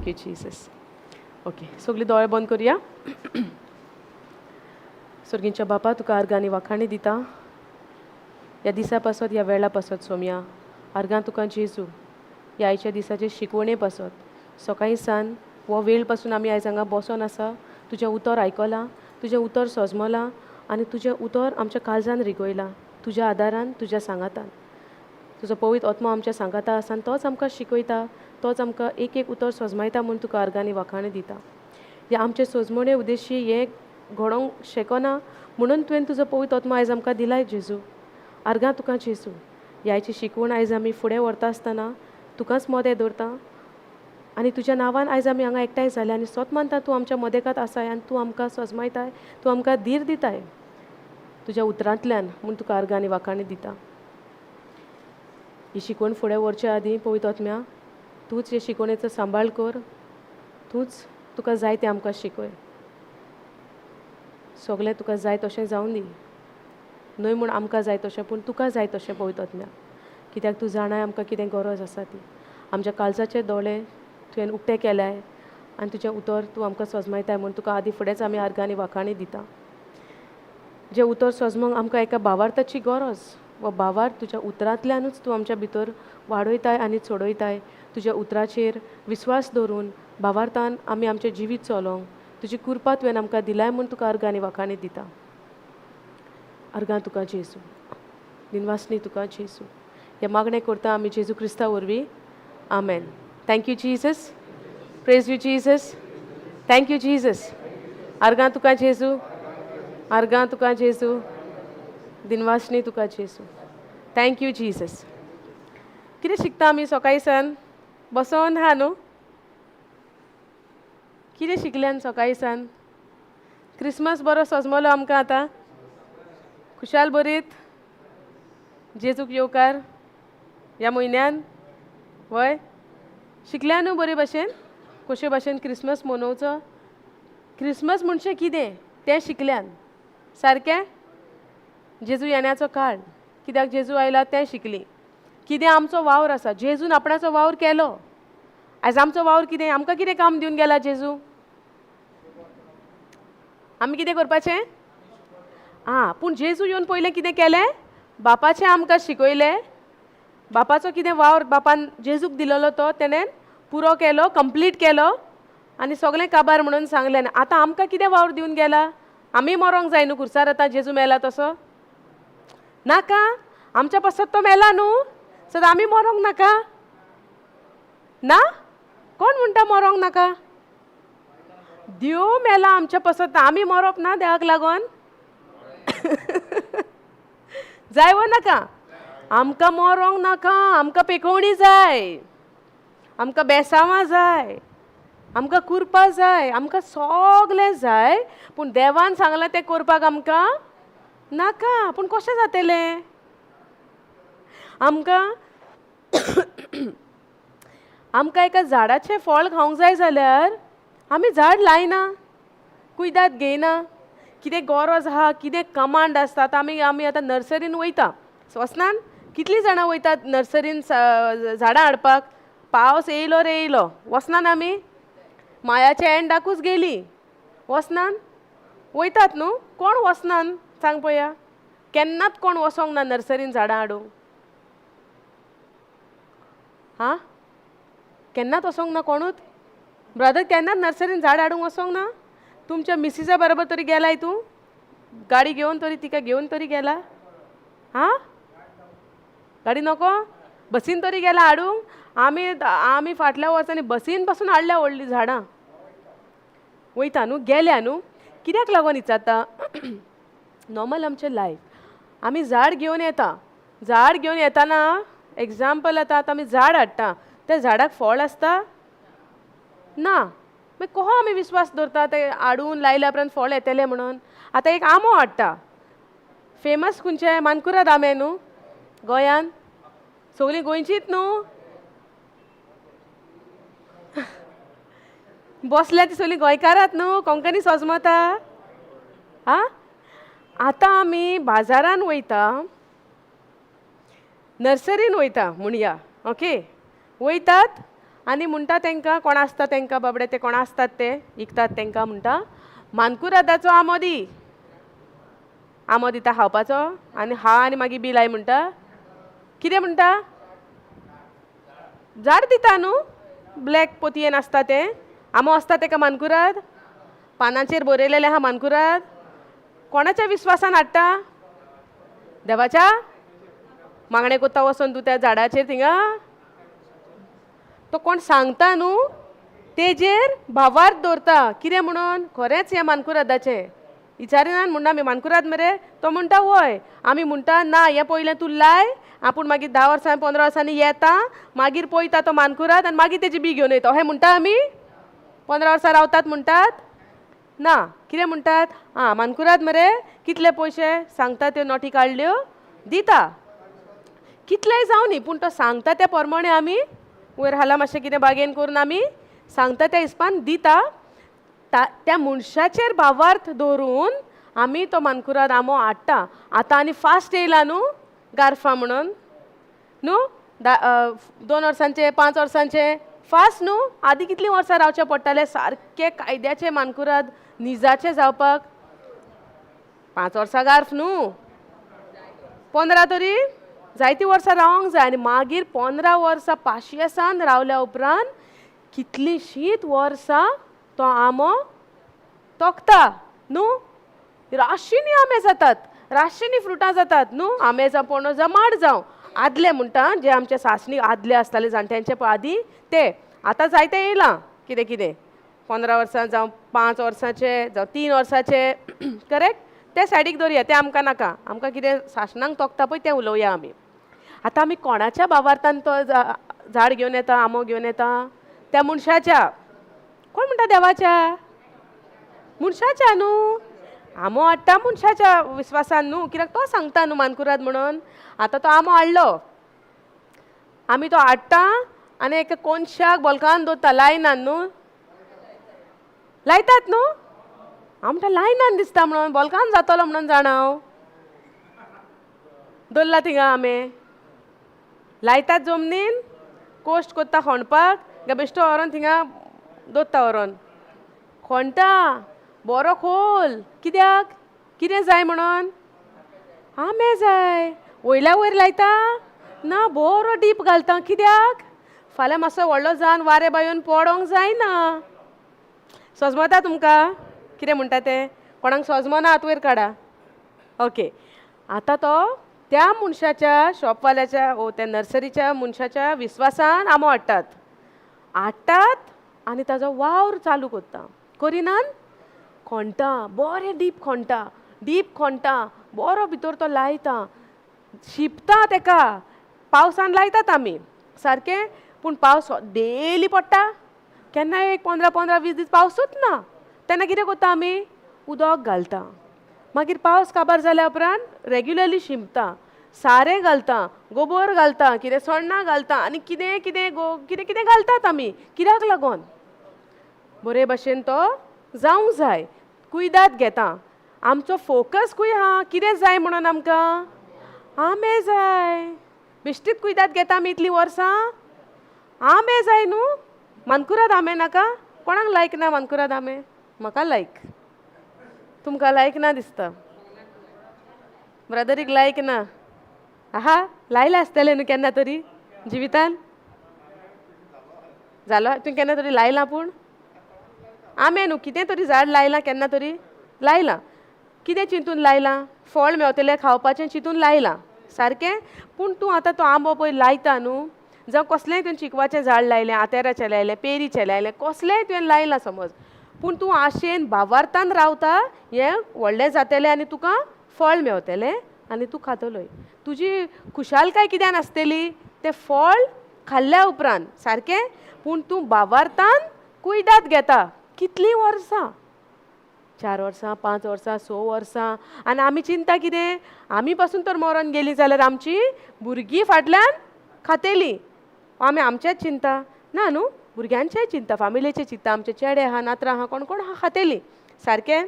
Thank you Jesus. Okay, सगळीं दोळे बंद करुया. सर्गींच्या बापा, तुका आर्गां आनी वाखाणी दिता ह्या दिसा पासत, ह्या वेळा पासत. सोमया, आर्गां तुका जेजू, ह्या आयच्या दिसाचे शिकवणे पासत. सकाळीं सान हो वेळ पासून आमी आयज हांगा बसोन आसा, तुजें उतर आयकलां, तुजें उतर सजमलां आनी तुजें उतर आमच्या काळजान रिगयलां. तुज्या आदारान, तुज्या सांगातान, तुजो पवित्र आत्मो आमच्या सांगाता आसा आनी तोच आमकां शिकयता, तोच आमकां एक एक उतर सजमायता म्हूण तुका आर्गांनी वाखाणी दिता. ह्या आमचे सजमणे उद्देशी हें घडोवंक शकना म्हणून तुवें तुजो पवित्र आत्मो आयज आमकां दिलाय जेजू. आर्गां तुका जेजू, ह्या आयची शिकवण आयज आमी फुडें व्हरता आसतना तुकाच मदें दवरता आनी तुज्या नांवान आयज आमी हांगा एकठांय जाले आनी सोत मानता तूं आमच्या मदेकात आसाय आनी तूं आमकां सजमायताय, तूं आमकां धीर दिताय तुज्या उतरांतल्यान म्हूण तुका आर्गां आनी वाखाणी दिता. ही शिकवण फुडें व्हरचे आदीं पवित्र आत्म्या, तूंच हे शिकवणेचो सांबाळ कर, तूंच तुका जाय तें आमकां शिकय. सगळें तुका जाय तशें जावं दी, न्हय म्हूण आमकां जाय तशें, पूण तुका जाय तशें पवित्र आत्म्या, कित्याक तूं जाणाय आमकां कितें गरज आसा ती. आमच्या काळजाचे दोळे तुवें उक्ते केल्याय आनी तुजें उतर तूं आमकां सजमायताय म्हूण तुका आदी फुडेंच आमी आर्गां आनी वाखाणी दिता. जें उतर सजमोंक आमकां एका भावार्थाची गरज, वा भावार्थ तुज्या उतरांतल्यानूच तूं आमच्या भितर वाडयताय आनी चडयताय. तुज्या उतराचेर विस्वास दवरून भावार्थान आमी आमचें जिवीत चलोवंक तुजी कृपा तुवें आमकां दिलाय म्हूण तुका आर्गां आनी वाखाणी दिता. आर्गां तुका जेजू, दिनवासनी तुका जेजू. हें मागणें करता आमी जेजू क्रिस्ता वरवीं, आमेन. Thank you Jesus, praise you Jesus, thank you Jesus. आर्गां तुका जेजू, आर्गां तुका जेजू, दिनवासनी तुका जेजू. Thank you Jesus. कितें शिकता आमी सकाळीं सान बसोन आहा न्हू? कितें शिकल्यान सकाळीं सान? क्रिसमस बरो सजमलो आमकां आतां, खुशाल बरीत जेजूक येवकार ह्या म्हयन्यान. वय शिकल्या न्हू बरे भाशेन, कशे भाशेन क्रिसमस मनोवचो, क्रिसमस म्हणजे कितें तें शिकल्यान सारकें. जेजू येण्याचो काळ, कित्याक जेजू आयला तें शिकलीं. कितें आमचो वावर आसा, जेजून आपणाचो वावर केलो. आयज आमचो वावर कितें, आमकां कितें काम दिवन गेला जेजू, आमी कितें करपाचें? आं, पूण जेजू येवन पयलें कितें केलें? बापाचें आमकां शिकयलें. बापाचो कितें वावर बापान जेजूक दिलेलो तो तेणें पुरो केलो, कंप्लीट केलो आनी सगळें काबार म्हणून सांगलें. आनी आतां आमकां कितें वावर दिवन गेला? आमी मरोंक जाय न्हू खुर्सार आतां जेजू मेला तसो? नाका, आमच्या पासत तो मेला न्हू, सो आमी मरोंक नाका ना? कोण म्हणटा मरोंक नाका? देव मेला आमच्या पासत, आमी मरोप ना देवाक लागून? जाय वो नाका? आमकां मरोंक नाका, आमकां पेकोवणी जाय, आमकां बेसांवां जाय, आमकां कुरपा जाय, आमकां सगळें जाय. पूण देवान सांगलां तें करपाक आमकां नाका. पूण कशें जातलें? आमकां आमकां एका झाडाचें फळ खावंक जाय जाल्यार आमी झाड लायना, कुयदाद घेयना. कितें गरज आहा, कितें कमांड आसता. आतां आमी आमी आतां नर्सरीन वयता, वचनान? कितलीं जाणां वयतात नर्सरीन झाडां हाडपाक? पावस येयलो रे येयलो, वचनान आमी? मायाच्या एंडाकूच गेली, वचनान? वयतात न्हू? कोण वचनान सांग पळया? केन्नाच कोण वचोंक ना नर्सरीन झाडां हाडूंक? हां, केन्नाच वचोंक ना कोणूच? ब्रदर केन्नाच नर्सरीन झाड हाडूंक वचोंक ना? तुमच्या मिसिसा बरोबर तरी गेलाय तूं? गाडी घेवन तरी, तिका घेवन तरी गेला? हां, गाडी नको, बसीन तरी गेला हाडूंक? आमी आमी फाटल्या वर्सांनी बसीन पासून हाडल्या व्हडलीं झाडां. वयता न्हू, गेल्या न्हू? कित्याक लागून विचारता? नॉर्मल आमचें लायफ, आमी झाड घेवन येता. झाड घेवन येताना एग्जाम्पल, आतां आतां आमी झाड हाडटा, त्या झाडाक फळ आसता ना? मागीर कसो आमी विस्वास दवरता ते हाडून लायल्या उपरांत फळ येतलें म्हणून? आतां एक आंबो हाडटा, फेमस खंयचे मानकुराद आंबे न्हू गोंयान, सगळीं गोंयचीच न्हू, बसल्या ती सगळीं गोंयकारात न्हू, कोंकणी सजमता. आं, आतां आमी बाजारान वयता, नर्सरीन वयता म्हणया, ओके, वयतात आनी म्हणटा तेंकां, कोण आसता तेंकां बाबडे ते कोण आसतात ते विकतात तेंकां, म्हणटा मानकुरादाचो आंबो दी, आंबो दिता खावपाचो आनी हा आनी मागीर बील I म्हणटा. कितें म्हणटा? झाड दिता न्हू, ब्लॅक पोतयेन आसता तें आंबो आसता तेका मानकुराद, पानांचेर बरयलेलें आहा मानकुराद. कोणाच्या विस्वासान हाडटा? देवाच्या मागणें कोत्ता वचोन तूं त्या झाडाचेर थिंगा, तो कोण सांगता न्हू तेजेर भावार्थ दवरता. कितें म्हणून? खरेंच हें मानकुरादाचें विचारिनान म्हणटा आमी मानकुराद मरे, तो म्हणटा वय. आमी म्हणटा ना, हें पयलें तूं लाय, आपूण मागीर 10 वर्सां 15 वर्सांनी येता, मागीर पळयता तो मानकुराद आनी मागीर तेजी बी घेवन येता. अहें म्हणटा आमी? 15 वर्सां रावतात म्हणटात ना. कितें म्हणटात? आं मानकुराद मरे, कितले पयशे सांगता त्यो नोटी काडल्यो दिता, कितलेय जावं न्ही, पूण तो सांगता त्या प्रमाणे आमी वयर हाला मातशें कितें बागेन करून आमी सांगता त्या हिसपान दिता. त्या मनशाचेर भावार्थ दवरून आमी तो मानकुराद आंबो हाडटा. आतां आनी फास्ट येयला न्हू गारफा म्हणून न्हू, 2 वर्सांचे 5 वर्सांचे फास्ट न्हू. आदी कितलीं वर्सां रावचें पडटालें सारकें कायद्याचें मानकुराद निजाचें जावपाक? 5 वर्सां गार्फ न्हू, 15 तरी जायतीं वर्सां रावंक जाय. आनी मागीर 15 वर्सां पाशियेसान रावल्या उपरांत कितलींशींच वर्सां तो आंबो तोखता न्हू. राशींनी आंबे जातात, राशींनी फ्रुटां जातात न्हू, आंबे जावं पणस जावं माड जावं. आदले म्हणटा जे आमचे सासणी आदले आसताले जाणट्यांचे पळय आदीं, ते आतां जायते येयलां कितें कितें 15 वर्सां जावं 5 वर्सांचे जावं 3 वर्सांचे, करेक्ट? ते सायडीक दवरया, तें आमकां नाका. आमकां कितें सासणांक तोखता पळय तें उलोवया आमी. आतां आमी कोणाच्या भावार्थान तो झाड घेवन येता, आंबो घेवन येता? त्या मनशाच्या. कोण म्हणटा देवाच्या? मनशाच्या न्हू. आंबो हाडटा मनशाच्या विस्वासान न्हू, कित्याक तो सांगता न्हू मानकुराद म्हणून. आतां तो आंबो हाडलो, आमी तो हाडटा आनी एका कोनशाक बोलकान दवरता, लायनान न्हू, लायतात न्हू. हांव म्हणटा लायनान दिसता म्हणून, बोलकान जातलो म्हणून जाणा हांव. दवरला थिंगा आमे लायतात जमनीन, कोश्ट कोत्ता खणपाक, बेश्टो व्हरोन थिंगा दवरता, व्हरोन खणटा बरो खोल. कित्याक? कितें जाय म्हणून? आंबे जाय. वयल्या वयर लायता ना, बरो डीप घालता. कित्याक? फाल्यां मातसो व्हडलो जावन वारें बायोन पडोंक जायना. सोजमता तुमकां कितें म्हणटा तें? कोणाक सोजमना हात वयर काडा. ओके, आतां तो त्या मनशाच्या शॉपवाल्याच्या ओ त्या नर्सरीच्या मनशाच्या विस्वासान आंबो हाडटात, हाडटात आनी ताजो वावर चालू करता. करिनान खणटा, बरें डीप खणटा, डीप खणटा, बरो भितर तो लायता, शिंपता तेका. पावसान लायतात आमी सारकें, पूण पावस डेली पडटा, केन्नाय एक 15 15 20 दीस पावसूच ना. तेन्ना कितें करता आमी? उदक घालता. मागीर पावस काबार जाल्या उपरांत रेगुलरली शिंपता, सारें घालता, गोबोर घालता, कितें सोण्णां घालता आनी कितें कितें कितें कितें घालतात आमी. कित्याक लागोन? बरे भशेन तो जावंक जाय. कुयदाद घेता. आमचो फोकस खंय आहा? कितें जाय म्हणून आमकां? आंबे जाय. बेश्टीच कुयदाद घेता आमी इतलीं वर्सां? आंबे जाय न्हू. मानकुराद आंबे नाका? कोणाक लायक ना मानकुराद आंबे? म्हाका लायक. तुमकां लायक ना दिसता. ब्रदरीक लायक ना. आहा, लायला आसतलें न्हू केन्ना तरी जिवितान? जालो तुवें केन्ना तरी लायलां? पूण आंबे न्हू, कितें तरी झाड लायलां केन्ना तरी? लायलां. कितें चिंतून लायलां? फळ मेवतलें खावपाचें चिंतून लायलां सारकें. पूण तूं आतां तो आंबो पळय लायता न्हू, जावं कसलेंय तुवें चिकवाचें झाड लायलें, आतेराचें लायलें, पेरीचें लायलें, कसलेंय तुवें लायलां समज, पूण तूं आशेन भावार्थान रावता हें व्हडलें जातलें आनी तुका फळ मेवतलें आनी तूं खातलोय. तुजी खुशालकाय कित्यान आसतली? तें फळ खाल्ल्या उपरांत सारकें. पूण तूं भावार्थान कुयदाद घेता कितलीं वर्सां? 4 वर्सां, 5 वर्सां, 6 वर्सां. आनी आमी चिंता कितें? आमी पासून तर मरोन गेलीं जाल्यार आमची भुरगीं फाटल्यान खातेलीं. आमी आमचेंच चिंता ना न्हू, भुरग्यांचेंय चिंता, फामिलीचें चिंता. आमचे चेडे आहा, नातरां आहा, कोण कोण आहा खातेलीं सारकें.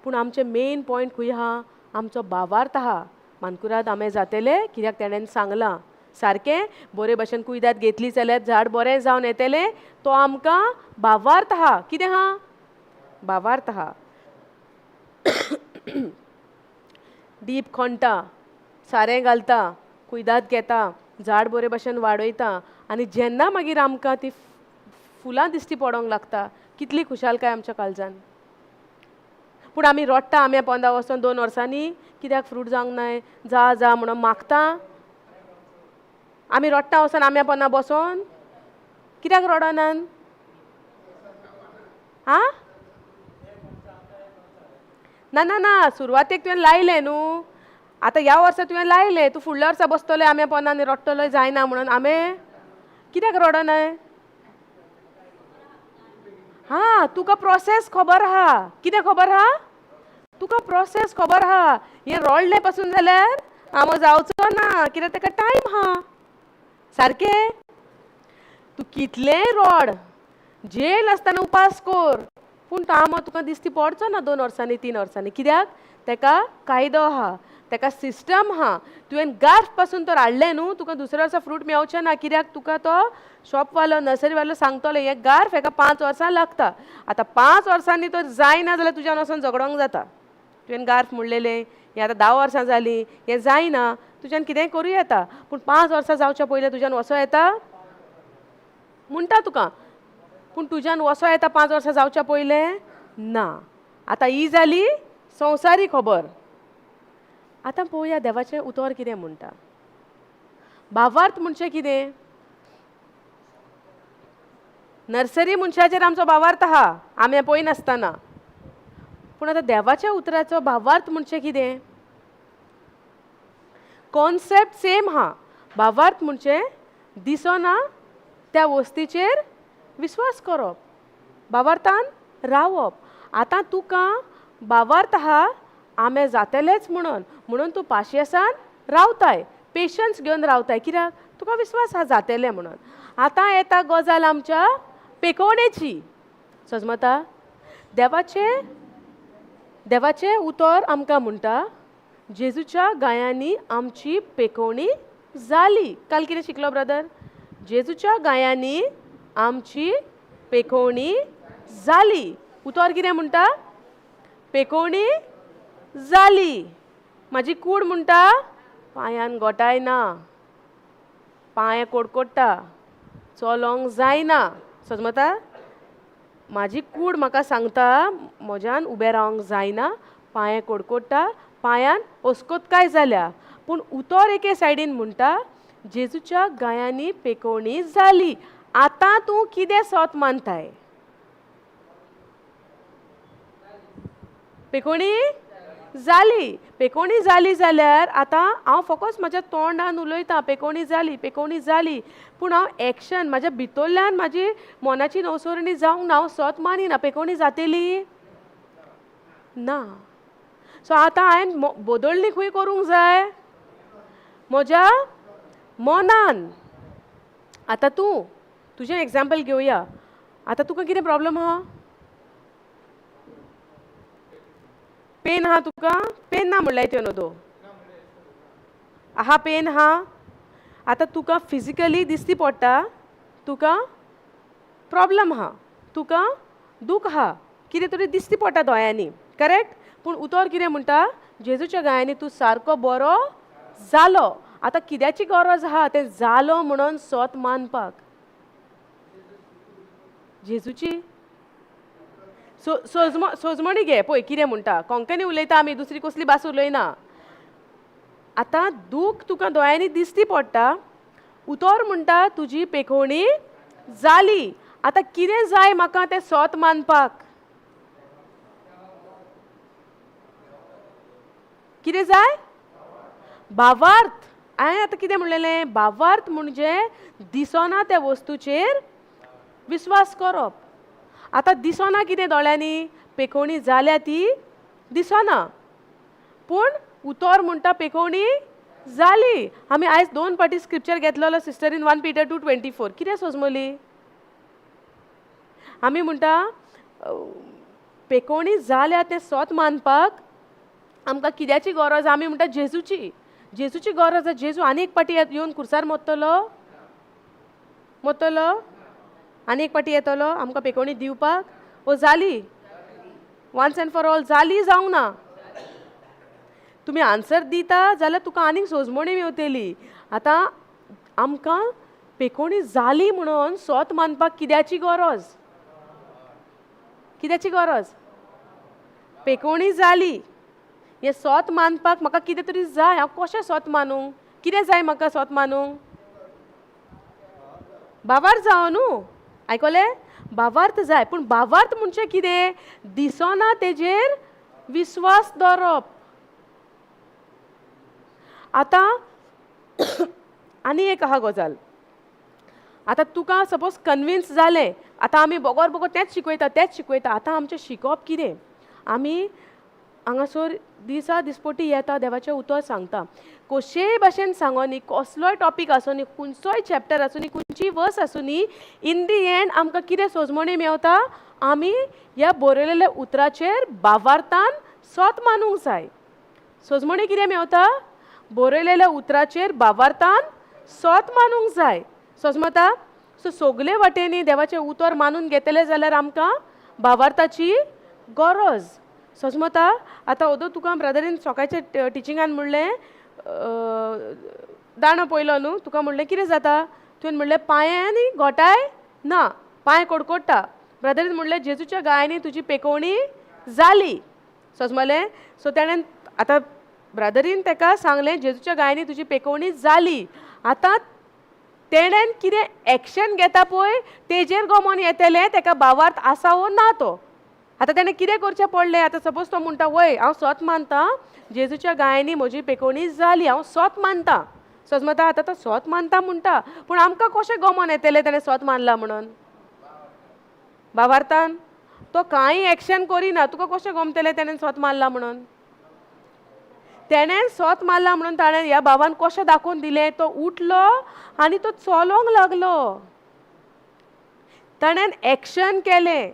पूण आमचें मेन पॉयंट खंय आहा? आमचो भावार्थ आहा. मानकुराद आंबे जातले कित्याक तेणेन सांगलां. सारकें बरे भशेन कुयदाद घेतली जाल्यार झाड बरें जावन येतलें. तो आमकां भावार्थ आहा. कितें आहा? भावार्थ आहा. डीप खणटा, सारें घालता, कुयदाद घेता, झाड बरे भशेन वाडयता आनी जेन्ना मागीर आमकां ती फुलां दिश्टी पडोंक लागता कितली खुशालकाय आमच्या काळजान. पूण आमी रोडटा आंब्या पोंदा वचोन 2 वर्सांनी कित्याक फ्रूट जावंक नाय, जा जा म्हणून मागता. आमी रोडटा वचोन आंब्या पोंदा बसोन कित्याक रोडनान? आं, ना ना ना, सुरवातेक तुवें लायलें न्हू, आतां ह्या वर्सा तुवें लायलें, तूं फुडल्या वर्सा बसतलो आंब्या पोंदा आनी रोडटलो जायना म्हणून. आंबे कित्याक रोडनाय? हां, तुका प्रोसेस खबर आहा. कितें खबर आहा तुका? प्रोसेस खबर आहा. हें रोडलें पासून जाल्यार आंबो जावचो ना, कित्याक ताका टायम आहा. सारकें तूं कितलेंय रोड, जेल आसतना उपास कोर, पूण तो आंबो तुका दिसती पडचो ना 2 वर्सांनी 3 वर्सांनी. कित्याक? ताका कायदो आहा, ताका सिस्टम आहा. तुवें गार्फ पासून तर हाडलें न्हू, तुका दुसऱ्या वर्सा फ्रूट मेवचें ना. कित्याक? तुका तो शॉपवालो नर्सरीवालो सांगतलो हें गार्फ हेका 5 वर्सां लागता. आतां 5 वर्सांनी तर जायना जाल्यार तुज्यान वचोन झगडोंक जाता. तुवें गार्फ म्हणलेलें हें आतां 10 वर्सां जालीं, हें जायना, तुज्यान कितेंय करूं येता. पूण 5 वर्सां जावच्या पयलीं तुज्यान वचो येता म्हणटा तुका, पूण तुज्यान वचो येता 5 वर्सां जावच्या पयलें ना. आतां ही जाली संवसारी खबर. आतां पळोवया देवाचें उतर कितें म्हणटा. भावार्थ म्हणचें कितें? नर्सरी मनशाचेर आमचो भावार्थ आहा, आमी पळयनासतना. पूण आतां देवाच्या उतराचो भावार्थ म्हणचें कितें? कॉन्सेप्ट सेम आहा. भावार्थ म्हणचें दिसना त्या वस्तीचेर विस्वास करप, भावार्थान रावप. आतां तुका भावार्थ आहा आंबे जातलेच म्हणून, म्हणून तूं पाशियेसान रावताय, पेशन्स घेवन रावताय. कित्याक? तुका विस्वास आहा जातलें म्हणून. आतां येता गजाल आमच्या पेकोवणेची. सजमता? देवाचें देवाचें उतर आमकां म्हणटा जेजूच्या गायांनी आमची पेकोवणी जाली. काल कितें शिकलो ब्रदर? जेजूच्या गायांनी आमची पेकोवणी जाली. उतर कितें म्हणटा? पेकोवणी जाली. म्हाजी कूड म्हणटा पांयान गोठायना, पांय कोडकोडटा, चलोंक जायना. सजमता? म्हाजी कूड म्हाका सांगता म्हज्यान उबें रावंक जायना, पांय कोडकोडटा, पांयान ओस्कोतकाय जाल्या. पूण उतर एके सायडीन म्हणटा जेजूच्या गायांनी पेकोवणी जाली. आतां तूं कितें सोत मानताय? पेकोवणी जाली. पेकोवणी जाली जाल्यार आतां हांव फकत म्हाज्या तोंडान उलयतां पेकोवणी जाली, पेकोवणी जाली, पूण हांव एक्शन म्हाज्या भितरल्यान म्हाजी मनाची नवसरणी जावंक ना, हांव सत मानिना. पेकोवणी जातली ना. सो आतां हांवें बदलणी खंय करूंक जाय? म्हज्या मनान. आतां तूं तुजें एग्जाम्पल घेवया. आतां तुका कितें प्रॉब्लम आहा? पेन आहा तुका? पेन ना म्हणल्यार त्यो न्हू तो आहा, पेन आहा. आतां तुका फिजिकली दिसती पडटा, तुका प्रॉब्लम आहा, तुका दूख आहा, कितें तरी दिसती पडटा दोळ्यांनी, करेक्ट? पूण उतर कितें म्हणटा? जेजूच्या गायांनी तूं सारको बरो जालो. आतां कित्याची गरज आहा तें जालो म्हणून सोत मानपाक? जेजूची सोजमणी घे. पळय कितें म्हणटा, कोंकणी उलयता आमी, दुसरी कसली भास उलयना. आतां दूख तुका दोळ्यांनी दिसती पडटा, उतर म्हणटा तुजी पेकोवणी जाली. आतां कितें जाय म्हाका तें सोत मानपाक? कितें जाय? भावार्थ. हांवें आतां कितें म्हणलेलें? भावार्थ म्हणजे दिसना त्या वस्तूचेर विस्वास करप. आतां दिसना कितें दोळ्यांनी? पेकोवणी जाल्या ती दिसना, पूण उतर म्हणटा पेकोवणी जाली. आमी आयज 2 पाटी स्क्रिप्चर घेतलेलो सिस्टरीन 1 Peter 2:24. कितें सोजमली? आमी म्हणटा पेकोवणी जाल्या तें सोत मानपाक आमकां कित्याची गरज? आमी म्हणटा जेजूची. जेजूची गरज आसा. जेजू आनी एक पाटी येवन खुर्सार मोत्तलो मोत्तलो आनी एक पाटी येतलो आमकां पेकोवणी दिवपाक? ओ जाली वन्स एंड फॉर ऑल जाली जावंक ना? तुमी आन्सर दिता जाल्यार तुका आनीक सोजमणी मेवतली. आतां आमकां पेकोवणी जाली म्हणून सोत मानपाक कित्याची गरज? कित्याची गरज? पेकोवणी जाली हें सोत मानपाक म्हाका कितें तरी जाय. हांव कशें सोत मानूं? कितें जाय म्हाका सोत मानूंक? बावार्थ जावं न्हू. आयकलें? बावार्थ जाय. पूण बावार्थ म्हणजे कितें? दिसना तेजेर विस्वास दवरप. आतां आनी एक आहा गजाल. आतां तुका सपोज कन्विन्स जालें, आतां आमी बोगोर बोगोर तेंच शिकयता तेंच शिकयता. आतां आमचें शिकोवप कितें? आमी हांगासर दिसा दिसपटी येता, देवाचें उतर सांगता, कशेय भाशेन सांगोनी, कसलोय टॉपीक आसूं, खंयचोय चॅप्टर आसूं, खंयचीय वर्स आसूं, इन the and आमकां कितें सोजमणी मेवता? आमी ह्या बरयलेल्या उतराचेर बावार्थान सोत मानूंक जाय. सोजमणी कितें मेवता? बरयलेल्या उतराचेर बावार्थान सोत मानूंक जाय. सोजमता? सो सगले वाटेनी देवाचें उतर मानून घेतलें जाल्यार आमकां बावार्थाची गरज. सोजमता? आतां ओदो तुका ब्रदरीन सकाळच्या टिचिंगान म्हणलें, दांडो पयलो न्हू, तुका म्हणलें कितें जाता? तुवें म्हणलें पांयांनी घोटाय ना, पांय कडकडटा. ब्रदरीन म्हणलें जेजूच्या गायांनी तुजी पेकोवणी जाली. सोजमलें? सो तेणें आतां ब्रदरीन तेका सांगलें जेजूच्या गायांनी तुजी पेकोवणी जाली. आतां तेणेन कितें एक्शन घेता पळय तेजेर गमोन येतलें तेका भावार्थ आसा वो ना तो. आतां तेणें कितें करचें पडलें? आतां सपोज तो म्हणटा वय हांव सोत मानता जेजूच्या गायांनी म्हजी पेकोवणी जाली, हांव सोत मानता. सोजमता? आतां तो सोत मानता म्हणटा, पूण आमकां कशें गमोन येतलें तेणें सोत मानला म्हणून? भावार्थान तो कांय एक्शन करिना, तुका कशें गमतलें तेणें सोत मारला म्हणून? तेणें सोत मारला म्हणून ताणें ह्या बाबान कशें दाखोवन दिलें? तो उठलो आनी तो चलोंक लागलो. ताणें एक्शन केलें,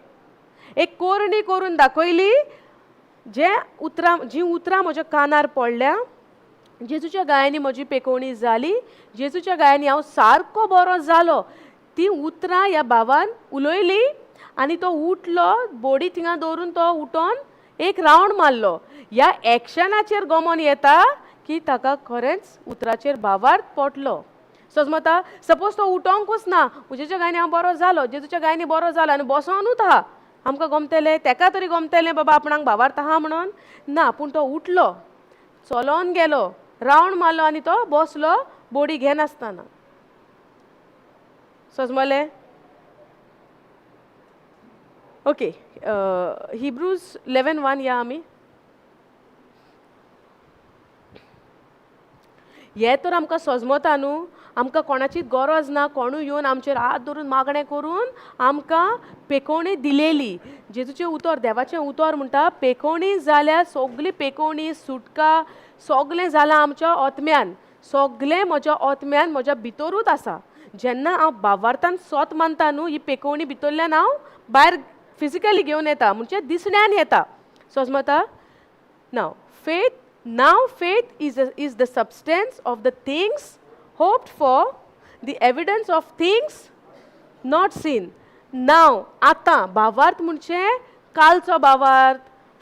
एक कोरणी करून दाखयली. जे उतरां जीं उतरां म्हज्या कानार पडल्या, जेजूच्या गायांनी म्हजी पेकोवणी जाली, जेजूच्या गायांनी हांव सारको बरो जालो, तीं उतरां ह्या बाबान उलयलीं आनी तो उठलो, बोडी थिंगा दवरून तो उठोन एक रावंड मारलो. ह्या एक्शनाचेर गमोन येता की ताका खरेंच उतराचेर भावार्थ पोटलो. सोजमता? सपोज तो उठोंकूच ना, जेजूच्या गायांनी हांव बरो जालो, जेजूच्या गायांनी बरो जालो आनी बसोनूच आहा, आमकां गमतलें? तेका तरी गमतलें बाबा आपणाक भावार्थ आहा म्हणून? ना. पूण तो उठलो, चलोन गेलो, रावंड मारलो आनी तो बसलो बोडी घेनासतना. सोजमलें? ओके, हिब्रूज 11:1 या आमी. हे तर आमकां सोजमता न्हू, आमकां कोणाची गरज ना, कोणूय येवन आमचेर हात धरून मागणें करून आमकां पेकोवणी दिलेली. जेजूचें उतर, देवाचें उतर म्हणटा पेकोवणी जाल्यार सगली पेकोवणी, सुटका सगलें जालां आमच्या ओतम्यान, सगलें म्हज्या ओतम्यान म्हज्या भितरूच आसा. जेन्ना हांव बावार्थान सोत मानता न्हू, ही पेकोवणी भितरल्यान हांव भायर फिजिकली घेवन येता, म्हणजे दिसण्यान येता. सोजमता? Now faith, now faith is the substance of the things hoped for, the evidence of things not seen. Now आतां भावार्थ म्हणजे कालचो भावार्थ,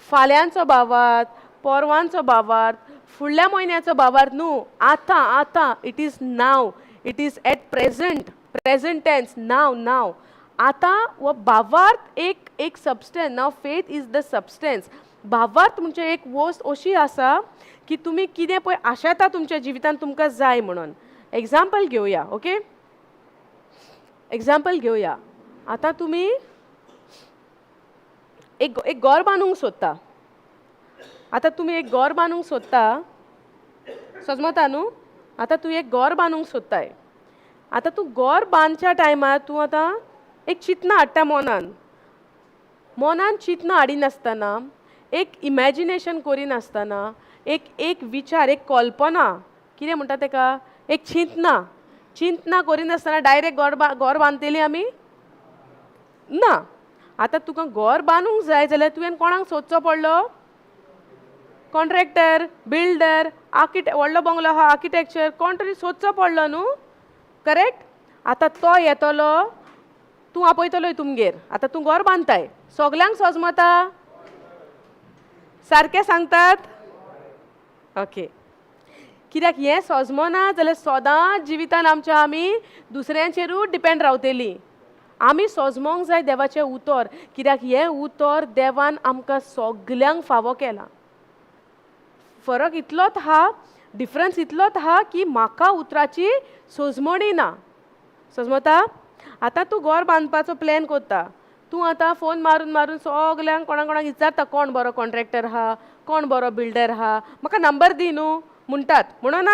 फाल्यांचो भावार्थ, पोरवांचो भावार्थ, फुडल्या म्हयन्याचो भावार्थ न्हू. आतां आतां, it is now, it is at present, present tense, now now. आतां हो भावार्थ एक एक substance. Now faith is the substance. भावार्थ म्हणजे एक वस्त अशी आसा की तुमी कितें पळय आशेता तुमच्या जिवितांत तुमकां जाय म्हणून. एग्जाम्पल घेवया, ओके, एग्जाम्पल घेवया. आतां तुमी एक एक घर बांदूंक सोदता. आतां तुमी एक घर बांदूंक सोदता, सजमता न्हू? आतां तूं एक घर बांदूंक सोदताय. आतां तूं घर बांदच्या टायमार तूं आतां एक चिंतना हाडटा मनान, मनान चिंतना हाडिनासतना, एक इमॅजिनेशन करिनासतना, एक एक विचार, एक कल्पना, कितें म्हणटा तेका, एक चिंतना, चिंतना करिनासतना डायरेक्ट घर घर बांदतली आमी ना. आतां तुका घर बांदूंक जाय जाल्यार तुवें कोणाक सोदचो पडलो? कॉन्ट्रॅक्टर, बिल्डर, आर्किटे व्हडलो बंगलो आहा, आर्किटेक्चर कोण तरी सोदचो पडलो न्हू, करेक्ट? आतां तो येतलो, तूं आपयतलोय तुमगेर. आतां तूं घर बांदताय, सगल्यांक सोजमता? सारकें सांगतात? ओके. कित्याक हें सोजमना जाल्यार सदांच जिवितान आमच्या आमी दुसऱ्यांचेरूच डिपेंड रावतलीं. आमी सोजमोंक जाय देवाचें उतर, कित्याक हें उतर देवान आमकां सगल्यांक फावो केलां. फरक इतलोच आहा, डिफरन्स इतलोच आहा की म्हाका उतराची सोजमणी ना. सोजमता? आतां तूं घर बांदपाचो प्लॅन कोत्ता, तूं आतां फोन मारून मारून सगल्यांक कोणा कोणाक विचारता, कोण बरो कॉन्ट्रॅक्टर आहा, कोण बरो बिल्डर आहा, म्हाका नंबर दी न्हू म्हणटात. म्हणून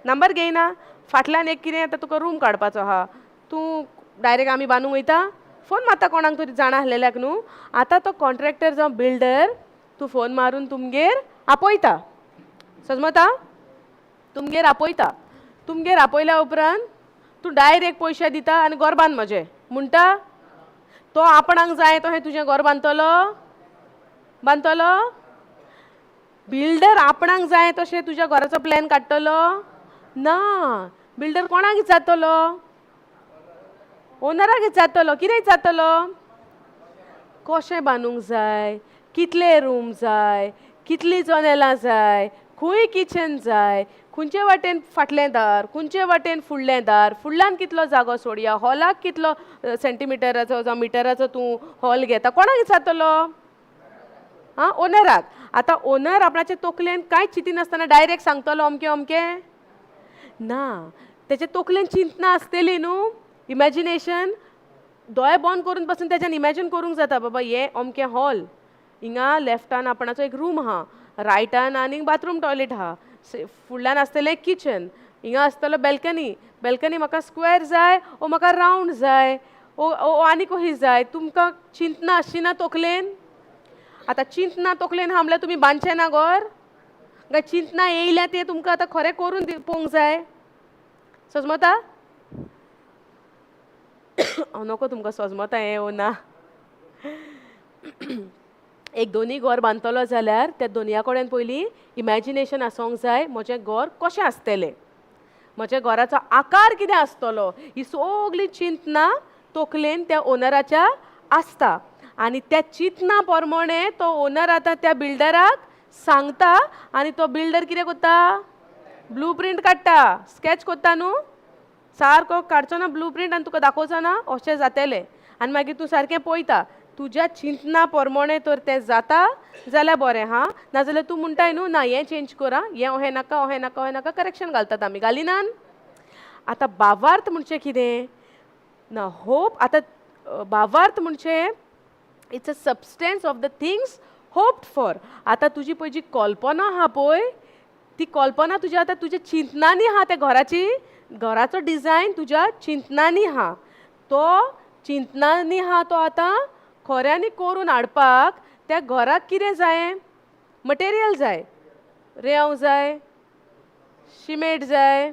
नंबर घेयना, फाटल्यान एक कितें आतां तुका रूम काडपाचो आहा, तूं डायरेक्ट आमी बांदूंक वयता, फोन मारता कोणाक तरी जाणा आसलेल्याक न्हू. आतां तो कॉन्ट्रॅक्टर जावं बिल्डर तूं फोन मारून तुमगेर आपयता. सजमता? तुमगेर आपयता. तुमगेर आपयल्या उपरांत तूं डायरेक्ट पयशे दिता आनी घर बांद म्हजें म्हणटा. तो आपणाक जाय तो हें तुजें घर बांदतलो? बांदतलो? बिल्डर आपणाक जाय तशें तुज्या घराचो प्लॅन काडटलो ना. बिल्डर कोणाक विचारतलो? ओनराक विचारतलो. कितें विचारतलो? कशें बांदूंक जाय, कितले रूम जाय, कितलीं जनेलां जाय, खंय किचन जाय, खंयचे वाटेन फाटलें दार, खंयचे वाटेन फुडलें दार, फुडल्यान कितलो जागो सोडया, हॉलाक कितलो सेंटीमिटराचो जावं मिटराचो तूं हॉल घेता, कोणाक विचारतलो? आं, ओनराक. आतां ओनर आपणाचे तकलेन कांयच चिंतिनासतना डायरेक्ट सांगतलो अमकें अमकें? ना, तेचे तकलेन चिंतना आसतली न्हू, इमॅजिनेशन. दोळे बंद करून पासून तेज्यान इमॅजीन करूंक जाता, बाबा हें अमकें हॉल, हिंगा लेफ्टान आपणाचो एक रूम आहा, रायटान आनीक बाथरूम टॉयलेट आहा, फुडल्यान आसतलें किचन, हिंगा आसतलो बॅल्कनी, बॅल्कनी म्हाका स्क्वेर जाय ओ म्हाका रावंड जाय ओ ओ आनी कशी जाय. तुमकां चिंतना आसची ना तकलेन? आतां चिंतना तकलेन आहा म्हणल्यार तुमी बांदचें ना घर? काय चिंतना येयल्या तें तुमकां आतां खरें करून पळोवंक जाय. सजमता? हांव नको तुमकां सजमता हें ओ ना. एक दोनी घर बांदतलो जाल्यार त्या दोनया कडेन पयलीं इमॅजिनेशन आसोंक जाय, म्हजें घर कशें आसतलें, म्हज्या घराचो आकार कितें आसतलो, ही सगळी चिंतना तकलेन त्या ओनराच्या आसता. आनी त्या चिंतना प्रमाणे तो ओनर आतां त्या बिल्डराक सांगता आनी तो बिल्डर कितें करता? ब्लू प्रिंट काडटा, स्कॅच करता न्हू, सारको काडचो ना ब्लू प्रिंट आनी तुका दाखोवचो ना अशें जातलें. आनी मागीर तूं सारकें पळयता, तुज्या चिंतना प्रमाणे तर तें जाता जाल्यार बरें हा, नाजाल्यार तूं म्हणटाय न्हू ना हें चेंज करा, हें अहें नाका, अहें नाका, अहें नाका, करेक्शन घालतात आमी, घालिनान. आतां भावार्थ म्हणजे कितें ना होप. आतां भावार्थ म्हणजे it's a substance of the things hoped for. आतां तुजी पळय जी कल्पना आहा पळय, ती कल्पना तुज्या आतां तुज्या चिंतनांनी आहा, त्या घराची, घराचो डिजायन तुज्या चिंतनांनी आहा, तो चिंतनांनी आहा तो आतां खऱ्यांनी करून हाडपाक त्या घराक कितें जाय? मटेरियल जाय, रेंव जाय, शिमेट जाय,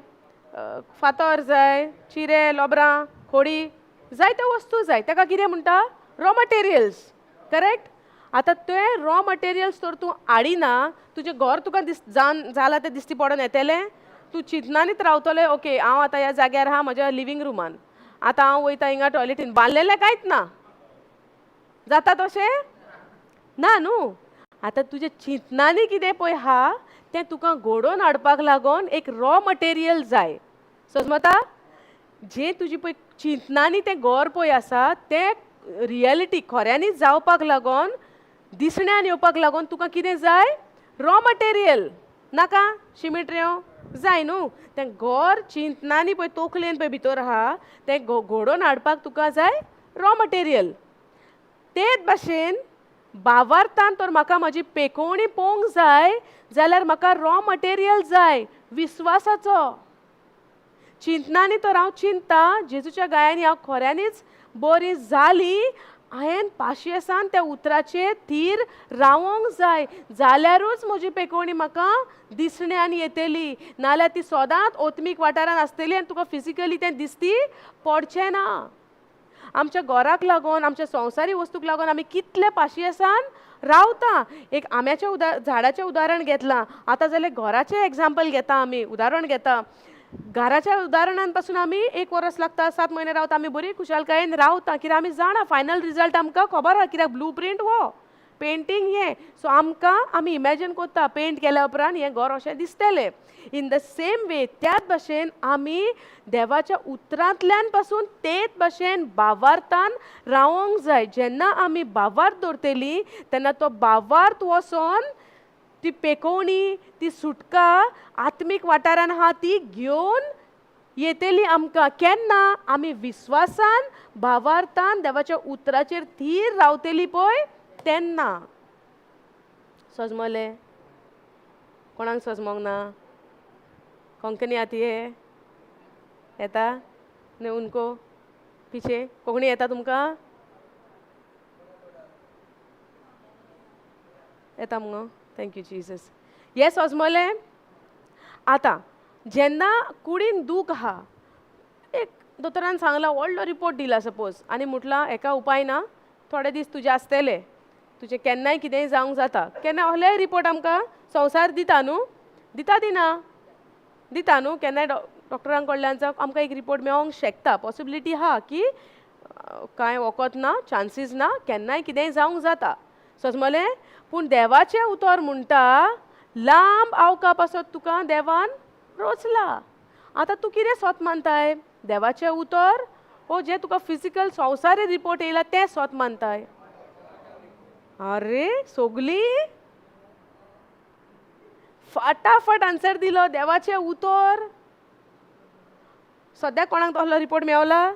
फातर जाय, चिरे, लोबरां, खोडी जाय, त्यो वस्तू जाय. ताका कितें म्हणटा? Raw materials, correct? आतां ते रॉ मटेरियल्स तर तूं हाडिना, तुजें घर तुका this जावन जालां तें दिश्टी पडोन येतलें? तूं चिंतनानीच रावतलें, ओके हांव आतां ह्या जाग्यार आहा म्हज्या लिवींग रुमान, आतां हांव वयता हिंगा टॉयलेटीन, बांदलेलें कांयच ना, जाता तशें ना न्हू. आतां तुज्या चिंतनांनी कितें पळय आहा तें तुका घडोवन हाडपाक लागून एक रॉ मटेरियल जाय. समजता? जें तुजी पळय चिंतनांनी तें घर पळय आसा तें रियलिटी खऱ्यांनी जावपाक लागून, दिसण्यान येवपाक लागून तुका कितें जाय? रॉ मटेरियल नाका, शिमीट रेंव जाय न्हू. तें घर चिंतनांनी पळय तकलेन पळय भितर आहा तें घडोवन हाडपाक तुका जाय रॉ मटेरियल. तेच भाशेन भावार्थान तर म्हाका म्हजी पेकोवणी पळोवंक जाय जाल्यार म्हाका रॉ मटेरियल जाय विस्वासाचो. चिंतनांनी तर हांव चिंता जेजूच्या गायांनी हांव खऱ्यांनीच बरी जाली, हांवें पाशियेसान त्या उतराचेर थीर रावोंक जाय, जाल्यारूच म्हजी पेकोवणी म्हाका दिसण्यान येतली, नाल्यार ती सदांच ओत्मीक वाठारान आसतली आनी तुका फिजिकली तें दिसती पडचें ना. आमच्या घराक लागून, आमच्या संवसारी वस्तूक लागून आमी कितले पाशियेसान रावता. एक आंब्याच्या झाडाचें उदाहरण घेतलां, आतां जाल्यार घराचें एग्जाम्पल घेता आमी, उदाहरण घेता. घराच्या उदाहरणान पासून आमी 1 वरस लागता, 7 म्हयने रावता, आमी बरी खुशालकायेन रावता, कित्याक आमी जाणा फायनल रिजल्ट आमकां खबर आहा, कित्याक ब्लू प्रिंट हो पेंटींग हें. सो आमकां आमी इमॅजीन करता पेंट केल्या उपरांत हें घर अशें दिसतलें. इन the same way त्याच भशेन आमी देवाच्या उतरांतल्यान पासून तेच भशेन भावार्थान रावोंक जाय. जेन्ना आमी भावार्थ दवरतली तेन्ना तो भावार्थ वचोन ती पेकोवणी, ती सुटका आत्मीक वाठारान आहा ती घेवन येतली आमकां. केन्ना आमी विस्वासान भावार्थान देवाच्या उतराचेर थीर रावतली पळय तेन्ना. सजमलें? कोणाक सजमोंक ना? कोंकणी आती है? येता न्ही उनको पिछे कोंकणी येता तुमकां? येता मुगो? Thank you Jesus. हें सजमलें? आतां जेन्ना कुडीन दूख आहा, एक दोतोरान सांगला, व्हडलो रिपोर्ट दिला सपोज, आनी म्हटलां हेका उपाय ना, थोडे दीस तुजे आसतले, तुजें केन्नाय कितेंय जावंक जाता. केन्ना असलेय रिपोर्ट आमकां संवसार दिता न्हू? दिता दिना? दिता न्हू? केन्नाय डॉक्टरां कडल्यान जावं आमकां एक रिपोर्ट मेळोंक शकता, पॉसिबिलिटी आहा की कांय वखद ना, चान्सीस ना, केन्नाय कितेंय जावंक जाता. सजमलें? पूण देवाचें उतर म्हणटा लांब आवका पासत तुका देवान रोचला. आतां तूं कितें सोत मानताय? देवाचें उतर ओ जें तुका फिजिकल संवसारी रिपोर्ट येयला तें सोत मानताय? आरे सोगली फाटाफट आन्सर दिलो, देवाचें उतर. सद्याक कोणाक तसलो रिपोर्ट मेवला?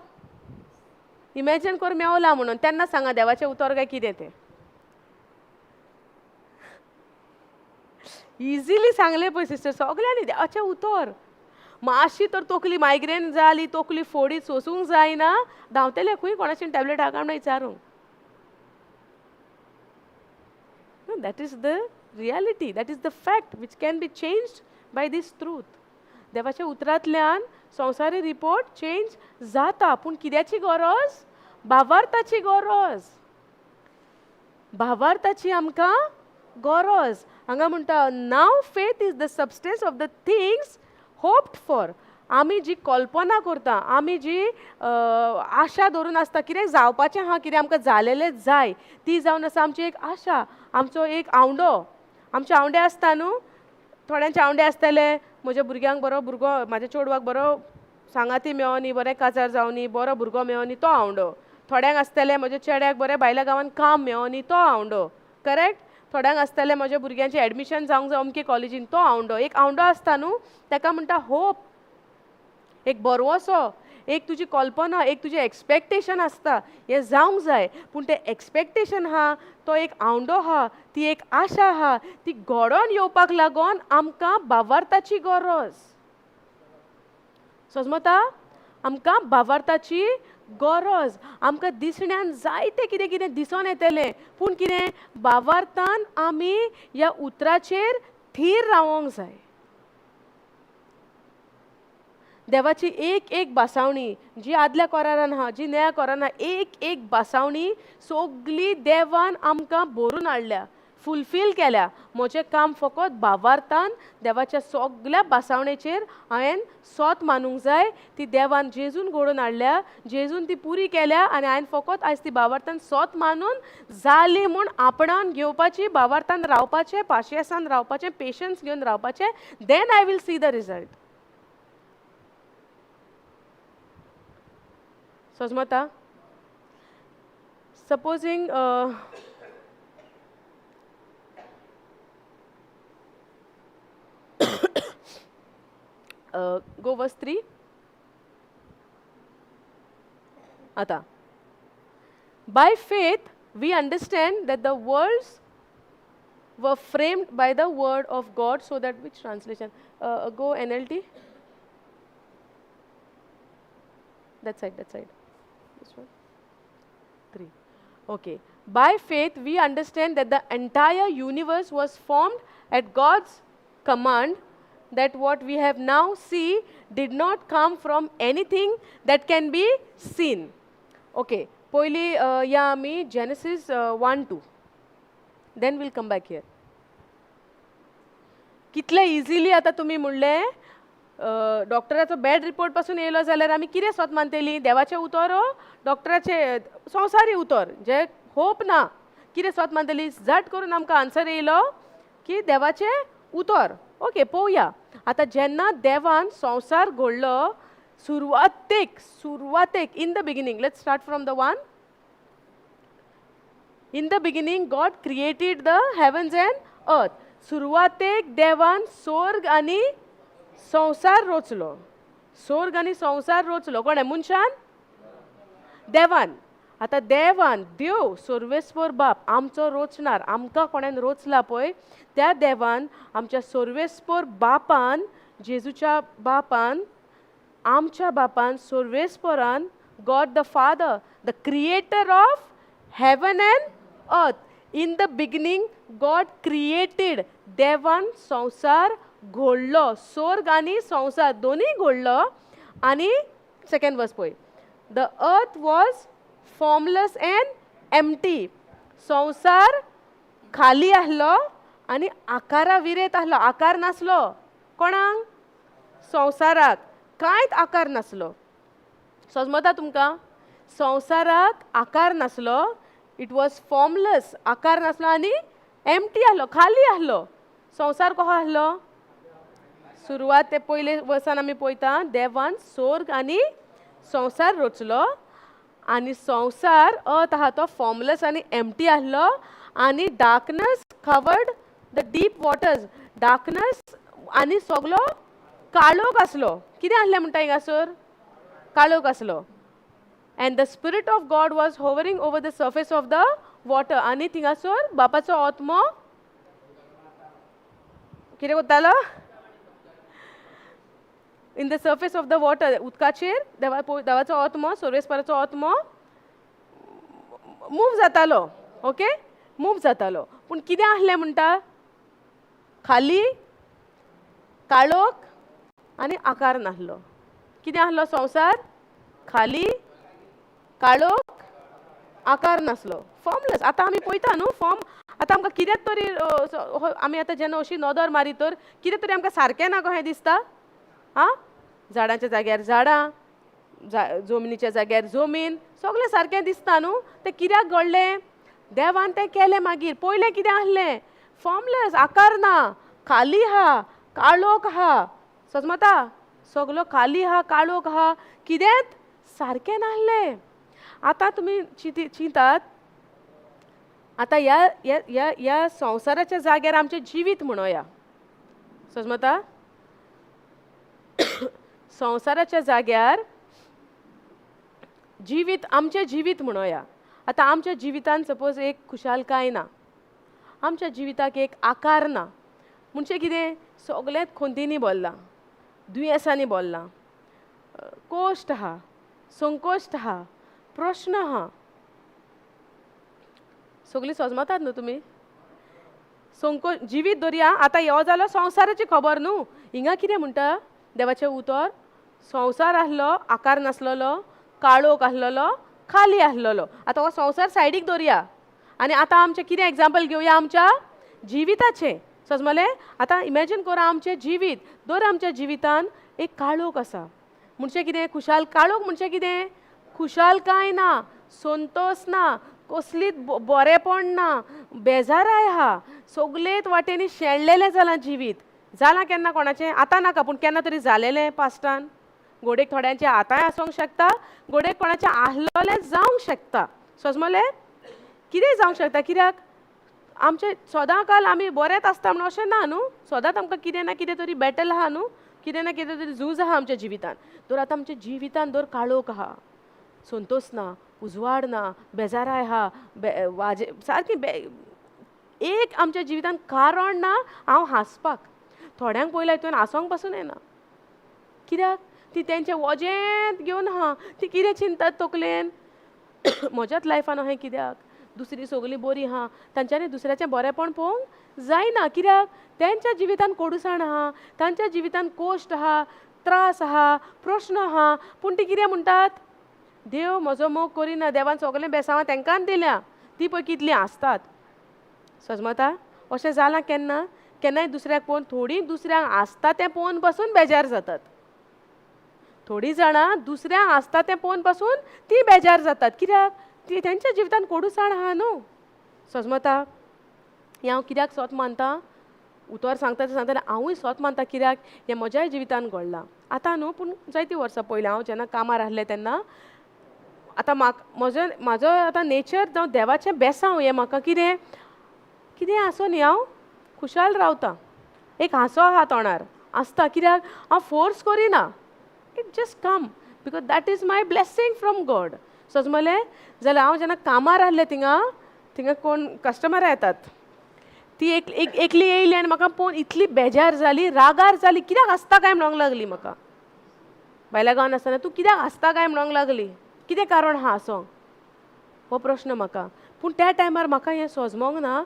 इमॅजीन कर मेवला म्हणून, तेन्ना सांगा देवाचें उतर काय कितें तें. इजिली सांगलें पळय सिस्टर सगल्यांनी, देवाचें उतर. मातशी तर तकली मायग्रेन जाली, तकली फोडीत सोसूंक जायना, धांवतले खंय कोणाची टॅबलेट आहा काय म्हणून विचारूंक. That is the reality, that is the fact which can be changed by this truth. देवाच्या उतरांतल्यान संवसारी रिपोर्ट चेंज जाता, पूण कित्याची गरज? भावार्थाची गरज. भावार्थाची आमकां गरज. हांगा म्हणटा now faith is the substance of the things hoped for. आमी जी कल्पना करता, आमी जी आशा धरून आसता कितें जावपाचें आहा, कितें आमकां जालेलें जाय, ती जावन आसा आमची एक आशा, आमचो एक आवंडो. आमचे आवंडे आसता न्हू, थोड्यांचे आवंडे आसतले म्हज्या भुरग्यांक बरो भुरगो, म्हाज्या चेडवाक बरो सांगाती मेळोनी, बरें काजार जावनी, बरो भुरगो मेळोनी, तो आवंडो. थोड्यांक आसतलें म्हज्या चेड्याक बरें भायल्या गांवांत काम मेळोनी, तो आवंडो. करेक्ट? थोड्यांक आसतलें म्हज्या भुरग्यांचें एडमिशन जावंक जाय अमके कॉलेजीन, तो आवंडो. एक आवंडो आसता न्हू, ताका म्हणटा होप, एक भरवसो, एक तुजी कल्पना, एक तुजें एक्सपेक्टेशन आसता हें जावंक जाय. पूण तें एक्सपेक्टेशन आहा, तो एक आवंडो आहा, ती एक आशा आहा, ती घडोवन येवपाक लागून आमकां भावार्थाची गरज. सजमता? आमकां भावार्थाची गरज. आमकां दिसण्यान जायतें कितें कितें दिसोन येतलें, पूण कितें भावार्थान आमी ह्या उतराचेर थीर रावोंक जाय. देवाची एक एक भासावणी जी आदल्या करारान आहा, जी नव्या करारान आहा, एक एक भासावणी सगली देवान आमकां भरून हाडल्या, फुलफील केल्या. म्हजें काम फकत भावार्थान देवाच्या सगल्या भासावणेचेर हांवें सोत मानूंक जाय. ती देवान जेजून घडोवन हाडल्या, जेजून ती पुरी केल्या, आनी हांवें फकत आयज ती भावार्थान सोत मानून जाली म्हूण आपणावन घेवपाची, भावार्थान रावपाचें, पाशियेसान रावपाचें, पेशन्स घेवन रावपाचें. Then I will see the result. सजमता? Supposing go verse 3. आता by faith we understand that the worlds were framed by the word of God, so that, which translation? Go NLT. That side, that side. This one. 3. Okay. By faith we understand that the entire universe was formed at God's command, that what we have now see did not come from anything that can be seen. Okay, पयलीं या आमी Genesis 1:2, then we'll come back here. कितले easily आतां तुमी म्हणलें, डॉक्टराचो bad report पासून येयलो जाल्यार आमी कितें सोत मानतली? देवाचें उतर, डॉक्टराचें संवसारी उतर जे होप ना, कितें सोत मानतली? झट करून आमकां आन्सर येयलो की देवाचें उतर. ओके, पळोवया आतां. जेन्ना देवान संवसार घडलो, सुरवातेक सुरवातेक, in the beginning, let's start from the one. In the beginning God created the heavens and earth. सुरवातेक देवान स्वर्ग आनी संवसार रोचलो. स्वर्ग आनी संवसार रोचलो. कोणें? मनशान? देवान. आतां देवान, देव सर्वेस्वर बाप आमचो रोचणार, आमकां कोणेन रोचला पळय, त्या देवान, आमच्या सर्वेस्पर बापान, जेजूच्या बापान, आमच्या बापान, सर्वेस्परान, God the Father, the creator of heaven and earth. In the beginning God created. देवान संवसार घडलो, स्वर्ग आनी संवसार दोनूय घडलो. आनी सेकंड वर्स पळय, the earth was formless and empty. संवसार खाली आहलो आनी आकारा विरेत आहलो. आकार नासलो कोणाक? संवसाराक कांयच आकार नासलो. समजता तुमकां? संवसाराक आकार नासलो. It was formless, आकार नासलो आनी एम्प्टी आहलो, खाली आहलो. संवसार कसो आहलो? सुरवात ते पयले वर्सान आमी पळयता, देवान स्वर्ग आनी संवसार रचलो आनी संवसार अर्थ आहा तो फॉर्मलेस आनी एम्प्टी आहलो आनी darkness covered the deep waters. Darkness आनी सगलो काळोख आसलो. कितें आहलें म्हणटा हिंगासर? काळोख आसलो. And the Spirit of God was hovering over the surface of the water. आनी थिंगासर बापाचो आत्मो कितें करतालो? In the surface of the water, उदकाचेर देवा देवाचो आत्मो, सर्वेस्पराचो आत्मो मूव जातालो. ओके, मूव जातालो. पूण कितें आहलें म्हणटा? खाली, काळोख आनी आकार नासलो. कितें आहलो संवसार? खाली, काळोख, आकार नासलो, फॉर्मलेस. आतां आमी पळयता न्हू फॉर्म. आतां आमकां कितेंच तरी आमी आतां जेन्ना अशी नदर मारी तर कितें तरी आमकां सारकें ना कशें दिसता. आं, झाडांच्या जाग्यार झाडां, जमनीच्या जाग्यार जमीन, सगळें सारकें दिसता न्हू. तें कित्याक घडलें? देवान तें केलें. मागीर पयलें कितें आहलें? फॉर्मलेस, आकार ना, खाली आहा, काळोख आहा. सजमता? सगलो खाली आहा, काळोख आहा, कितेंच सारकें नासलें. आतां तुमी चिंती चिंतात, आतां ह्या ह्या ह्या ह्या संवसाराच्या जाग्यार आमचें जिवीत म्हणोया. सजमता? संवसाराच्या जाग्यार जिवीत, आमचें जिवीत म्हणोया. आतां आमच्या जिवितान सपोज एक खुशालकाय ना, आमच्या जिविताक एक आकार ना, म्हणजे कितें, सगळेंच खंतींनी भरलां, दुयेंसांनी भरलां, कोश्ट आहा, संकोश्ट आहा, प्रश्न आहा. सगळीं सजमतात न्हू तुमी? संको जिवीत दरया. आतां हो जालो संवसाराची खबर न्हू. हिंगा कितें म्हणटा देवाचें उतर? संवसार आहलो आकार नासलेलो, काळोख आहलेलो, खाली आहलेलो. आतां हो संवसार सायडीक दवरया आनी आतां आमचें कितें एग्जाम्पल घेवया? आमच्या जिविताचें. सजमलें? आतां इमॅजीन करा आमचें जिवीत दर, आमच्या जिवितान एक काळोख आसा. म्हणजे कितें? खुशाल काळोख म्हणजे कितें? खुशालकाय ना, संतोश ना, कसलीच बरेपण ना, बेजाराय आहा, सगलेच वाटेंनी शेणलेलें जालां जिवीत. जालां केन्ना कोणाचें? आतां नाका, पूण केन्ना तरी जालेलें पास्टान. घोडेक थोड्यांचें आतांय आसूंक शकता, घोडेक कोणाचें आहलोलें जावंक शकता. सजमलें? कितेंय जावंक शकता. कित्याक आमचें सदां काल आमी बरेंच आसता म्हणून अशें ना न्हू. सदांच आमकां कितें ना कितें तरी बॅटल आहा न्हू, कितें ना कितें तरी झूज आहा आमच्या जिवितान. तर आतां आमच्या जिवितान दर काळोख आहा, संतोश ना, उजवाड ना, बेजाराय आहा, बे वाजे सारकी बे एक आमच्या जिवितान कारण ना हांव हांसपाक. थोड्यांक पळयल्यार तुवें हांसोंक पासून येना. कित्याक? ती तेंचे वजेंत घेवन आहा. ती कितें चिंततात तकलेन? म्हज्याच लायफान अशें कित्याक? दुसरी सगळीं बरीं आहा. तांच्यांनी दुसऱ्याचें बरेंपण पळोवंक जायना. कित्याक? तेंच्या जिवितान कोडूसाण आहा, तांच्या जिवितान कोश्ट आहा, त्रास आहा, प्रश्न आहा. पूण ती कितें म्हणटात? देव म्हजो मोग करिना, देवान सगळें बेसांवां तांकांच दिल्या, ती पळय कितलीं आसतात. सजमता अशें जालां केन्ना केन्नाय दुसऱ्याक पळोवन थोडीं दुसऱ्यांक आसता तें पळोवन बसून बेजार जातात. थोडीं जाणां दुसऱ्यांक आसता तें पळोवन बसून ती बेजार जातात. कित्याक ती तेंच्या जिवितान कोडूसाण आहा न्हू. सजमता हें हांव कित्याक सोत मानता, उतर सांगता तें सांगता हांवूय सोत मानता, कित्याक हें म्हज्याय जिवितान घडलां. आतां न्हू पूण जायतीं वर्सां पयलीं हांव जेन्ना कामार आसलें तेन्ना आतां म्हाका म्हजो म्हाजो आतां नेचर जावं देवाचें बेसांव हें म्हाका कितें कितें आसूं न्ही हांव खुशाल रावता, एक हांसो आहा तोंडार आसता, कित्याक हांव फोर्स करिना, it just come because that is my blessing from God. सजमलें जाल्यार हांव जेन्ना कामार आसलें थिंगा थिंगा कोण कस्टमरां येतात, ती एक एक एकली येयली आनी म्हाका पळोवन इतली बेजार जाली, रागार जाली, कित्याक हांसता काय म्हणूंक लागली म्हाका. बायल्या गांवान आसतना तूं कित्याक हांसता काय म्हणूंक लागली, कितें कारण आहा हांसोंक, हो प्रश्न म्हाका. पूण त्या टायमार म्हाका हें सोजमोंक ना,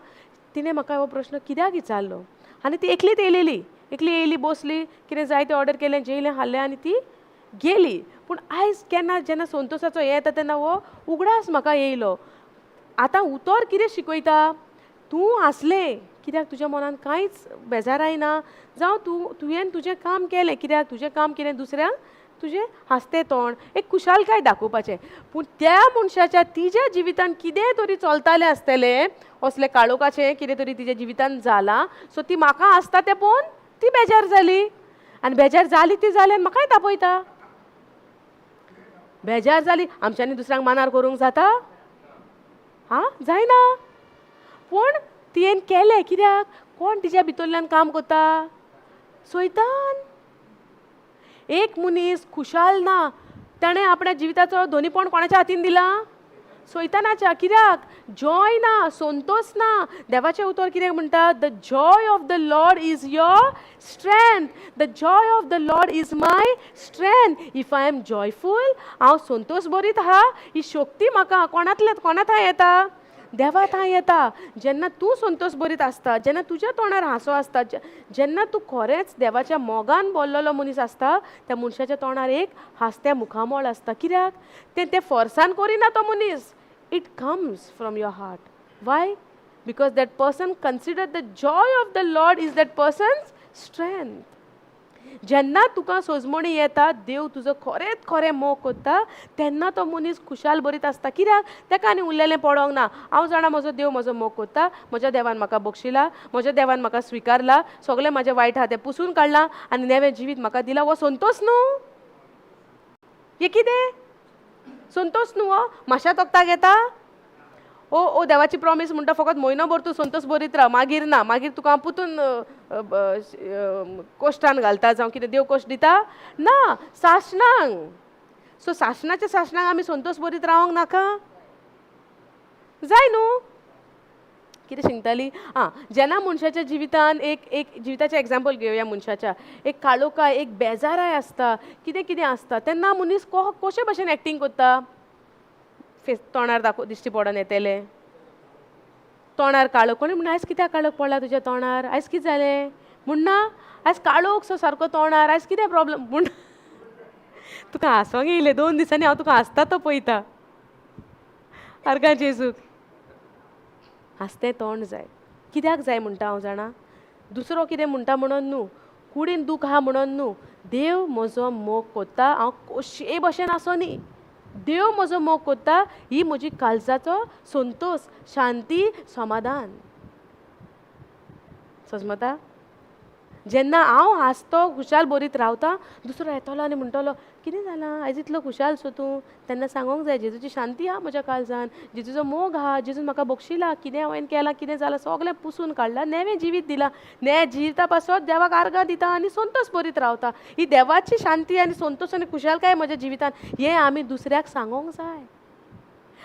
तिणें म्हाका हो प्रश्न कित्याक विचारलो. आनी ती एकलीच येयलेली, एकली येयली बसली, कितें जाय तें ऑर्डर केलें, जेयलें खाल्लें आनी ती गेली. पूण आयज केन्ना जेन्ना संतोशाचो हें येता तेन्ना हो उगडास म्हाका येयलो. आतां उतर कितें शिकयता, तूं हांसलें कित्याक तुज्या मनान कांयच बेजाराय ना, जावं तूं तुवें तुजें काम केलें, कित्याक तुजें काम केलें दुसऱ्यांक तुजें हांसतें तोंड एक खुशालकाय दाखोवपाचें. पूण त्या मनशाच्या तिज्या जिवितान कितें तरी चलतालें आसतलें, असलें काळोखाचें कितें तरी तिज्या जिवितान जालां, सो ती म्हाका हांसता तें पळोवन ती बेजार जाली, आनी बेजार जाली ती जाली आनी म्हाकाय तापयता. बेजार जाली आमच्यांनी दुसऱ्यांक मानार करूंक जाता? हां जायना. पूण तियेन केलें कित्याक, कोण तिज्या भितरल्यान काम करता? सैतान. एक मनीस खुशाल ना, ताणें आपल्या जिविताचो दोनीपण कोणाच्या हातीन दिलां? सैतानाच्या. कित्याक जॉय ना, संतोश ना. देवाचें उतर कितें म्हणटा? The joy of the Lord is your strength, the joy of the Lord is my strength. If I am joyful, हांव संतोश बरीत आहा, ही शक्ती म्हाका कोणांतल्यान कोणा थंय येता? देवा थंय येता. जेन्ना तूं संतोश बरीत आसता, जेन्ना तुज्या तोंडार हांसो आसता, जेन्ना तूं खरेंच देवाच्या मोगान बोल्लेलो मनीस आसता, त्या मनशाच्या तोंडार एक हांसतें मुखामळ आसता. कित्याक तें तें फोर्सान करिना तो मनीस, it comes from your heart. Why? Because that person consider the joy of the Lord is that person's strength. जेन्ना तुका सोजमणी येता, देव तुजो खरेंच खरें मोग करता, तेन्ना तो मनीस खुशाल बरीत आसता. कित्याक ताका आनी उरलेलें पडोंक ना. हांव जाणा म्हजो देव म्हजो मोग करता, म्हज्या देवान म्हाका बक्षिला, म्हज्या देवान म्हाका स्विकारला, सगळें म्हाजें वायट आहा तें पुसून काडलां आनी नवें जिवीत म्हाका दिलां. हो संतोश न्हू, हें कितें संतोश न्हू? हो माश्या तोखताक येता. ओ ओ देवाची प्रॉमीस म्हणटा फकत म्हयनो भर तूं संतोश बरीत राव, मागीर ना, मागीर तुका हांव पुतून कोश्टान घालता, जावं कितें देव कोश्ट दिता ना सासणांक. सो सासणाच्या सासणांक आमी संतोश बरीत रावंक नाका जाय न्हू. कितें शिंकताली? आं, जेन्ना मनशाच्या जिवितान एक एक जिविताचें एग्जाम्पल घेवया, मनशाच्या एक काळोखाय, एक बेजाराय आसता, कितें कितें आसता, तेन्ना मनीस कशे भशेन एक्टींग करता? फेस तोंडार दाखो दिश्टी पडोन येतलें तोंडार काळोख. कोणी म्हणटा आयज कित्याक काळोख पडला तुज्या तोंडार, आयज कितें जालें म्हणना, आयज काळोख सो सारको तोंडार, आयज कितें प्रॉब्लम म्हण. तुका हांसोंक येयलें, 2 दिसांनी हांव तुका हांसता तो पळयता. आर्गां जेजूक. हांसतें तोंड जाय. कित्याक जाय म्हणटा हांव जाणा? दुसरो कितें म्हणटा म्हणून न्हू, कुडीन दूख आहा म्हणून न्हू, देव म्हजो मोग कोत्ता, हांव कशेय भशेन आसो न्ही, देव म्हजो मोग कोत्ता, ही म्हजी काळजाचो संतोश, शांती, समाधान. सजमता? जेन्ना हांव हांसतो खुशाल बरीत रावता, दुसरो येतलो आनी म्हणटलो कितें जालां आयज इतलो खुशाल सो तूं, तेन्ना सांगोंक जाय जेजूची शांती आहा म्हज्या काळजान, जेजूचो मोग आहा, जेजून म्हाका बक्षिला, कितें हांवें केलां कितें जालां सगळें पुसून काडलां, नवें जिवीत दिलां, नव्या जिविता पासत देवाक आर्गां दिता आनी संतोश बरीत रावता. ही देवाची शांती आनी संतोश आनी खुशालकाय म्हज्या जिवितान, हें आमी दुसऱ्याक सांगोंक जाय.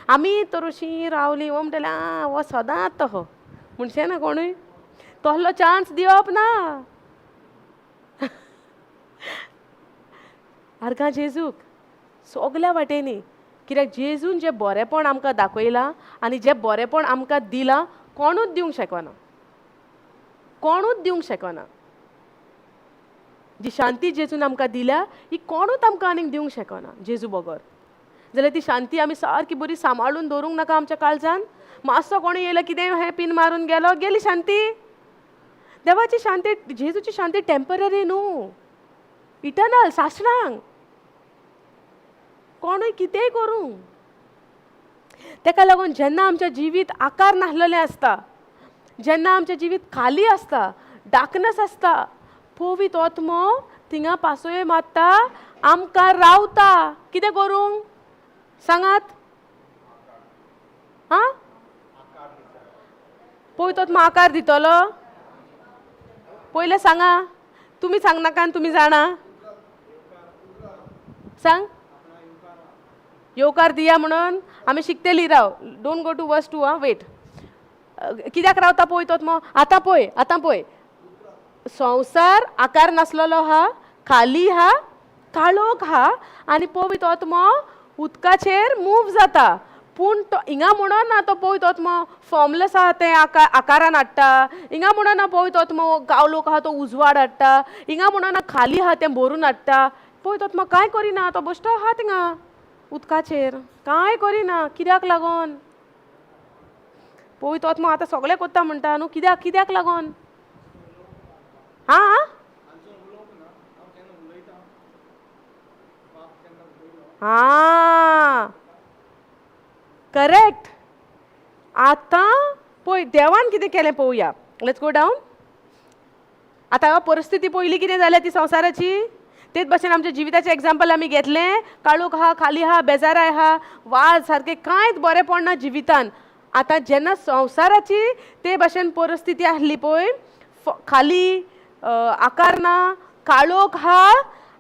आमी तर अशीं रावलीं, हो म्हणटलें आं हो सदांच तहो म्हणशें ना, कोणूय तसलो चान्स दिवप ना. आर्गां जेजूक सगल्या वाटेंनी, कित्याक जेजून जें बरेंपण आमकां दाखयलां आनी जें बरेंपण आमकां दिलां कोणूच दिवंक शकना, कोणूच दिवंक शकना. जी शांती जेजून आमकां दिल्या ही कोणूच आमकां आनीक दिवंक शकना जेजू बगर. जाल्यार ती शांती आमी सारकी बरी सांबाळून दवरूंक नाका आमच्या काळजान. मातसो कोणी येयलो कितें हें पीन मारून गेलो, गेली शांती. देवाची शांती, जेजूची शांती टेंपररी न्हू, इटर्नल, सासणांक. कोणूय कितेंय करूं. तेका लागून जेन्ना आमचें जिवीत आकार नासलेलें आसता, जेन्ना आमचें जिवीत खाली आसता, डार्कनस आसता, पवित्र आत्मो थिंगा पासयो मारता, आमकां रावता. कितें करूंक सांगात? आं, पवित्र आत्मो आकार दितलो? पयलें सांगा, तुमी सांगनाका आनी तुमी जाणा. सांग, येवकार दिया म्हणून आमी शिकतली. राव, don't go to verse 2. आं, वेट. कित्याक रावता पवित्र आत्मो? आतां पळय, आतां पळय, संवसार आकार नासलेलो आहा, खाली आहा, काळोख आहा आनी पवित्र आत्मो उदकाचेर मूव जाता. पूण तो हिंगा म्हणून ना, तो पवित्र आत्मो फॉर्मलेस आहा तें आकारान हाडटा. हिंगा म्हणून ना, पवित्र आत्मो काळोख आहा तो उजवाड हाडटा. हिंगा म्हणून ना, खाली आहा तें भरून हाडटा. पवित्र आत्मो कांय करिना, तो बश्टो आहा थिंगा उदकाचेर, कांय करिना. कित्याक लागोन पवित्र आत्मो आतां सगळें करता म्हणटा न्हू? कित्याक, कित्याक लागोन? आं, आं, करेक्ट. आतां पळय देवान कितें केलें पळोवया. Let's go down. आतां परिस्थिती पयली कितें जाल्या ती संवसाराची, तेच भशेन आमच्या जिविताचें एग्जाम्पल आमी घेतलें. काळोख आहा, खाली आहा, बेजाराय आहा, वाज सारकें कांयच बरेंपण ना जिवितान. आतां जेन्ना संवसाराची ते भशेन परिस्थिती आसली पळय, खाली, आकार ना, काळोख आहा,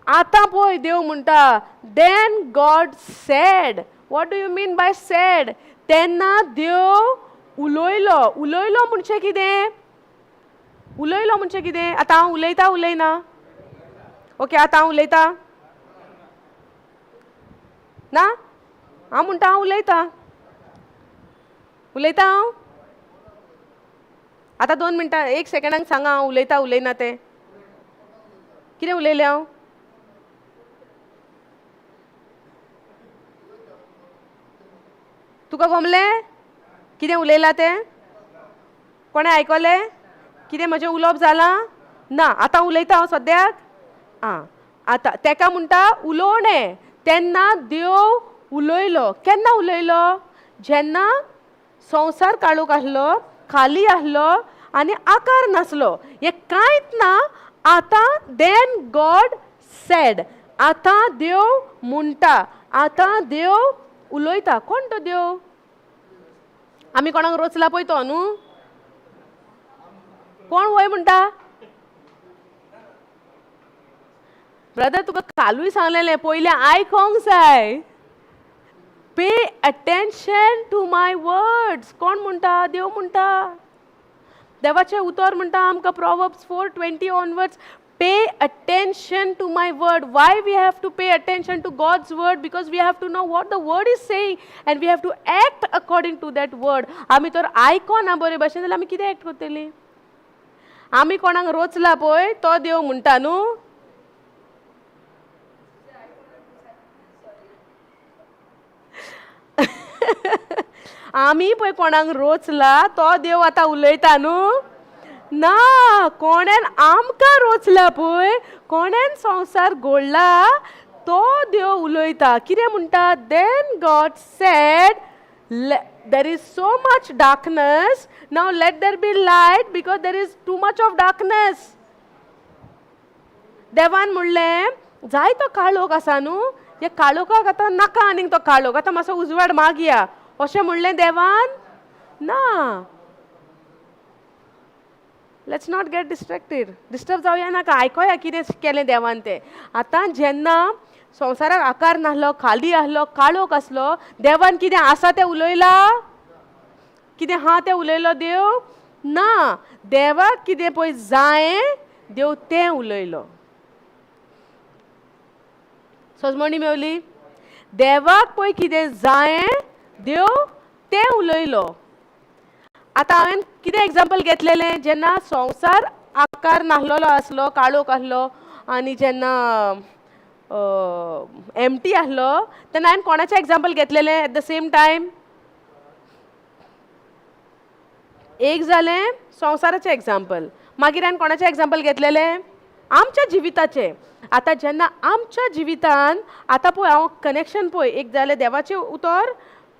आतां पळय देव म्हणटा, then God said. What do you mean by said? तेन्ना देव उलयलो. उलयलो म्हणजे कितें? उलयलो म्हणजे कितें? आतां हांव उलयता, उलयना? ओके, आतां हांव उलयता ना? हांव म्हणटा हांव उलयता. उलयता हांव आतां. 2 मिनटां, एक सेकंडाक सांगा हांव उलयता उलयना तें. कितें उलयलें हांव? तुका गमलें कितें उलयलां तें? कोणें आयकलें? कितें म्हजें उलोवप जालां ना? आतां उलयता हांव सद्याक. आं, आतां तेका म्हणटा उलोवणें. तेन्ना देव उलयलो. केन्ना उलयलो? जेन्ना संवसार काळोख आसलो, खाली आसलो आनी आकार नासलो, हें कांयच ना. आतां then God said. आतां देव म्हणटा, आतां देव उलयता. कोण तो देव? आमी कोणाक रोचला पळय तो न्हू? कोण वय म्हणटा? ब्रदर, तुका कालूय सांगलेलें, पयलें आयकोंक जाय. Pay attention to my words. कोण म्हणटा? देव म्हणटा. देवाचें उतर म्हणटा आमकां, Proverbs 4:20 onwards, pay attention to my word. Why we have to pay attention to God's word? Because we have to know what the word is saying and we have to act according to that word. आमी तर आयकोना बरे भशेन जाल्यार आमी कितें act करतली? आमी कोणाक रोचला पळय तो देव म्हणटा न्हू? आमी पळय कोणाक रोचला तो देव आतां उलयता न्हू? ना, कोणेन आमकां रोचला पळय, कोणेन संवसार घडला तो देव उलयता. कितें म्हणटा? Then God said, there is so much darkness, now let there be light because there is too much of darkness. देवान म्हणलें, जायतो काळोख आसा न्हू, ह्या काळोखाक आतां नाका आनीक तो काळोख, आतां मातसो उजवाड मागया, अशें म्हणलें देवान? ना. Let's not get distracted. Disturb जावया नाका. आयकोया कितें केलें देवान तें. आतां जेन्ना संवसाराक आकार नासलो, खाली आसलो, काळोख आसलो, देवान कितें आसा तें उलयलां? कितें आहा तें उलयलो देव? ना. देवाक कितें पळय जाय, देव तें उलयलो. सजमणी मेवली? देवाक पळय कितें जाय, देव तें उलयलो. आतां हांवें कितें एग्जाम्पल घेतलेलें? जेन्ना संवसार आकार नासलेलो आसलो, काळोख आसलो आनी जेन्ना एमटी आहलो तेन्ना हांवें कोणाचें एग्जाम्पल घेतलेलें एट the same time? एक जालें संवसाराचें एग्जाम्पल, मागीर हांवें कोणाचें एग्जाम्पल घेतलेलें? आमच्या जिविताचें. आतां जेन्ना आमच्या जिवितान आतां पळय हांव कनेक्शन पळय, एक जालें देवाचें उतर,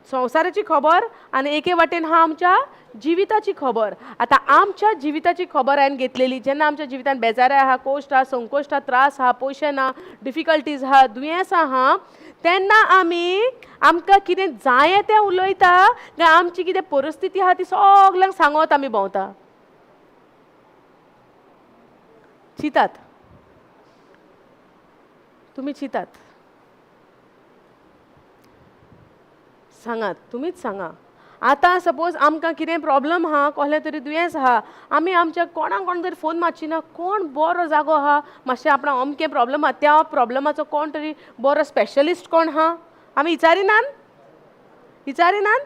संवसाराची खबर, आनी एके वाटेन हा आमच्या जिविताची खबर. आतां आमच्या जिविताची खबर हांवें घेतलेली जेन्ना आमच्या जिवितान बेजाराय आहा, कोश्ट आहा, संकोश्ट आहा, त्रास आहा, पयशे ना, डिफिकल्टीज आहा, दुयेंसां आहा, तेन्ना आमी आमकां कितें जाय तें उलयता काय आमची कितें परिस्थिती आहा ती सगल्यांक सांगत आमी भोंवता? चिंतात तुमी, चिंतात, सांगात, तुमीच सांगा. आतां सपोज आमकां कितें प्रॉब्लम आहा, कसलें तरी दुयेंस आहा, आमी आमच्या कोणाक कोण तरी फोन मारची ना, कोण बरो जागो आहा मातशें आपणाक अमकें प्रॉब्लम आहा त्या प्रॉब्लमाचो कोण तरी बरो स्पेशलिस्ट कोण आहा, आमी विचारिनान? विचारिनान?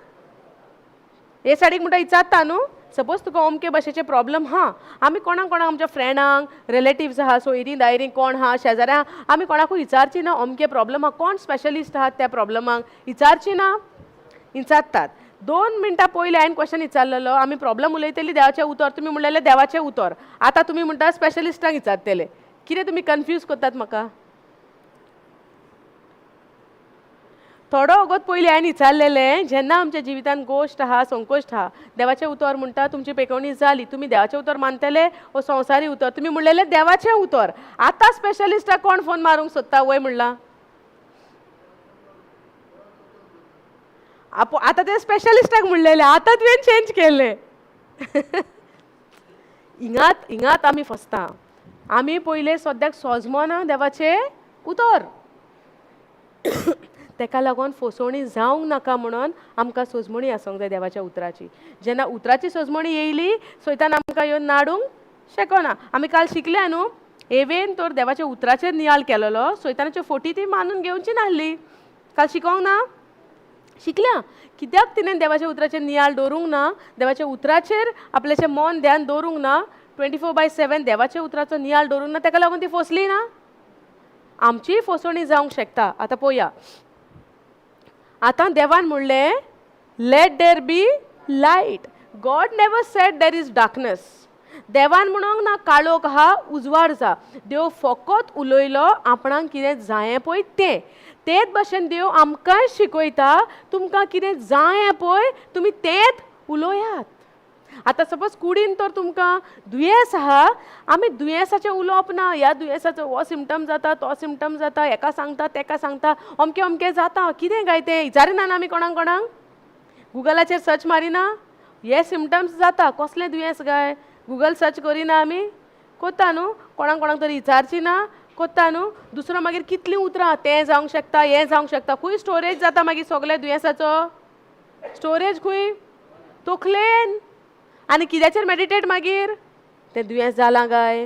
हे साडीक म्हणटा विचारता न्हू. सपोज तुका अमके भाशेचे प्रॉब्लम आहा, आमी कोणाक कोणाक आमच्या फ्रेंडांक, रिलेटिव्स आहा, सोयरीं दायरीं कोण आहा, शेजाऱ्यां, आमी कोणाकूय विचारची ना अमके प्रॉब्लम आहा, कोण स्पेशलिस्ट आहा त्या प्रॉब्लमाक विचारची ना? विचारतात. 2 मिनटां पयलीं हांवें क्वेश्चन विचारलेलो, आमी प्रॉब्लम उलयतली देवाचें उतर, तुमी म्हणलेलें देवाचें उतर, आतां तुमी म्हणटा स्पेशलिस्टांक विचारतले. कितें तुमी कन्फ्यूज करतात म्हाका? थोडो वगत पयलीं हांवें विचारलेलें, जेन्ना आमच्या जिवितान गोश्ट आहा, संकोश्ट आहा, देवाचें उतर म्हणटा तुमची पेकोवणी जाली, तुमी देवाचें उतर मानतले वो संवसारी उतर? तुमी म्हणलेलें देवाचें उतर. आतां स्पेशलिस्टाक कोण फोन मारूंक सोदता वय म्हणलां? आतां ते स्पेशलिस्टाक म्हणलेलें, आतां तुवें चेंज केलें. हिंगात हिंगात आमी फसता. आमी पयलें सद्याक सोजमना देवाचें उतर, तेका लागून फसवणी जावंक नाका म्हणून आमकां सोजमणी आसूंक जाय देवाच्या उतराची. जेन्ना उतराची सोजमणी येयली सैतान आमकां येवन नाडूंक शकना. आमी काल शिकल्या न्हू, एवेन तर देवाच्या उतराचेर नियाळ केलेलो, सैतानाच्यो फोटी ती मानून घेवची नासली. काल शिकोंक ना? शिकल्या. कित्याक तिणें देवाच्या उतराचेर नियाळ दवरूंक ना, देवाच्या उतराचेर आपल्याचें मन ध्यान दवरूंक ना, 24/7 देवाच्या उतराचो नियाळ दवरूंक ना, तेका लागून ती फसली ना. आमचीय फसवणी जावंक शकता. आतां पळोवया, आतां देवान म्हणलें let there be light. God never said there is darkness. देवान म्हणूंक ना काळोख आहा उजवाड जा. देव फकत उलयलो आपणाक कितें जायें पळय तें. तेच भाशेन देव आमकांय शिकयता, तुमकां कितें जायें पळय तुमी तेंच उलयात. आतां सपोज कुडीन तर तुमकां दुयेंस आहा, आमी दुयेंसाचें उलोवप ना, ह्या दुयेंसाचो हो सिमटम जाता, तो सिमटम जाता, हेका सांगता तेका सांगता, अमकें अमकें जाता, कितें काय तें विचारिना आमी कोणाक कोणाक, गुगलाचेर सर्च मारिना हे सिमटम्स जाता, कसलें दुयेंस काय गुगल सर्च करिना आमी, कोत्ता न्हू, कोणाक कोणाक तरी विचारची ना, कोत्ता न्हू. दुसरो मागीर कितलीं उतरां, तें जावंक शकता, हें जावंक शकता, खूंय स्टोरेज जाता मागीर सगळ्या दुयेंसाचो स्टोरेज खूंय तोखलेन. आनी कित्याचेर मेडिटेट मागीर तें दुयेंस जालां काय,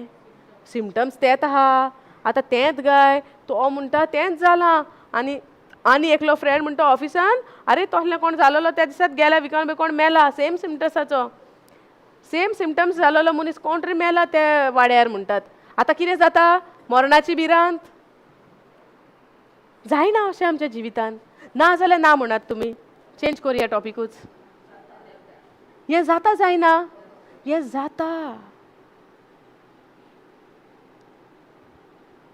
सिमटम्स तेंच आहा, आतां तेंच काय, तो म्हणटा तेंच जालां. आनी आनी एकलो फ्रेंड म्हणटा ऑफिसान, आरे तसलें कोण जालोलो त्या दिसात गेल्या विकान कोण मेला, सेम सिमटम्साचो, सेम सिमटम्स जालोलो मनीस कोण तरी मेला त्या वाड्यार म्हणटात. आतां कितें जाता, मरणाची भिरांत जायना अशें आमच्या जिवितान. ना जाल्यार ना म्हणात तुमी, चेंज करुया टॉपिकूच. हें जाता जायना, हें जाता,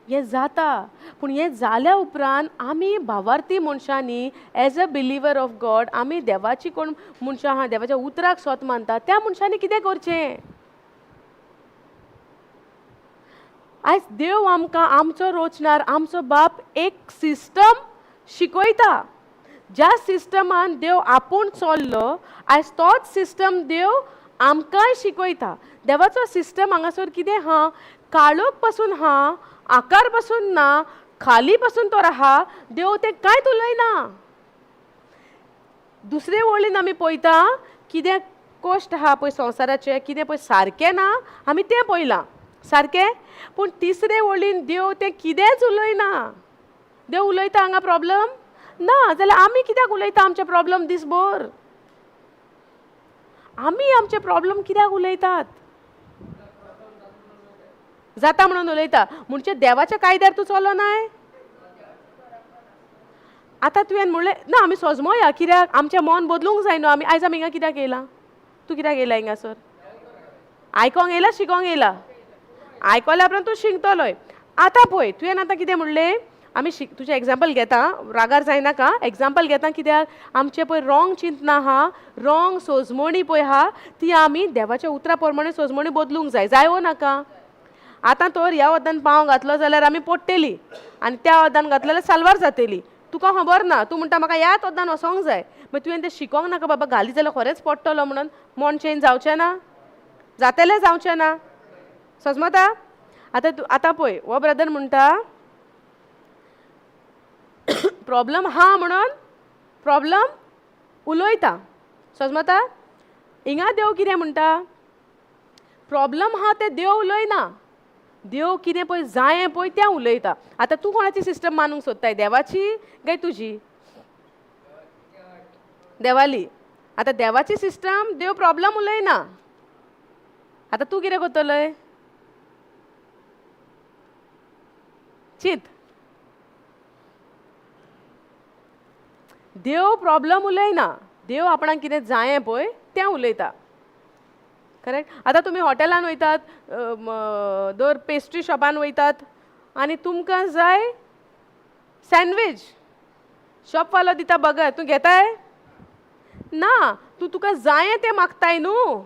हें जाता. पूण हें जाल्या उपरांत आमी भावार्थी मनशांनी as a believer of God, आमी देवाची कोण मनशां आहा, देवाच्या उतराक सोत मानता, त्या मनशांनी कितें करचें? आयज देव आमकां आमचो रोचणार, आमचो बाप एक सिस्टम शिकयता, ज्या सिस्टमान देव आपूण चल्लो, आयज तोच सिस्टम देव आमकांय शिकयता. देवाचो सिस्टम हांगासर कितें आहा, काळोख पासून आहा, आकार पासून ना, खाली पासून तर आहा, देव तें कांयच उलयना. दुसरे वळीन आमी पळयता कितें कश्ट आहा पळय संवसाराचें, कितें पळय सारकें ना, आमी तें पळयलां सारकें. पूण तिसरे वळीन देव तें कितेंच उलयना. देव उलयता हांगा प्रॉब्लम ना जाल्यार आमी कित्याक उलयता आमचे प्रॉब्लम दिसभर? आमी आमचे प्रॉब्लम कित्याक उलयतात? जाता म्हणून उलयता म्हणजे देवाच्या कायद्यार तूं चलो नाय. आतां तुवें म्हणलें ना आमी सोजमोया, कित्याक आमचें मन बदलूंक जाय न्हू. आमी आयज आमी हिंगा कित्याक येयला? तूं कित्याक येयला हिंगासर? आयकोंक येयला, शिकोंक येयला? आयकोल्या उपरांत तूं शिकतलोय. आतां पळय तुवें आतां कितें म्हणलें, आमी तुजें एग्जाम्पल घेता, रागार जायनाका, एग्जाम्पल घेता कित्याक आमचें पळय रॉंग चिंतना आहा, रॉंग सोजमणी पळय आहा, ती आमी देवाच्या उतरा प्रमाणे सोजमणी बदलूंक जाय. जाय वो नाका? आतां तर ह्या वतान पांव घातलो जाल्यार आमी पडटेली आनी त्या वतान घातलो जाल्यार साल्वार जातली. तुका खबर ना, तूं म्हणटा म्हाका ह्याच वतान वचोंक जाय. मागीर तुवें तें शिकोंक नाका बाबा, घाली जाल्यार खरेंच पडटलो म्हणून मन चेंज जावचें ना? जातलें जावचें ना? सजमता? आतां तूं आतां पळय हो ब्रदर म्हणटा प्रॉब्लम हा म्हणून प्रॉब्लम उलयता. सजमता? हिंगा देव कितें म्हणटा? प्रॉब्लम हा तें देव उलयना, देव कितें पळय जायें पळय तें उलयता. आतां तूं कोणाची सिस्टम मानूंक सोदताय, देवाची काय तुजी? देवाली. आतां देवाची सिस्टम, देव प्रॉब्लम उलयना. आतां तूं कितें करतलोय? चिंत. देव प्रॉब्लम उलयना, देव आपणाक कितें जायें पळय तें उलयता. करेक्ट? आतां तुमी हॉटेलान वयतात, दर पेस्ट्री शॉपान वयतात आनी तुमकां जाय सँडवीच, शॉपवालो दिता बगर, तूं घेताय? ना, तूं तुका जायें तें मागताय न्हू.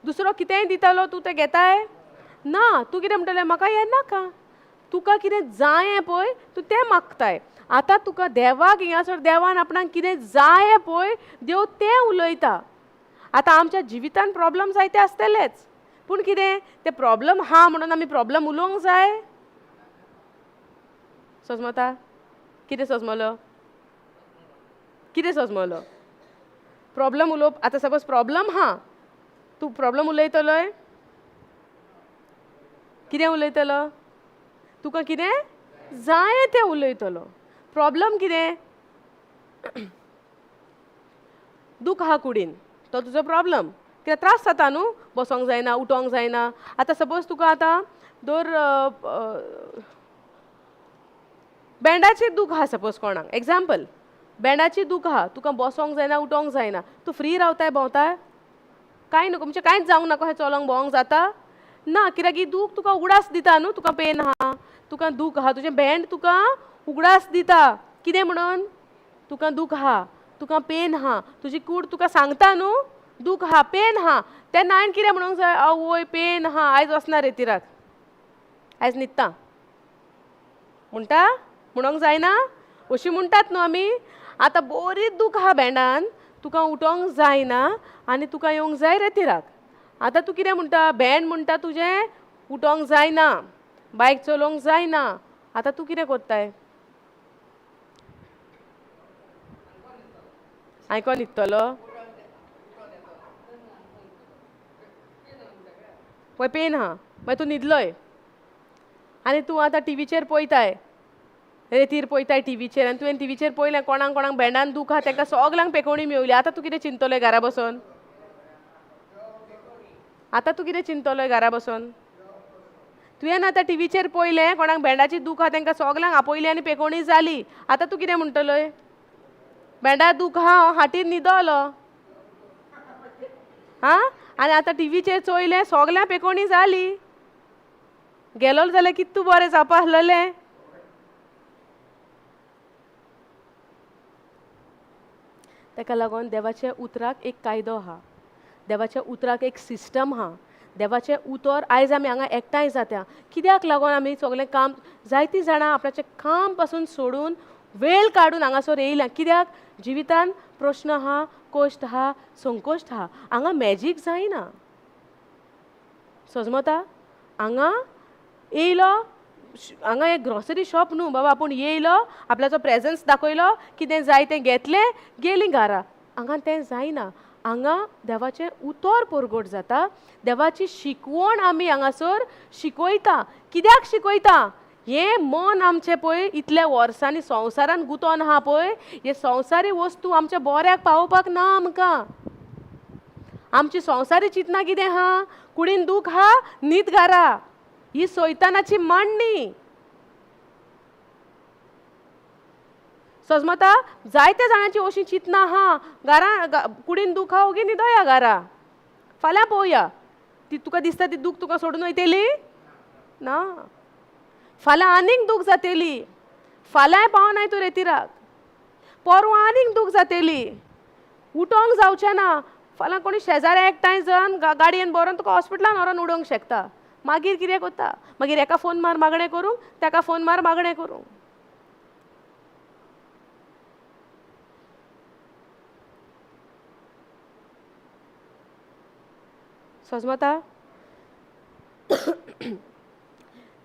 दुसरो कितेंय दितालो तूं तें घेताय? ना, तूं कितें म्हणटलें, म्हाका हें नाका. तुका कितें जायें पळय तूं तें मागताय. आतां तुका देवाक हिंगासर देवान आपणाक कितें जायें पळय देव तें उलयता. आतां आमच्या जिवितान प्रॉब्लम जायते आसतलेच, पूण कितें ते प्रॉब्लम हा म्हणून आमी प्रॉब्लम उलोवंक जाय? सजमता? कितें सजमलो? कितें सजमलो? प्रॉब्लम उलोवप. आतां सपोज प्रॉब्लम हा, तूं प्रॉब्लम उलयतलोय? कितें उलयतलो? तुका कितें जाय तें उलयतलो. प्रॉब्लम कितें? दूख आहा कुडीन, तो तुजो प्रॉब्लम. कित्याक त्रास जाता न्हू, बसोंक जायना, उठोंक जायना. आतां सपोज तुका आतां दर बँडाची दूख आहा, सपोज कोणाक एग्जाम्पल बँडाची दूख आहा, तुका बसोंक जायना, उठोंक जायना, तूं फ्री रावताय, भोंवताय, कांय न्हू, म्हणजे कांयच जावंक नाका, चलोंक भोंवंक जाता ना, कित्याक ही दूख तुका उगडास दिता न्हू, तुका पेन आहा, तुका दूख आहा, तुजें बँड तुका उगडास दिता. कितें म्हणून? तुका दूख आहा, तुका पेन आहा, तुजी कूड तुका सांगता न्हू दूख आहा, पेन आहा. तेन्ना हांवें कितें म्हणूंक जाय? आवय पेन आहा, आयज वचना रे तिराक, आयज न्हिदता म्हणटा? म्हणोंक जायना? अशी म्हणटात न्हू आमी. आतां बरी दूख आहा बँडान, तुका उठोंक जायना आनी तुका येवंक जाय रेतिराक. आतां तूं कितें म्हणटा? बँड म्हणटा तुजें उठोंक जायना, बायक चलोवंक जायना. आतां तूं कितें करताय? आयकोन न्हिदतलो? पळय पेन आहा, मागीर तूं न्हिदलोय आनी तूं आतां टिवीचेर पळयताय, रेतीर पळयताय टिवीचेर, आनी तुवें टिवीचेर पळयलें कोणाक कोणाक बँडान दूख आहा, तांकां सगल्यांक पेकोवणी मेवली. आतां तूं कितें चिंततलोय घरा बसोन? आतां तूं कितें चिंततलोय घरा बसोन? तुवें आतां टिवीचेर पळयलें कोणाक बँडाची दूख आहा, तांकां सगल्यांक आपयली आनी पेकोवणी जाली. आतां तूं कितें म्हणटलोय? बँडा दूख आहा, हांव हाटीर न्हिदलो आं, आनी आतां टिवीचेर चोयलें सगल्यां पेकोवणी जाली, गेलो जाल्यार कितू बरें जावपा आसलेलें. ताका लागून देवाच्या उतराक एक कायदो आहा, देवाच्या उतराक एक सिस्टम आहा. देवाचें उतर आयज आमी हांगा एकठांय जाता कित्याक लागून? आमी सगळें काम, जायतीं जाणां आपणाचें काम पासून सोडून वेळ काडून हांगासर येयल्या. कित्याक? जिवितान प्रश्न आहा, कश्ट आहा, संकश्ट आहा. हांगा मॅजीक जायना. सजमता? हांगा येयलो, हांगा एक ग्रोसरी शॉप न्हू बाबा, आपूण येयलो, आपल्याचो प्रेजन्स दाखयलो, कितें जाय तें घेतलें, गेलीं घरा. हांगा तें जायना. हांगा देवाचें उतर परगट जाता, देवाची शिकवण आमी हांगासर शिकयता. कित्याक शिकयता? हें मन आमचें पळय इतल्या वर्सांनी संवसारान गुंतोन आहा पळय, हे संवसारी वस्तू आमच्या बऱ्याक पावोवपाक ना आमकां. आमची संवसारी चिंतना कितें आहा? कुडीन दूख आहा, न्हीद घरा. ही सैतानाची मांडणी. सोजमता जायत्या जाणांची अशीं चिंतना आहा, घरा कुडीन दूख आहा ओगी न्हिदोया घरा, फाल्यां पळोवया. ती तुका दिसता ती दूख तुका सोडून वयतली ना, फाल्यां आनीक दूख जातली, फाल्यांय पावनाय तूं रेतिराक, पोरवां आनीक दूख जातली, उठोंक जावचें ना, फाल्यां कोणी शेजाऱ्या एकठांय जावन गाडयेन बरोवन तुका हॉस्पिटलान व्हरोन उडोवंक शकता. मागीर कितें करता? मागीर एका फोन मार मागणें करूंक, ताका फोन मार मागणें करूंक. सजमता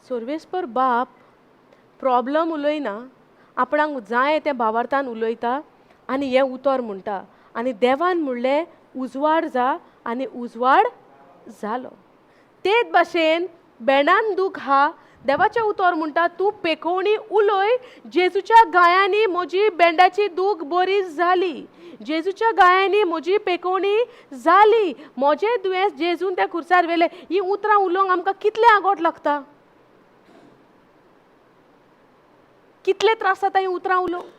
सर्वेस्पर बाप प्रॉब्लम उलयना, आपणाक जाय तें भावार्थान उलयता आनी हें उतर म्हणटा. आनी देवान म्हणलें उजवाड जा, आनी उजवाड जालो. तेच भाशेन बेणान दूख हा, देवाचें उतर म्हणटा तूं पेकोवणी उलय, जेजूच्या गायांनी म्हजी बेंडाची दूख बरी जाली, जेजूच्या गायांनी म्हजी पेकोवणी जाली, म्हजें दुयेंस जेजून त्या खुर्सार व्हेलें. हीं उतरां उलोवंक आमकां कितलें आगोट लागता, कितले त्रास जाता हीं उतरां उलोवंक.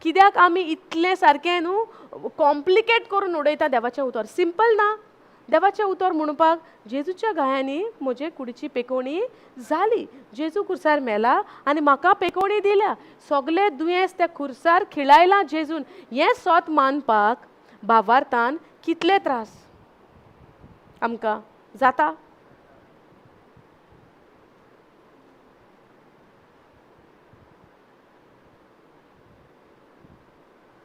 कित्याक आमी इतलें सारकें न्हू कॉम्प्लिकेट करून उडयता देवाचें उतर. सिंपल ना देवाचें उतर म्हणपाक. जेजूच्या गायांनी म्हजे कुडीची पेकोवणी जाली, जेजू खुर्सार मेला आनी म्हाका पेकोवणी दिल्या, सगळे दुयेंस त्या खुर्सार खिळायलां जेजून. हें सोत मानपाक भावार्थान कितले त्रास आमकां जाता.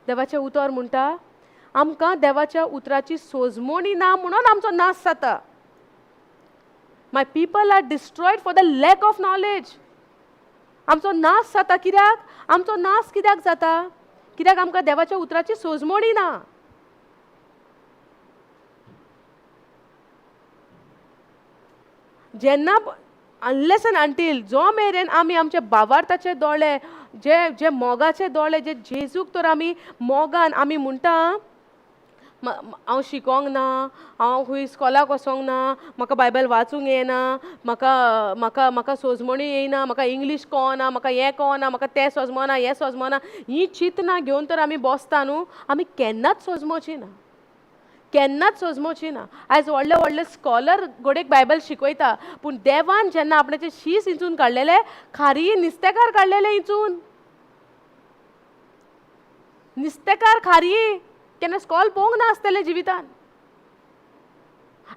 देवाचें उतर म्हणटा आमकां देवाच्या उतराची सोजमणी ना म्हणून आमचो नाश जाता. My people are destroyed for the lack of knowledge. आमचो नाश जाता कित्याक? आमचो नाश कित्याक जाता? कित्याक आमकां देवाच्या उतराची सोजमणी ना. जेन्ना अनलेस एंड अंटील जो मेरेन आमी आमचे भावार्थाचे दोळे, जे जे मोगाचे दोळे, जे जेजूक तर आमी मोगान आमी म्हणटा, हांव शिकोंक ना, हांव खंय इस्कॉलाक वचोंक ना, म्हाका बायबल वाचूंक येना, म्हाका म्हाका म्हाका सोजमणी येयना, म्हाका इंग्लीश कळना, म्हाका हें कळना, म्हाका तें सोजमना, हें सोजमना, हीं चिंतनां घेवन तर आमी बसता न्हू, आमी केन्नाच सोजमोची ना, केन्नाच सोजमोची ना. आयज व्हडले व्हडले स्कॉलर घोडेक बायबल शिकयता, पूण देवान जेन्ना आपणाचे शीस इंचून काडलेले, खारी नुस्तेकार काडलेले इंचून, नुस्तेकार खारी केन्ना स्कॉल पळोवंक ना आसतलें जिवितान.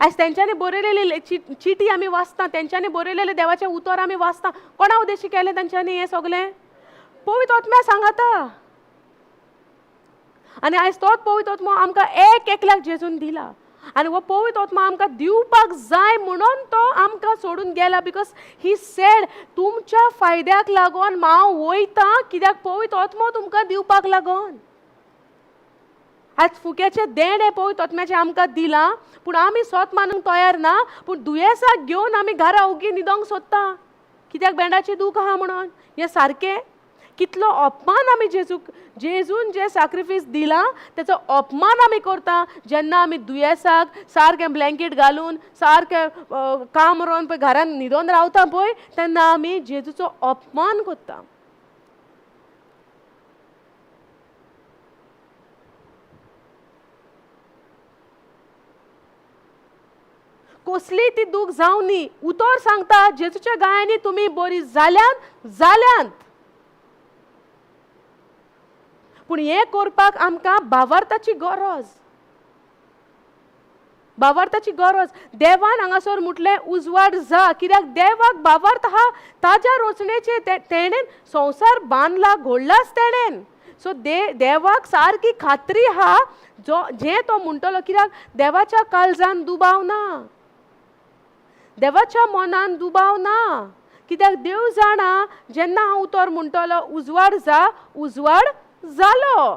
आयज तेंच्यांनी बरयलेली चिटी आमी वाचता, तेंच्यांनी बरयलेलें देवाचें उतर आमी वाचता. कोणा उद्देशी केलें तेंच्यांनी हें सगलें? पवित्र आत्म्या सांगाता. आनी आयज तोच पवित्र आत्मो आमकां एक एकल्याक जेजून दिला, आनी हो पवित्र आत्मो आमकां दिवपाक जाय म्हणून तो आमकां सोडून गेला. Because he said तुमच्या फायद्याक लागून हांव वयता, कित्याक पवित्र आत्मो तुमकां दिवपाक लागून. आज फुक्याचें देणें पवित्र आत्म्याचें आमकां दिलां, पूण आमी सोत मानूंक तयार ना. पूण दुयेंसाक घेवन आमी घरा ओगी न्हिदोंक सोदता, कित्याक बेंडाची दूख आहा म्हणून. हें सारकें कितलो अपमान आमी जेजूक, जेजून जें साक्रिफीस दिलां तेचो अपमान आमी करता जेन्ना आमी दुयेंसाक सारकें ब्लँकेट घालून सारकें काम रोवन पळय घरान न्हिदोन रावता पळय, तेन्ना आमी जेजूचो अपमान करता. कसली ती दूख जावं न्ही, उतर सांगता जेजूच्या गायांनी तुमी बरी जाल्यांत जाल्यांत. पूण हें करपाक आमकां भावार्थाची गरज, भावार्थाची गरज. देवान हांगासर म्हटलें उजवाड जा, कित्याक देवाक भावार्थ हा ताज्या रचणेचे, तेणेन संवसार बांदला घोडलाच तेणेन. सो देवाक सारकी खात्री हा जो जें तो म्हणटलो, कित्याक देवाच्या काळजान दुबाव ना, देवाच्या मनान दुबाव ना, कित्याक देव जाणा जेन्ना हांव उतर म्हणटलो उजवाड जा, उजवाड जालो.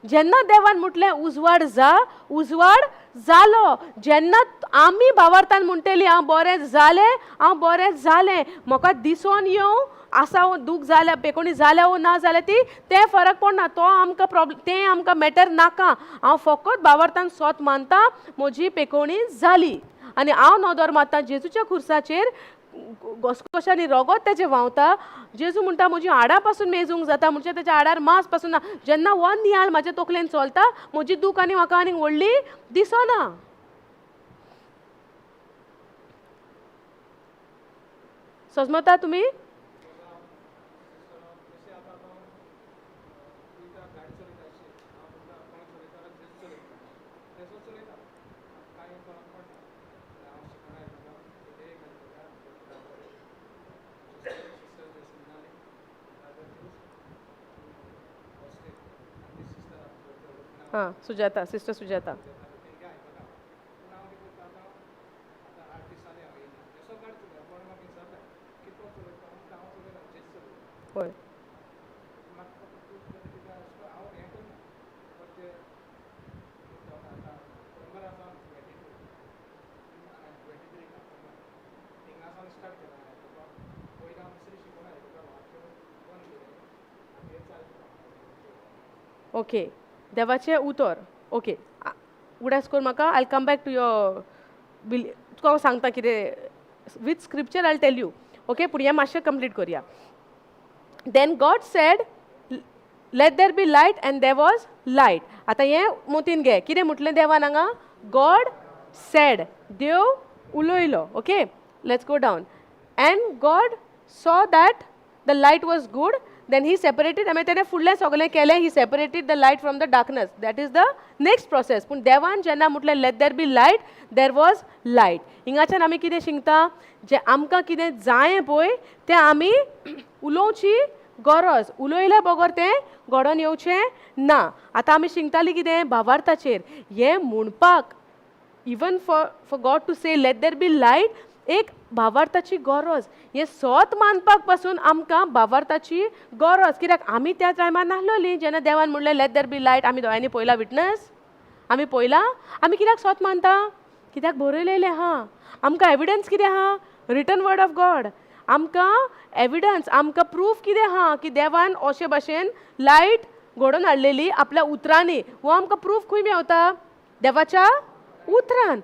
जेन्ना देवान म्हटलें उजवाड जा, उजवाड जालो. जेन्ना आमी भावार्थान म्हणटली हांव बरें जालें, हांव बरें जालें, म्हाका दिसोन येवं आसा दूख जाल्या पेकोणी जाल्या वो ना जाल्या ती तें फरक पडना, तो आमकां प्रॉब्लम, तें आमकां मॅटर नाका. हांव फकत भावार्थान सोत मानता म्हजी पेकोणी जाली, आनी हांव नदर मारता जेजूच्या खुर्साचेर. घसघशांनी रगत तेजें व्हांवता. जेजू म्हणटा म्हजी हाडां पासून मेजूंक जाता, म्हणजे तेज्या हाडार मांस पासून ना. जेन्ना हो नियाळ म्हाज्या तकलेन चलता, म्हजी दूख आनी म्हाका आनीक व्हडली दिसना. सजमता तुमी? हां, सुजाता, सिस्टर सुजाता. हय. ओके, देवाचें उतर. ओके, उडास कर म्हाका. I come back to your bill. तुका हांव सांगता कितें with scripture I tell you. Okay, पूण हें मातशें कंप्लीट करया. Then God said let there be light and there was light. आतां हें मोतीन घे, कितें म्हटलें देवान हांगा? गॉड सेड, देव उलयलो. Okay, let's go down. And God saw that the light was good, then he separated. मागीर तेणें फुडलें सगळें केलें. He separated the light from the darkness. That is the next process. पूण देवान जेन्ना म्हटलें let there be light, there was light. हिंगाच्यान आमी कितें शिकता? जें आमकां कितें जायें पळय तें आमी उलोवची गरज. उलयल्या बगर तें घडोवन येवचें ना. आतां आमी शिकतालीं कितें? भावार्थाचेर. हें म्हणपाक even for God to say let there be light, एक भावार्थाची गरज. हें सत मानपाक पासून आमकां भावार्थाची गरज. कित्याक आमी त्या टायमार नासलोली जेन्ना देवान म्हणलें लेट there be light. आमी दोळ्यांनी पळयला विटनस, आमी पळयला. आमी कित्याक सत मानता? कित्याक बरयलेलें आहा. आमकां एविडन्स कितें आहा? रिटन वर्ड ऑफ गॉड. आमकां एविडन्स, आमकां प्रूफ कितें आहा की देवान अशे भाशेन लायट घडोवन हाडलेली आपल्या उतरांनी. हो आमकां प्रूफ खंय मेवता? देवाच्या उतरान.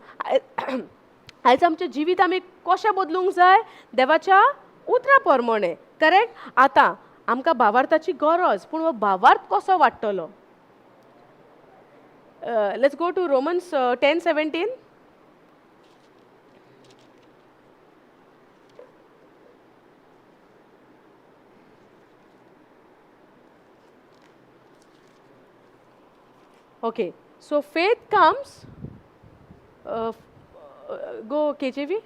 आयज आमचें जिवीत आमी कशें बदलूंक जाय? देवाच्या उतरा प्रमाणे. करेक्ट? आतां आमकां भावार्थाची गरज, पूण हो भावार्थ कसो वाडटलो? Let's go to Romans 10:17. Okay, so faith comes, go KJV.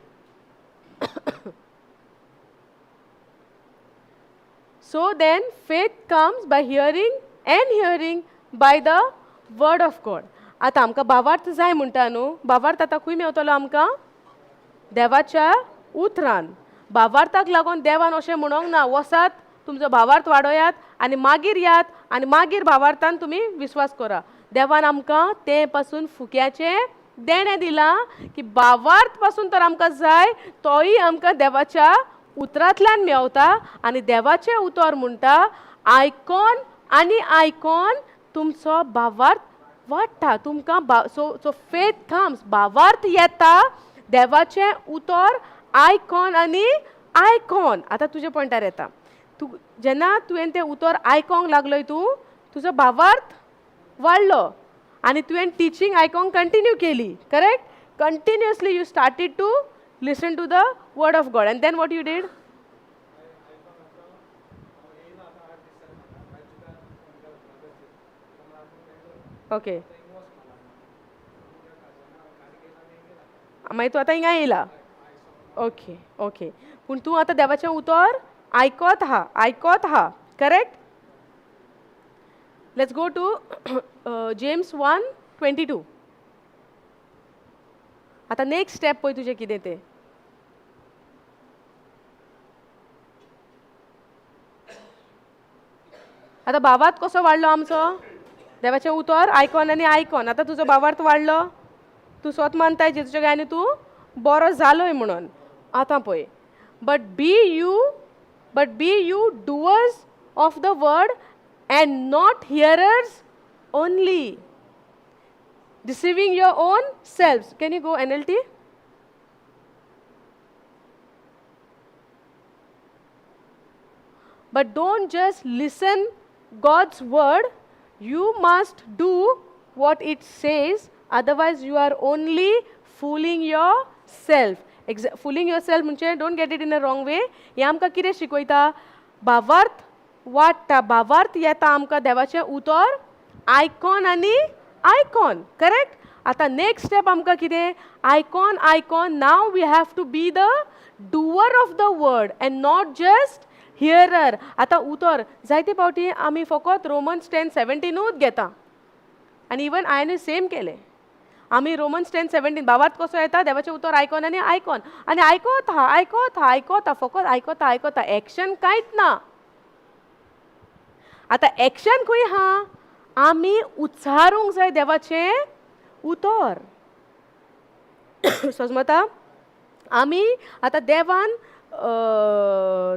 So then faith comes by hearing and hearing by the word of God. आतां आमकां भावार्थ जाय म्हणटा न्हू. भावार्थ आतां खंय मेवतलो आमकां? देवाच्या उतरान. भावार्थाक लागून देवान अशें म्हणोंक ना वसात तुमचो भावार्थ वाडोयात आनी मागीर यात आनी मागीर भावार्थान तुमी विस्वास करा. देवान आमकां तें पासून फुक्याचें देणें दिलां की भावार्थ पासून तर आमकां जाय तोय आमकां देवाच्या उतरांतल्यान मेवता. आनी देवाचें उतर म्हणटा आयकोन आनी आयकोन तुमचो भावार्थ वाडटा. तुमकां सो सो फेथ कम्स, भावार्थ येता देवाचें उतर आयकोन आनी आयकोन. आतां तुज्या पॉयंटार येता. तूं जेन्ना तुवें तें उतर आयकोंक लागलोय तूं तुजो भावार्थ वाडलो आनी तुवें टिचींग आयकोंक कंटिन्यू केली. Correct? Continuously you started to listen to the word of God. And then what you did? Okay, मागीर तूं आतां हिंगा येयला. ओके ओके, पूण तूं आतां देवाचें उतर आयकोत आहा, आयकोत आहा. Correct? Let's go to James 1:22. आतां नेक्स्ट स्टेप पळय तुजें कितें तें. आतां भावार्थ कसो वाडलो आमचो? देवाचें उतर आयकोन आनी आयकोन. आतां तुजो भावार्थ वाडलो, तूं स्वत मानताय जेजूच्या गायनी तूं बरो जालोय म्हणून. आतां पळय, but be you doers of the word and not hearers only, deceiving your own selves. Can you go NLT? But don't just listen God's word, you must do what it says, otherwise you are only fooling yourself. Fooling yourself म्हणजे don't get it in a wrong way. हें आमकां कितें शिकयता? भावार्थ वाडटा, भावार्थ येता आमकां देवाचें उतर आयकोन आनी आयकोन, करेक्ट? आतां नेक्स्ट स्टेप आमकां कितें? आयकोन आयकोन, now we have to be the doer of the word and not just hearer. आतां उतर जायते फावटी आमी फकत रोमन्स 10:17ूच घेता आनी इवन हांवें सेम केलें. आमी रोमन्स 10:17 भावार्थ कसो येता? देवाचें उतर आयकोन आनी आयकोन आनी आयकोता आयकोता आयकोता, फकत आयकोता आयकोता, एक्शन कांयच ना. आतां एक्शन खंय आहा? आमी उच्चारूंक जाय देवाचें उतर. सजमता? आमी आतां देवान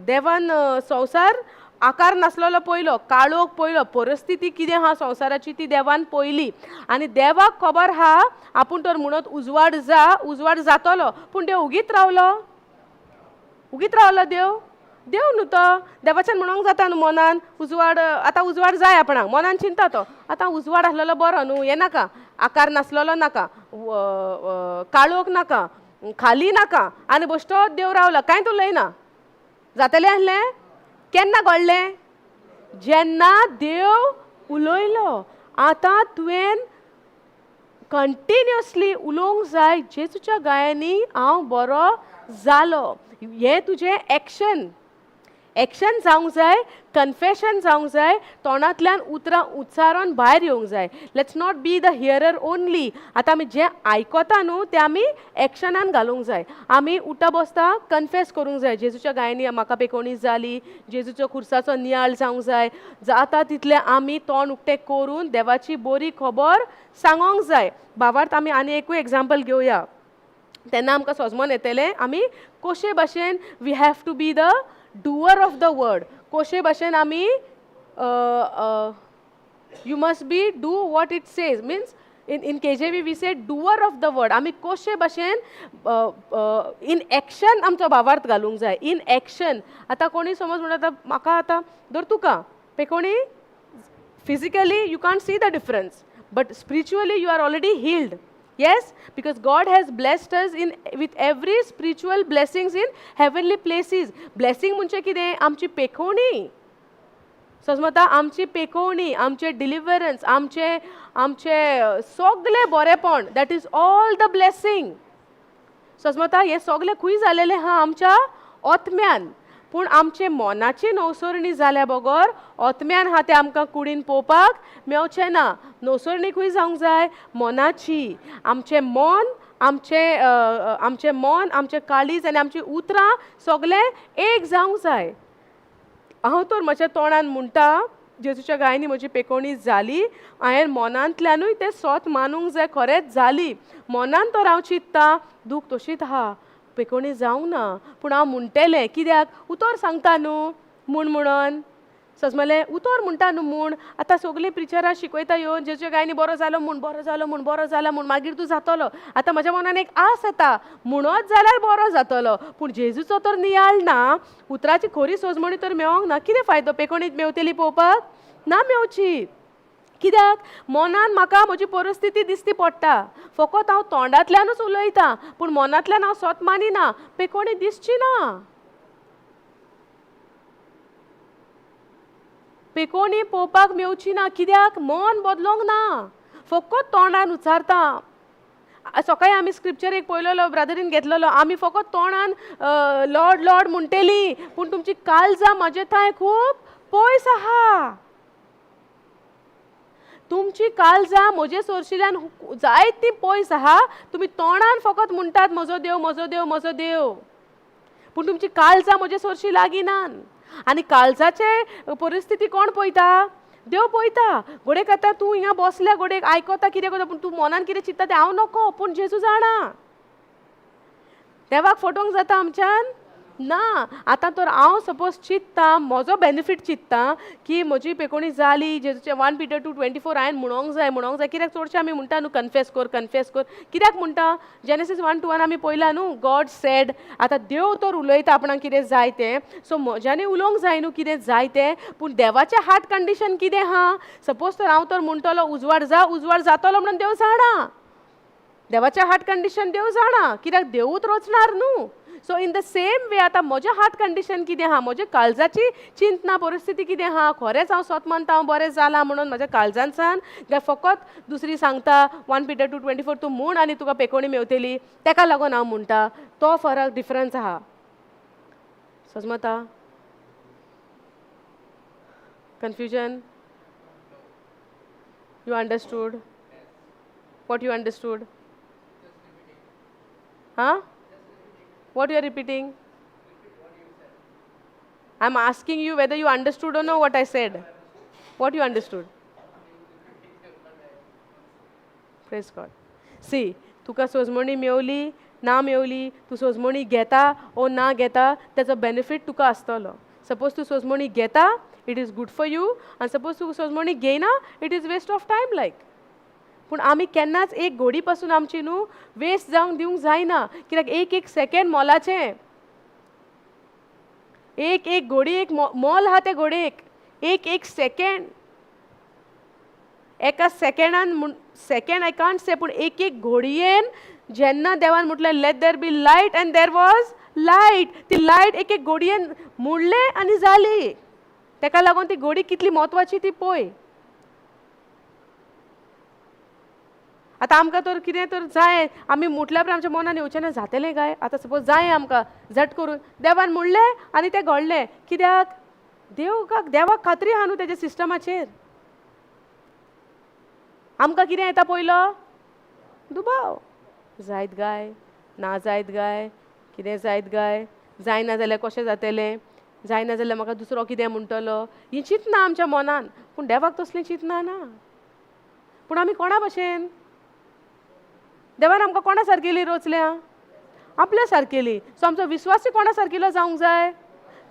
देवान संवसार आकार नासलेलो पयलो, काळोख पयलो, परिस्थिती कितें आहा संवसाराची ती देवान पयली आनी देवाक खबर आहा आपूण तर म्हणत उजवाड जा, उजवाड जातलो, पूण देव उगीत रावलो? उगीत रावलो देव? देव न्हू तो, देवाच्यान म्हणोंक जाता न्हू मनान उजवाड, आतां उजवाड जाय आपणाक, मनान चिंता तो आतां उजवाड आसलेलो बरो न्हू, हें नाका, आकार नासलेलो नाका, काळोख नाका, खाली नाका, आनी बश्टो देव रावलो, कांयच उलयना. जातलें आसलें? केन्ना घडलें? जेन्ना देव उलयलो. आतां तुवें कंटिन्युअसली उलोवंक जाय, जेजूच्या गायांनी हांव बरो जालो. हें तुजें एक्शन, एक्शन जावंक जाय, कन्फेशन जावंक जाय, तोंडांतल्यान उतरां उच्चारून भायर येवंक जाय. Let's not be the hearer only. आतां आमी जें आयकता न्हू तें आमी एक्शनान घालूंक जाय. आमी उठा बसता कन्फेस करूंक जाय, जेजूच्या गायनी म्हाका पेकोवणी जाली, जेजूचो खुर्साचो नियाळ जावंक जाय. जाता तितलें आमी तोंड उक्तें करून देवाची बरी खबर सांगोंक जाय. भावार्थ आमी आनी एकूय एग्जाम्पल घेवया, तेन्ना आमकां सोजमोन येतलें आमी कशे भाशेन we have to be the doer of the word, कशे भाशेन आमी you must be do what it says. Means in KJV we say doer of the word. आमी कशे भाशेन इन एक्शन आमचो भावार्थ घालूंक जाय, इन एक्शन. आतां कोणी समज म्हणटा आतां म्हाका आतां धर तुका पेकोणी physically you can't see the difference, but spiritually you are already healed. Yes, because God has blessed us in with every spiritual blessings in heavenly places. Blessing म्हणजे कितें? आमची पेखोवणी, समजता? आमची पेखोवणी, आमचें डिलिवरन्स, आमचें आमचें सगलें बरेंपण, that is all the blessing. समजता? हें सगलें खूंय जालेलें आहा? आमच्या ओतम्यान. पूण आमचे मनाची नवसरणी जाल्या बगर ओतम्यान आहा तें आमकां कुडीन पळोवपाक मेवचें ना. नवसरणी खंय जावंक जाय? मनाची. आमचें मन, आमचें आमचें मन, आमचें काळीज आनी आमचीं उतरां सगलें एक जावंक जाय. हांव तर म्हज्या तोंडान म्हणटा जेजूच्या गायनी म्हजी पेकोवणी जाली, हांवें मनांतल्यानूय तें सोत मानूंक जाय, खरेंच जाली. मनान तर हांव चिंत्ता दूख तशीच आहा, पेकोवणी जावंक ना, पूण हांव म्हणटेलें कित्याक? उतर सांगता न्हू म्हूण म्हणून सजमलें, उतर म्हणटा न्हू म्हूण. आतां सगलीं प्रिचरां शिकयता येवन जेजूच्या गायनी बरो जालो म्हूण, बरो जालो म्हूण, बरो जाला म्हूण, मागीर तूं जातलो. आतां म्हज्या मनान एक आस येता म्हणत जाल्यार बरो जातलो, पूण जेजूचो तर नियाळ ना, उतराची खरी सोजमणी तर मेवोंक ना, कितें फायदो? पेकोणीत मेवतली पळोवपाक ना मेवची. कित्याक? मनान म्हाका म्हजी परिस्थिती दिसती पडटा, फकत हांव तोंडांतल्यानूच उलयतां पूण मनांतल्यान हांव सोत मानिना, पेकोणी दिसची ना. पेकोणी पळोवपाक मेवची ना, कित्याक? मन बदलोंक ना, फकत तोंडान उच्चारता. सकाळी आमी स्क्रिप्चर एक पळयलेलो, ब्रदरीन घेतलेलो, आमी फकत तोंडान लॉर्ड लॉर्ड म्हणटेली, पूण तुमची काळजां म्हजे थंय खूब पयस आहा. तुमची काळजां म्हजे सोरशिल्यान जायती पयस आहा. तुमी तोंडान फकत म्हणटात म्हजो देव म्हजो देव म्हजो देव, पूण तुमची काळजां म्हजे सोरशी लागीं नान. आनी काळजाचे परिस्थिती कोण पळयता? देव पळयता. घोडेक आतां तूं हिंगा बसल्या, घोडेक आयकता कितें करता, पूण तूं मनान कितें चिंत्ता तें हांव नको, पूण जेजू जाणा. देवाक फटोवंक जाता आमच्यान? ना. आतां तर हांव सपोज चिंत्ता, म्हजो बेनिफीट चिंत्ता की म्हजी पेकोणी जाली, जेजूचे 1 Peter 2:24 हांवें म्हणोंक जाय, म्हणोंक जाय. कित्याक चडशें आमी म्हणटा न्हू कन्फेस कर, कन्फेस कर. कित्याक म्हणटा? जेनेसीस 1:1 आमी पळयला न्हू, गॉड सेड. आतां देव तर उलयता आपणाक कितें जाय तें, सो म्हज्यानी उलोवंक जाय न्हू कितें जाय तें. पूण देवाचें हार्ट कंडिशन कितें आहा? सपोज तर हांव तर म्हणटलो उजवाड जा, उजवाड जातलो म्हणून देव जाणा. देवाचें हार्ट कंडिशन देव जाणा, कित्याक देवूच रचणार न्हू. So in the same way आतां म्हजें हार्ट कंडिशन कितें आहा, म्हज्या काळजाची चिंतना परिस्थिती कितें आहा, खरेंच हांव सोत मानता हांव बरें जालां म्हणून म्हज्या काळजांतल्यान, काय फकत दुसरी सांगता 1 Peter 2:24 तूं म्हूण आनी तुका पेकोणी मेवतली, तेका लागून हांव म्हणटा. तो फरक डिफरन्स आहा. सजमता? Confusion? You understood? What you understood? Huh? What you are repeating? I am asking you whether you understood or no what I said. What you understood? Praise God. See, तुका सोजमणी मेवली ना मेवली, तूं सोजमणी घेता ओ ना घेता, तेचो बेनिफीट तुका आसतलो. सपोज तूं सोजमणी घेता, it is good for you, आनी सपोज तूं सोजमणी घेयना, it is waste of time like. पूण आमी केन्नाच एक घोडी पासून आमची न्हू वेस्ट जावंक दिवंक जायना, कित्याक एक एक सेकेंड मोलाचें, एक एक घोडी एक मोल आहा ते घोडयेक, एक एक सेकेंड, एका सेकेंडान म्हूण सेकेंड I can't से, पूण एक एक घोडयेन जेन्ना देवान म्हटलें let there be light and there was light, ती लायट एक एक घोडयेन मुडलें आनी जाली. तेका लागून ती घोडी कितली म्हत्वाची ती पळय. आतां आमकां तर कितें तर जाय, आमी म्हटल्या उपरांत आमच्या मनान येवचें ना जातलें काय. आतां सपोज जाय आमकां झट करून देवान म्हणलें आनी तें घडलें, कित्याक देवकाक देवाक खात्री आहा न्हू तेज्या सिस्टमाचेर. आमकां कितें येता पयलो दुबाव, जायत काय ना जायत काय, कितें जायत काय, जायना जाल्यार कशें जातलें, जायना जाल्यार म्हाका दुसरो कितें म्हणटलो, ही चिंतना आमच्या मनान. पूण देवाक तसलीं चिंतना ना. पूण आमी कोणा भशेन, देवान आमकां कोणा सारकेली रचल्या? आपल्या सारकेली. सो आमचो विस्वासूय कोणा सारकिलो जावंक जाय?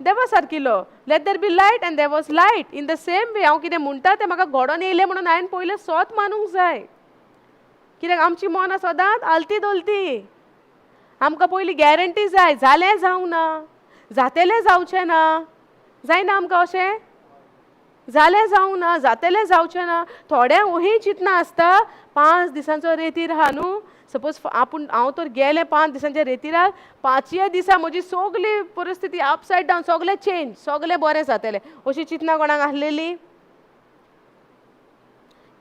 देवा सारकिलो. Let there be light and there was light. In the same way हांव कितें म्हणटा तें म्हाका घडोवन येयलें म्हणून हांवें पयलें सोत मानूंक जाय, कित्याक आमची मनां सदांच आलती दोलती. आमकां पयलीं गॅरंटी जाय, जालें जावंक ना, जातलें जावचें ना, जायना आमकां अशें जालें जावंक ना, जातलें जावचें ना. थोड्यांक वही चिंतना आसता, 5 दिसांचो रेतीर आहा न्हू, सपोज आपूण हांव तर गेलें 5 दिसांच्या रेतिराक, 5 दिसा म्हजी सगली परिस्थिती अपसायड डावन, सगलें चेंज, सगलें बरें जातलें, अशी चिंतना कोणाक आसलेली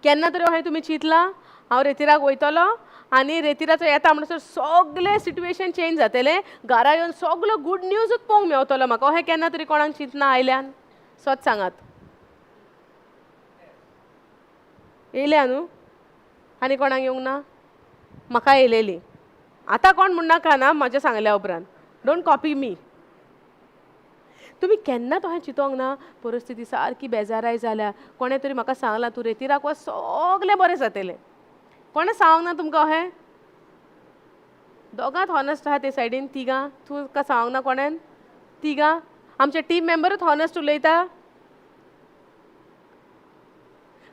केन्ना तरी? अशें तुमी चिंतलां हांव रेतिराक वयतलो आनी रेतिराचो येता म्हणसर सगलें सिट्युएशन चेंज जातलें, घरा येवन सगलो गूड न्यूजूच पळोवंक मेवतलो म्हाका, अशें केन्ना तरी कोणाक चिंतना आयल्यान? सत सांगात, येयल्या न्हू? आनी कोणाक येवंक ना? म्हाका येयलेली. आतां कोण म्हणनाका ना म्हाज्या सांगल्या उपरांत, don't copy मी. तुमी केन्नाच अशें चिंतोंक ना, परिस्थिती सारकी बेजाराय जाल्या, कोणें तरी म्हाका सांगलां तूं रेतिराक वच सगलें बरें जातलें, कोणें सांगूंक ना तुमकां अशें? दोगांत हॉनस्ट आहा ते सायडीन, तिगां, तुका सांगूंक ना कोणें? तिगां आमचे टीम मेंबरूच हॉनस्ट उलयता.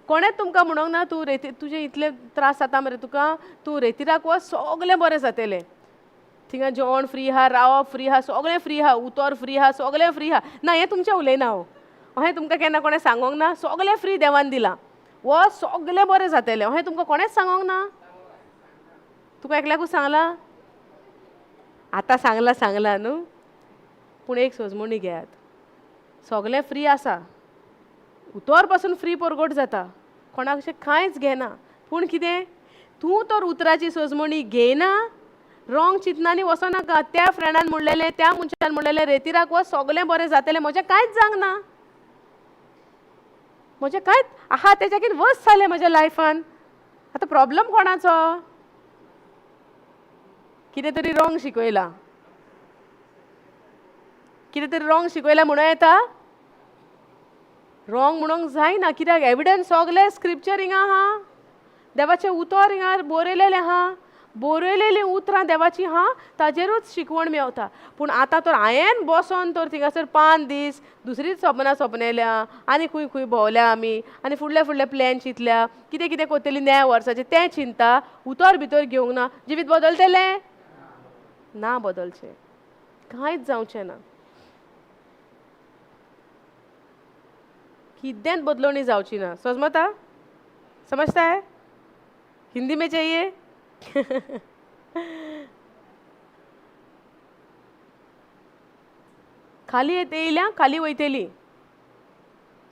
कोणेंच तुमकां म्हणोंक ना तूं रेती, तुजे इतले त्रास जाता मरे तुका, तूं रेतिराक वच सगलें बरें जातलें, थिंगा जेवण फ्री आहा, रावप फ्री आहा, सगळें फ्री आहा, उतर फ्री आहा, सगळें फ्री आहा. ना हें तुमचें उलयना हांव, अशें तुमकां केन्ना कोणें सांगोंक ना सगळें फ्री देवान दिलां, वच सगळें बरें जातलें, अशें तुमकां कोणेंच सांगोंक ना? तुका एकल्याकूच सांगलां? आतां सांगलां, सांगलां न्हू. पूण एक सोजमणी घेयात, सगळें फ्री आसा, उतर पासून फ्री परगट जाता, कोणाक अशें कांयच घेना. पूण कितें, तूं तर उतराची सोजमणी घेयना, रोंग चिंतनांनी वचोनाका. त्या फ्रेंडान म्हणलेलें, त्या मनशान म्हणलेलें रेतिराक वच सगळें बरें जातलें, म्हजें कांयच जावंक ना, म्हजें कांयच आहा तेच्याकीन वस जालें म्हज्या लायफान. आतां प्रॉब्लम कोणाचो? कितें तरी रोंग शिकयलां, कितें तरी रोंग शिकयलां म्हणूं येता? रोंग म्हणूंक जायना, कित्याक एविडन्स सगलें स्क्रिप्चर हिंगा आहा, देवाचें उतर हिंगा बरयलेलें आहा. बरयलेलीं उतरां देवाचीं हा ताजेरूच शिकवण मेवता. पूण आतां तर हांयेन बसोन तर थिंगासर 5 दीस दुसरीच सपनां सपनेल्या आनी खूंय खूंय भोंवल्या आमी आनी फुडले फुडले प्लॅन चिंतल्या, कितें कितें करतली नव्या वर्साचें तें चिंता, उतर भितर घेवंक ना. जिवीत बदलतलें ना? बदलचें कांयच जावचें ना, कितेंच बदलवणी जावची ना. समजता? समजता है? हिंदी में चाहिए? खाली येयल्या खाली वयतली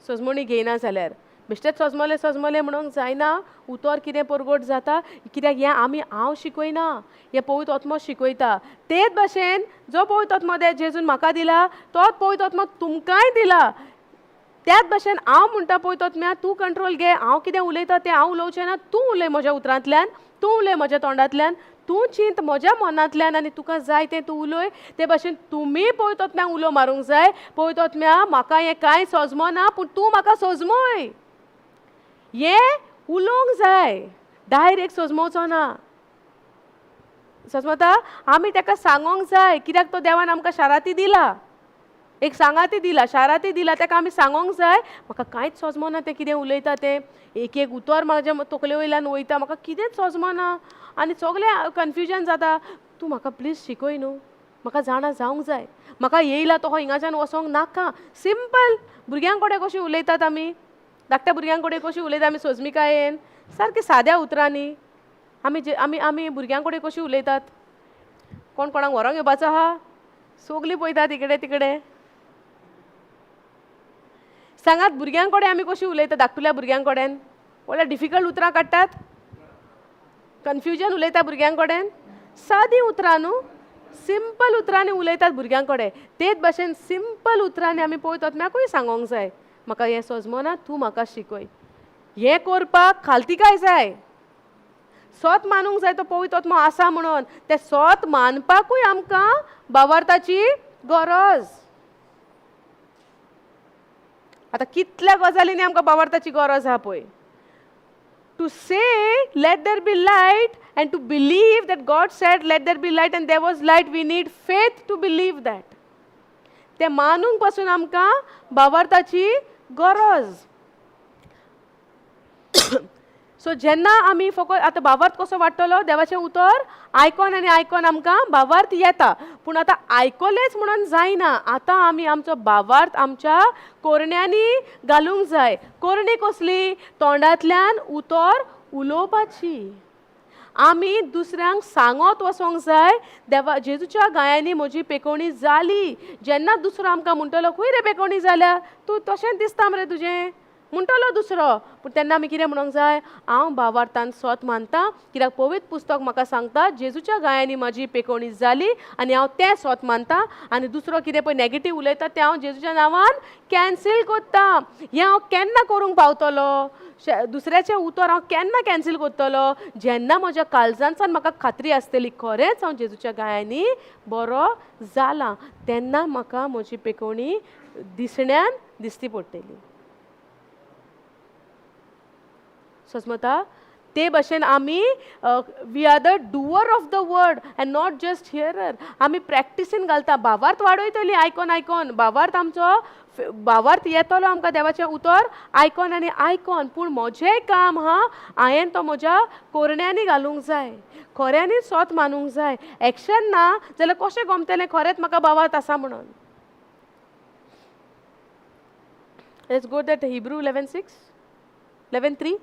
सजमणी घेयना जाल्यार. बेश्टेच सजमले सजमले म्हणूंक जायना. उतर कितें परगट जाता कित्याक हें आमी हांव शिकयना, हें पवित्र आत्मो शिकयता. तेच भाशेन जो पवित्र आत्मो जेजून म्हाका दिला तोच पवित्र आत्मो तुमकांय दिला. त्याच भाशेन हांव म्हणटा पवित्र आत्म्या तूं कंट्रोल घे, हांव कितें उलयता तें हांव उलोवचें ना, तूं उलय म्हज्या उतरांतल्यान, तूं उलय म्हज्या तोंडांतल्यान, तूं चिंत म्हज्या मनांतल्यान आनी तुका जाय तें तूं उलय. ते भाशेन तुमी पवित्र आत्म्याक उलो मारूंक जाय, पवित्र आत्म्या म्हाका हें कांय सजमना पूण तूं म्हाका सजमय. हें उलोवंक जाय, डायरेक्ट सजमोवचो ना. सजमता? आमी ताका सांगोंक जाय कित्याक तो देवान आमकां शाराती दिला, एक सांगाती दिला, शाराती दिला, ताका आमी सांगोंक जाय म्हाका कांयच सजमना तें कितें उलयता तें, एक एक उतर म्हाज्या तकले वयल्यान वयता, म्हाका कितेंच सजमना आनी सगळें कन्फ्युजन जाता. तूं म्हाका प्लीज शिकय न्हू, म्हाका जाणा जावंक जाय, म्हाका येयला तो हिंगाच्यान वचोंक नाका. सिंपल भुरग्यां कडेन कशी उलयतात आमी, धाकट्या भुरग्यां कडेन कशी उलयता आमी सोजमिकायेन, सारकें साद्या उतरांनी आमी जे आमी आमी भुरग्यां कडेन कशी उलयतात. कोण कोणाक व्हरोंक येवपाचो आहा, सगलीं पळयतात इकडे तिकडे. सांगात भुरग्यां कडेन आमी कशी उलयतात, धाकटुल्या भुरग्यां कडेन व्हडल्या डिफिकल्ट उतरां काडटात, कन्फ्युजन उलयता भुरग्यां कडेन. सादीं उतरां न्हू, सिंपल उतरांनी उलयतात भुरग्यां कडेन. तेच भाशेन सिंपल उतरांनी आमी पळयतात आत्म्याकूय सांगोंक जाय म्हाका हें सजमना तूं म्हाका शिकय. हें करपाक खालतिकाय जाय, सोत मानूंक जाय तो पवित्र आत्मो आसा म्हणून. तें सोत मानपाकूय आमकां भावार्थाची गरज. आतां कितल्या गजालींनी आमकां भावार्थाची गरज आहा पळय. To say let there be light and to believe that God said let there be light and there was light, we need faith to believe that. तें मानूंक पासून आमकां भावार्थाची गरज. सो जेन्ना आमी फकत आतां भावार्थ कसो वाडटलो, देवाचें उतर आयकोन आनी आयकोन आमकां भावार्थ येता. पूण आतां आयकलेंच म्हणून जायना, आतां आमी आमचो भावार्थ आमच्या कोरण्यांनी घालूंक जाय. कोरणी कसली? तोंडांतल्यान उतर उलोवपाची. आमी दुसऱ्यांक सांगत वचोंक जाय देवा जेजूच्या गायांनी म्हजी पेकोवणी जाली. जेन्ना दुसरो आमकां म्हणटलो खंय रे पेकोवणी जाल्या, तूं तशेंच दिसता मरे तुजें, म्हणटलो दुसरो. पूण तेन्ना आमी कितें म्हणूंक जाय, हांव भावार्थान सोत मानता कित्याक पवित्र पुस्तक म्हाका सांगता जेजूच्या गायांनी म्हजी पेकोवणी जाली आनी हांव तें सोत मानता. आनी दुसरो कितें पळय नॅगेटीव उलयता तें हांव जेजूच्या नांवान कॅन्सील करता. हें हांव केन्ना करूंक पावतलो, दुसऱ्याचें उतर हांव केन्ना कॅन्सील करतलो, जेन्ना म्हज्या काळजांतल्यान म्हाका खात्री आसतली खरेंच हांव जेजूच्या गायांनी बरो जाला, तेन्ना म्हाका म्हजी पेकोवणी दिसण्यान दिसती पडटली. सजमता? ते भाशेन आमी we are the doer of the word and not just hearer. आमी प्रॅक्टिसीन घालता, भावार्थ वाडयतली आयकोन आयकोन, भावार्थ आमचो भावार्थ येतलो आमकां देवाचें उतर आयकोन आनी आयकोन. पूण म्हजें काम हा हांवें तो म्हज्या कोरण्यांनी घालूंक जाय, खऱ्यांनी सोत मानूंक जाय. एक्शन ना जाल्यार कशें गमतलें खरेंच म्हाका भावार्थ आसा म्हणून. Let's go that Hebrew 11:6 11:3.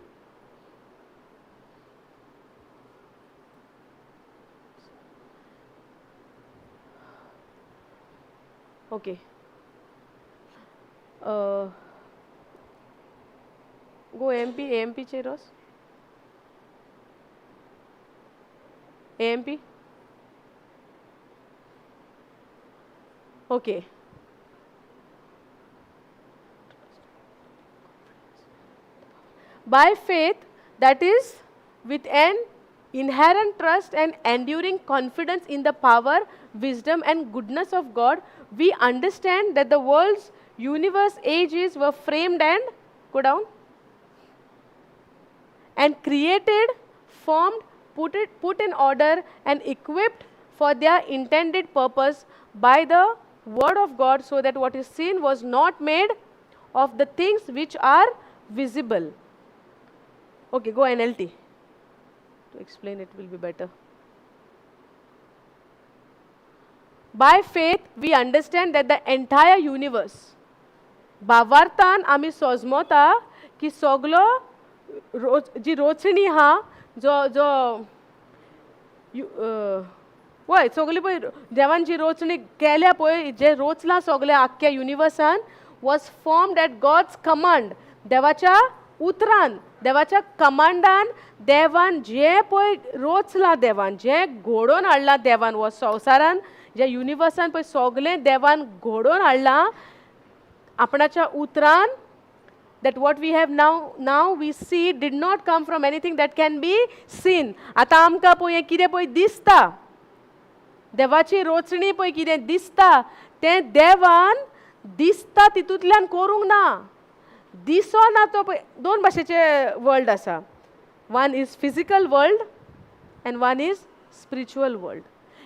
Okay. Go AMP, AMP चे रोस. AMP. Okay. By faith, that is with an inherent trust and enduring confidence in the power, wisdom and goodness of God, we understand that the world's universe ages were framed and go down and created, formed put in order and equipped for their intended purpose by the word of God, so that what is seen was not made of the things which are visible. Okay, go NLT. To explain it will be better. By faith we understand that the entire universe, भावार्थान आमी सोजमोता की सगलो रोच जी रोचणी आहा, जो जो वय सगली पळय देवान जी रोचणी केल्या पळय, जें रोचलां सगळें आख्ख्या युनिवर्सान, was formed at God's command. देवाच्या उतरान, देवाच्या कमांडान, देवान जें पळय रोचलां, देवान जें घडोवन हाडलां, देवान हो संवसारान ज्या युनिवर्सान पळय सगळें देवान घडोवन हाडलां आपणाच्या उतरान, that what we have now we see did not come from anything that can be seen. आतां आमकां पळय हें कितें पळय दिसता, देवाची रोचणी पळय कितें दिसता, तें देवान दिसता तितूंतल्यान करूंक ना. दिसना तो पळय, दोन भाशेचे वर्ल्ड आसा. One is physical world and one is spiritual world.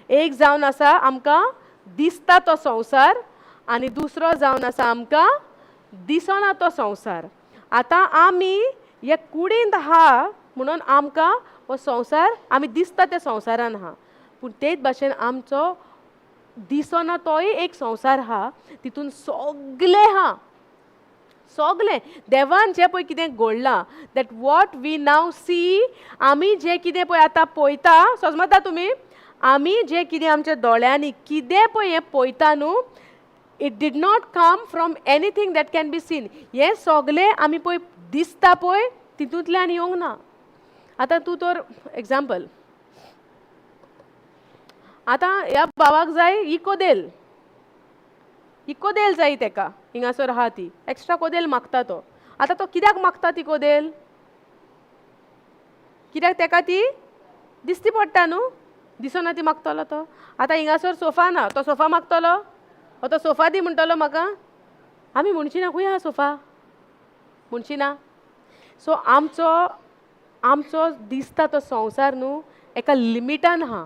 एक जावन आसा आमकां दिसता तो संवसार आनी दुसरो जावन आसा आमकां दिसना तो संवसार. आतां आमी हे कुडींत आहा म्हणून आमकां हो संवसार आमी दिसता त्या संवसारान आहा, पूण तेच भाशेन आमचो दिसना तोय एक संवसार आहा, तितून सगलें आहा, सगलें देवान जें पळय कितें घडलां, that what we now see, आमी जें कितें पळय आतां पळयता, सजमता तुमी, आमी जें कितें आमच्या दोळ्यांनी कितें पळय हें पळयता न्हू, it did not come from anything that can be seen. हें सगलें आमी पळय दिसता पळय तितूंतल्यान येवंक ना. आतां तूं तर एग्जाम्पल, आतां ह्या भावाक जाय ही कोदेल, ही कोदेल जाय तेका, हिंगासर आहा ती एक्स्ट्रा कोदेल मागता तो. आतां तो कित्याक मागता ती कोदेल? कित्याक तेका ती दिसती पडटा न्हू, दिसना ती मागतलो तो. आतां हिंगासर सोफा ना, तो सोफा मागतलो, हो तो सोफा दी म्हणटलो म्हाका, आमी म्हणची ना खंय आहा सोफा, म्हणची ना. सो आमचो आमचो दिसता तो संवसार न्हू एका लिमिटान आहा,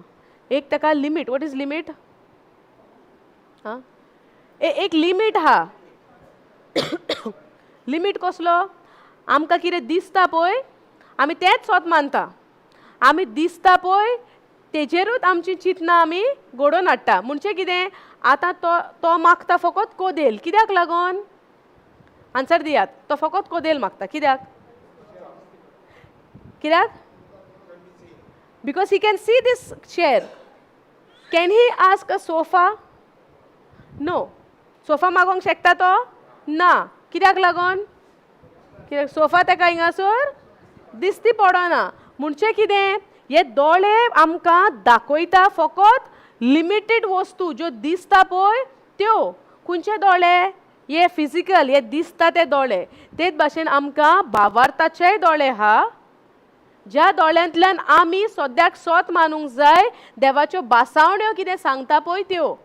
एक ताका लिमीट. What is limit? आं, एक लिमीट आहा. लिमीट कसलो? आमकां कितें दिसता पळय आमी तेंच सोत मानता, आमी दिसता पळय तेजेरूच आमची चिंतनां आमी घडोवन हाडटा. म्हणजे कितें, आतां तो तो मागता फकत कोदेल, कित्याक लागून? आन्सर दियात. तो फकत कोदेल मागता कित्याक? कित्याक? Because he can see this chair. Can he ask a sofa? No. Sofa मागोंक शकता तो? ना. कित्याक लागून? कित्याक सोफा ताका हिंगासर दिसती पडना. म्हणजे कितें, हे दोळे आमकां दाखयता फकत लिमिटेड वस्तू ज्यो दिसता पळय त्यो. खंयचे दोळे? हे फिजिकल, हे दिसता ते दोळे. तेच भाशेन आमकां भावार्थाचेय दोळे आहा, ज्या दोळ्यांतल्यान आमी सद्याक सोत मानूंक जाय देवाच्यो भासावण्यो कितें सांगता पळय त्यो.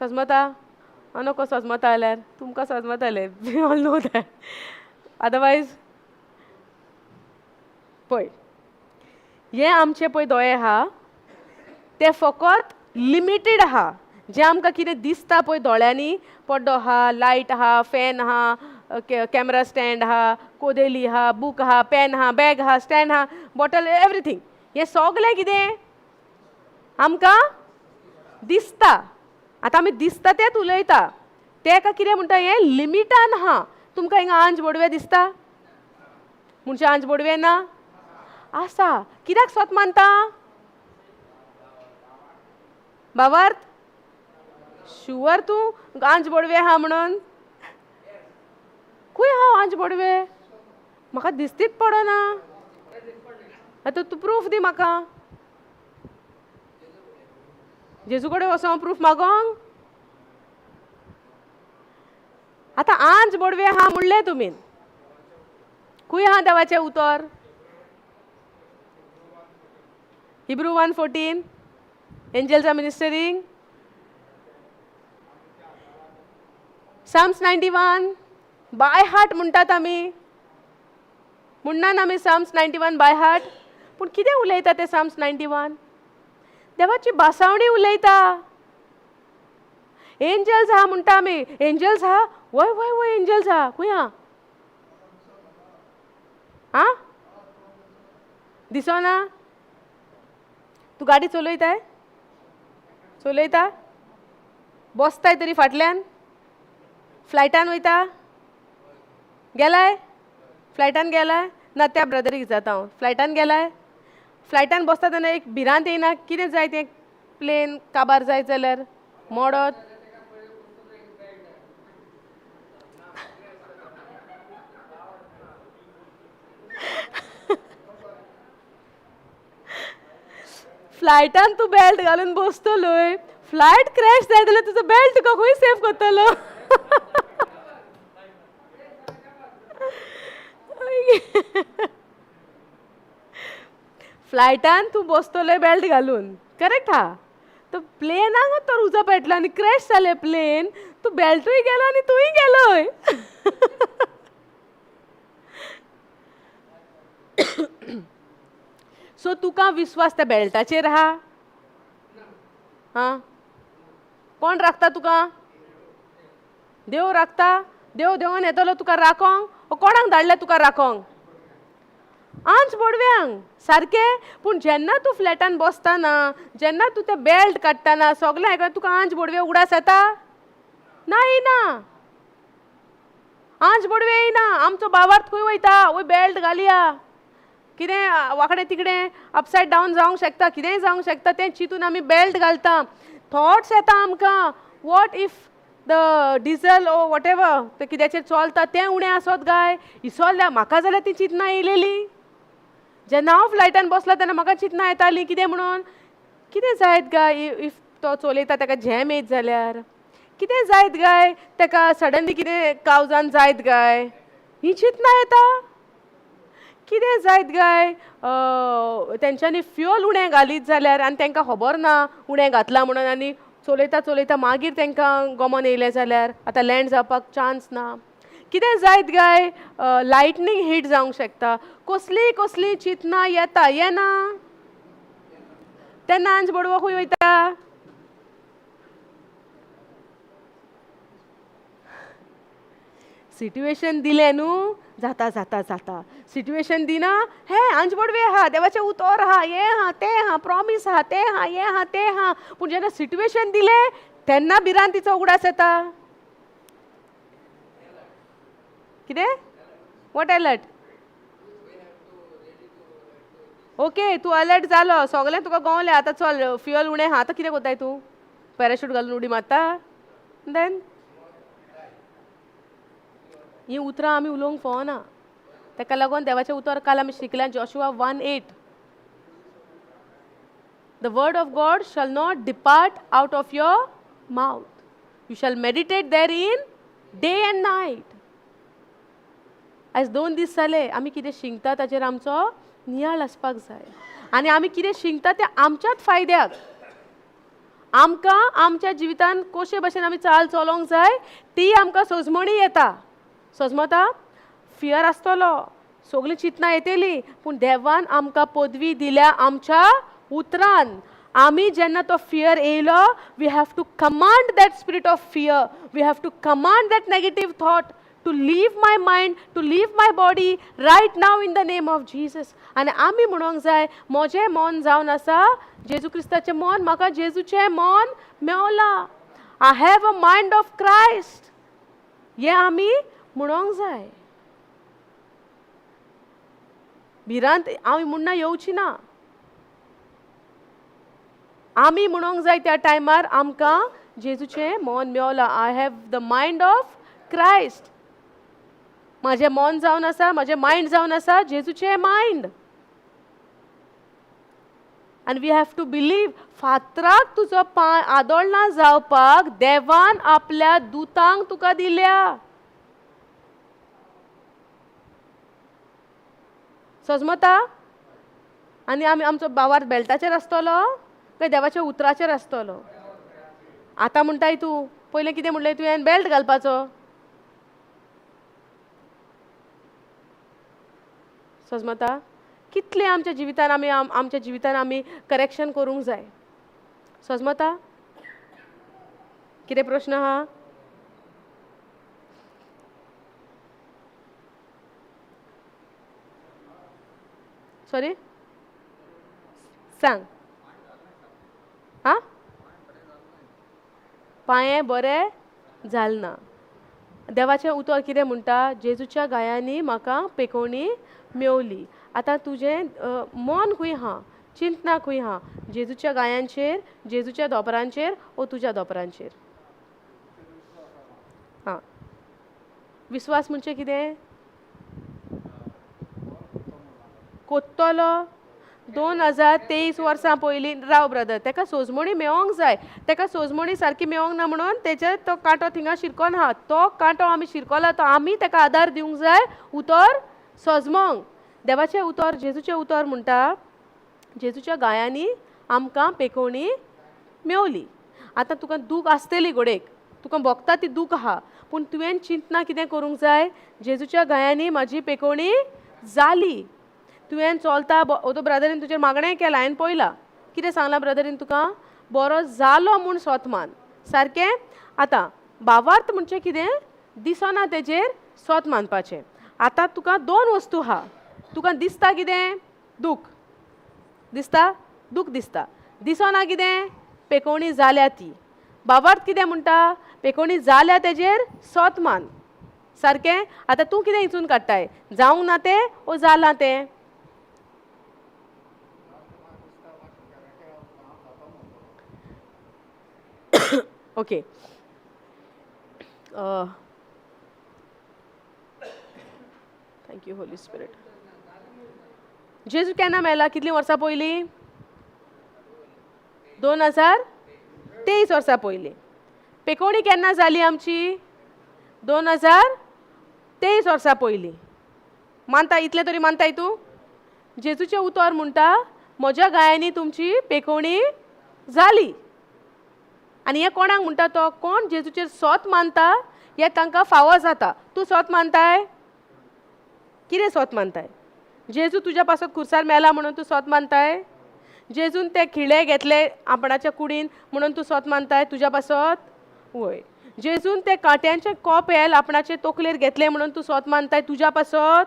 सजमता अनको सजमता जाल्यार तुमकां सजमतालें, we all know that. Otherwise पळय हे आमचे पळय दोळे आहा ते फकत लिमिटेड आहा. जें आमकां कितें दिसता पळय दोळ्यांनी, पड्डो आहा, लायट आहा, फॅन आहा, कॅमरा स्टँड आहा, कोदेली आहा, बूक आहा, पेन आहा, बॅग आहा, स्टँड आहा, बॉटल, एवरीथींग, हें सगलें कितें आमकां दिसता. आतां आमी दिसता तेंच उलयता. तेका कितें म्हणटा, हें लिमिटान आहा. तुमकां हिंगा आंज बोडवे दिसता? म्हणजे आंज बोडवे ना आसा. कित्याक सोत मानता? भावार्थ शुवर तूं आंज बोडवे आहा म्हणून? खंय हांव आंज बोडवे? म्हाका दिसतीच पडना. आतां तूं प्रूफ दी म्हाका. जेजू कडेन वचों हांव प्रूफ मागोंक? आतां आंज बोडवे आहा म्हणलें तुमी, खंय आहा देवाचें उतर? Hebrew 1:14, angels are ministering. Psalms 91 by heart म्हणटात आमी. म्हणना आमी साम्स 91 बाय हार्ट, पूण कितें उलयता ते साम्स 91? देवाची भासावणी उलयता. एंजल्स आहा म्हणटा आमी, एंजल्स आहा, वय वय वय एंजल्स आहा. खंय आहा? आं, दिसना? तूं गाडी चलयताय? चलयता? बसताय तरी फाटल्यान? फ्लायटान वयता? गेलाय फ्लायटान? गेलाय ना? त्या ब्रदरीक जाता हांव. फ्लायटान गेलाय? फ्लायटान बसता तेन्ना एक भिरांत येयना कितें जाय तें प्लेन काबार जायत जाल्यार मोडत? फ्लायटान तूं बेल्ट घालून बसतलोय, फ्लायट क्रॅश जायत जाल्यार तुजो बेल्ट तुका खंय सेफ करतलो? फ्लायटान तूं बसतलोय बेल्ट घालून, करेक्ट हा? तो प्लेनाक तर उजो पेटलो आनी क्रॅश जालें प्लेन, तूं बेल्टूय गेलो आनी तूंय गेलोय. सो तुका विस्वास त्या बेल्टाचेर आहा? हां, कोण राखता तुका? देव राखता. देव देवान येतलो तुका राखोंक? कोणाक धाडलें तुका राखोंक? आंच बोडव्यांक सारकें. पूण जेन्ना तूं फ्लॅटान बसतना, जेन्ना तूं तें बेल्ट काडटना, सगळें हें तुका आंच बोडवे उगडास येता? ना, येयना. आंच बोडवे येयना. आमचो बाबार खंय वयता? वय बेल्ट घालया, कितें वांकडें तिकडें अपसायड डावन जावंक शकता, कितेंय जावंक शकता, तें चिंतून आमी बेल्ट घालता. थॉट्स येता आमकां, what if the diesel or whatever तें कित्याचेर चलता तें उणें आसत काय? इसोल्ल्या म्हाका जाल्यार ती चिंतना येयलेली. जेन्ना हांव फ्लायटान बसलां तेन्ना म्हाका चिंतना येताली कितें म्हणून, कितें जायत काय if तो चलयता ताका झॅम येयत जाल्यार, कितें जायत काय ताका सडनली कितें कावजान जायत काय, ही चिंतना येता. कितें जायत काय तेंच्यांनी फ्युअल उणें घालीत जाल्यार आनी तांकां खबर ना उणें घातलां म्हणून, आनी चलयता चलयता मागीर तांकां गोमोन येयलें जाल्यार आतां लँड जावपाक चान्स ना. कितें जायत काय लायटनींग हीट जावंक शकता. कसली कसली चिंतना येता, येना? तेन्ना आंज बडवो खंय वयता? सिट्युएशन दिलें न्हू, जाता जाता जाता. सिट्युएशन दिना, हे आंज बडवे आहा, देवाचें उतर आहा, हें आहा तें आहा, प्रॉमीस आहा, तें आहा, हें आहा तें आहा. पूण जेन्ना सिट्युएशन दिलें तेन्ना भिरांतीचो उगडास येता. कितें? What alert? Okay, तूं अलर्ट जालो, सगळें तुका गोवलें, आतां चल फ्युअल उणें आहा, आतां कितें करताय तूं? पॅराशूट घालून उडी मारता? देन हीं उतरां आमी उलोवंक फावना. ताका लागून देवाचें उतर काल आमी शिकल्या, Joshua 1:8, the word of God shall not depart out of your mouth, you shall meditate therein day and night. आयज 2 दीस जाले आमी कितें शिकता ताचेर आमचो नियाळ आसपाक जाय, आनी आमी कितें शिकता तें आमच्याच फायद्याक. आमकां आमच्या जिवितान कशे भशेन आमी चाल चलोवंक जाय ती आमकां सजमणी येता. सजमता? फियर आसतलो, सगळीं चिंतना येतली, पूण देवान आमकां पदवी दिल्या आमच्या उतरान. आमी जेन्ना तो फियर येयलो, we have to command that spirit of fear, we have to command that negative thought to leave my mind, to leave my body right now in the name of Jesus. आनी आमी म्हणोंक जाय, म्हजें मन जावन आसा जेजू क्रिस्ताचें मन, म्हाका जेजूचें मन मेवलां. I have a mind of Christ. हें आमी म्हणोंक जाय. भिरांत आमी म्हणना येवची ना, आमी म्हणोंक जाय त्या टायमार आमकां जेजूचें मन मेवलां. I have the mind of Christ. म्हाजें मन जावन आसा, म्हाजें मायंड जावन आसा जेजूचें मायंड. आनी we have to believe. फातराक तुजो पांय आदोळना जावपाक देवान आपल्या दुतांक तुका दिल्या. सजमता? आनी आमी आमचो बावार बेल्टाचेर आसतलो काय देवाच्या उतराचेर आसतलो? आतां म्हणटाय तूं, पयलें कितें म्हणलें तुवें? बेल्ट घालपाचो. सजमता? कितलें आमच्या जिवितान आमी आमच्या जिवितान आमी करेक्शन करूंक जाय. सजमता? कितें प्रश्न आहा? सॉरी सांग. आं, पांये बरें जालें ना. देवाचें उतर कितें म्हणटा? जेजूच्या गायांनी म्हाका पेकोवणी मेवली. आतां तुजें मन खंय आहा, चिंतना खंय आहा? जेजूच्या गायांचेर, जेजूच्या दोपरांचेर ओ तुज्या दोपरांचेर? आं, विस्वास म्हणजे कितें? कोत्तलो 2023 वर्सां पयलीं. राव ब्रदर, तेका सोजमणी मेवोंक जाय. तेका सोजमणी सारकी मेवोंक ना म्हणून तेजे तो कांटो थिंगा शिरकोन आहा. तो कांटो आमी शिरकोला, तो आमी तेका आदार दिवंक जाय उतर सोजमोंक. देवाचें उतर, जेजूचें उतर म्हणटा जेजूच्या गायांनी आमकां पेकोवणी मेवली. आतां तुका दूख आसतली घोडेक, तुका भोगता ती दूख आहा, पूण तुवें चिंतना कितें करूंक जाय? जेजूच्या गायांनी म्हाजी पेकोवणी जाली. तुवें चलता ओदो ब्रदरीन तुजेर मागणें केलां, हांवें पळयलां. कितें सांगलां ब्रदरीन तुका? बरो जालो म्हूण सोत मान. सारकें? आतां भावार्थ म्हणजे कितें? दिसना तेजेर सोत मानपाचें. आतां तुका दोन वस्तू आहा. तुका दिसता कितें? दूख दिसता, दूख दिसता. दिसना कितें? पेकोवणी जाल्या ती. भावार्थ कितें म्हणटा? पेकोवणी जाल्या तेजेर सोत मान. सारकें? आतां तूं कितें हिचून काडटाय? जावंक ना तें ओ जालां तें? Okay, thank you Holy Spirit. जेजू केन्ना मेला? कितलीं वर्सां पयलीं? 2023 वर्सां पयलीं. पेकोवणी केन्ना जाली आमची? 2023 वर्सां पयलीं. मानता इतलें तरी मानताय तूं? जेजूचें उतर म्हणटा म्हज्या गायांनी तुमची पेकोवणी जाली. आनी हें कोणाक म्हणटा तो? कोण जेजूचेर सोत मानता हें तांकां फावो जाता. तूं सोत मानताय? कितें सोत मानताय? जेजू तुज्या पासत खुर्सार मेला म्हणून तूं सोत मानताय? जेजून ते खिळे घेतले आपणाच्या कुडीन म्हणून तूं सोत मानताय तुज्या पासत? वय. जेजून ते कांट्यांचे कोपेल आपणाचे तोकलेर घेतले म्हणून तूं सोत मानताय तुज्या पासत?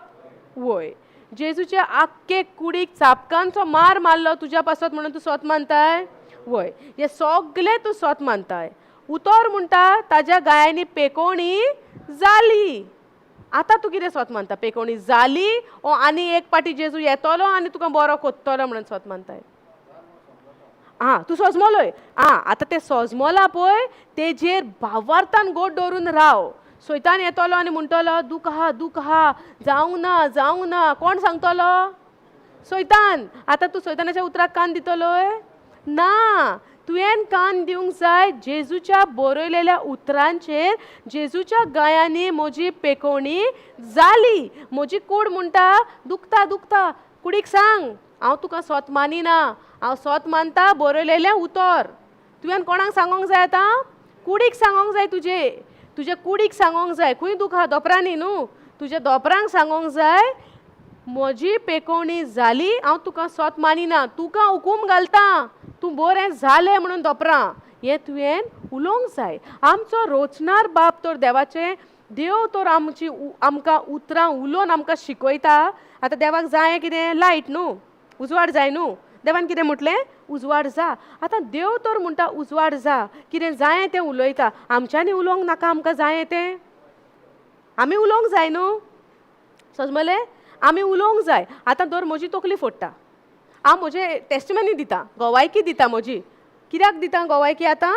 वय. जेजूचे आख्खे कुडीक चापकांचो मार मारलो तुज्या पासत म्हणून तूं सोत मानताय? वय. हे सगळे तूं सोत मानताय. उतर म्हणटा ताज्या गायांनी पेकोवणी जाली. आतां तूं कितें सोत मानता? पेकोवणी जाली ओ आनी एक पाटी जेजू येतलो आनी तुका बरो कोत्तलो म्हणून सोत मानताय? आं, तूं सोजमोलोय. आं, आतां तें सोजमोला पळय तेजेर भावार्थान गोड दवरून राव. सोयतान येतलो आनी म्हणटलो दूख आहा, दूख आहा, जावंक ना, जावंक ना. कोण सांगतलो? सोयतान. आतां तूं सोयतानाच्या उतराक कान दितलोय? ना. तुवें कान दिवंक जाय जेजूच्या बरयलेल्या उतरांचेर. जेजूच्या गायांनी म्हजी पेकोवणी जाली. म्हजी कूड म्हणटा दुखता दुखता. कुडीक सांग हांव तुका सोत मानिना, हांव सोत मानता बरयलेलें उतर. तुवें कोणाक सांगोंक जाय आतां? कुडीक सांगोंक जाय. तुजे तुज्या कुडीक सांगोंक जाय. खंय दुखा? दोपरांनी न्हू. तुज्या दोपरांक सांगोंक जाय म्हजी पेकोवणी जाली, हांव तुका सोत मानिना, तुका हुकूम घालता तूं बरें जालें म्हणून दोपरां. हें तुवें उलोवंक जाय. आमचो रोचणार बाप तर देवाचें देव तर आमची आमकां उतरां उलोवन आमकां शिकयता. आतां देवाक जाय कितें? लायट न्हू, उजवाड जाय न्हू. देवान कितें म्हटलें? उजवाड जा. आतां देव तर म्हणटा उजवाड जा, कितें जाय तें उलयता. आमच्यांनी उलोवंक नाका, आमकां जाय तें आमी उलोवंक जाय न्हू. समजलें? आमी उलोवंक जाय. आतां दर म्हजी तकली फोडटा, हांव म्हजे टेस्टमनी दिता, गोवायकी दिता म्हजी. कित्याक दिता गोवायकी? आतां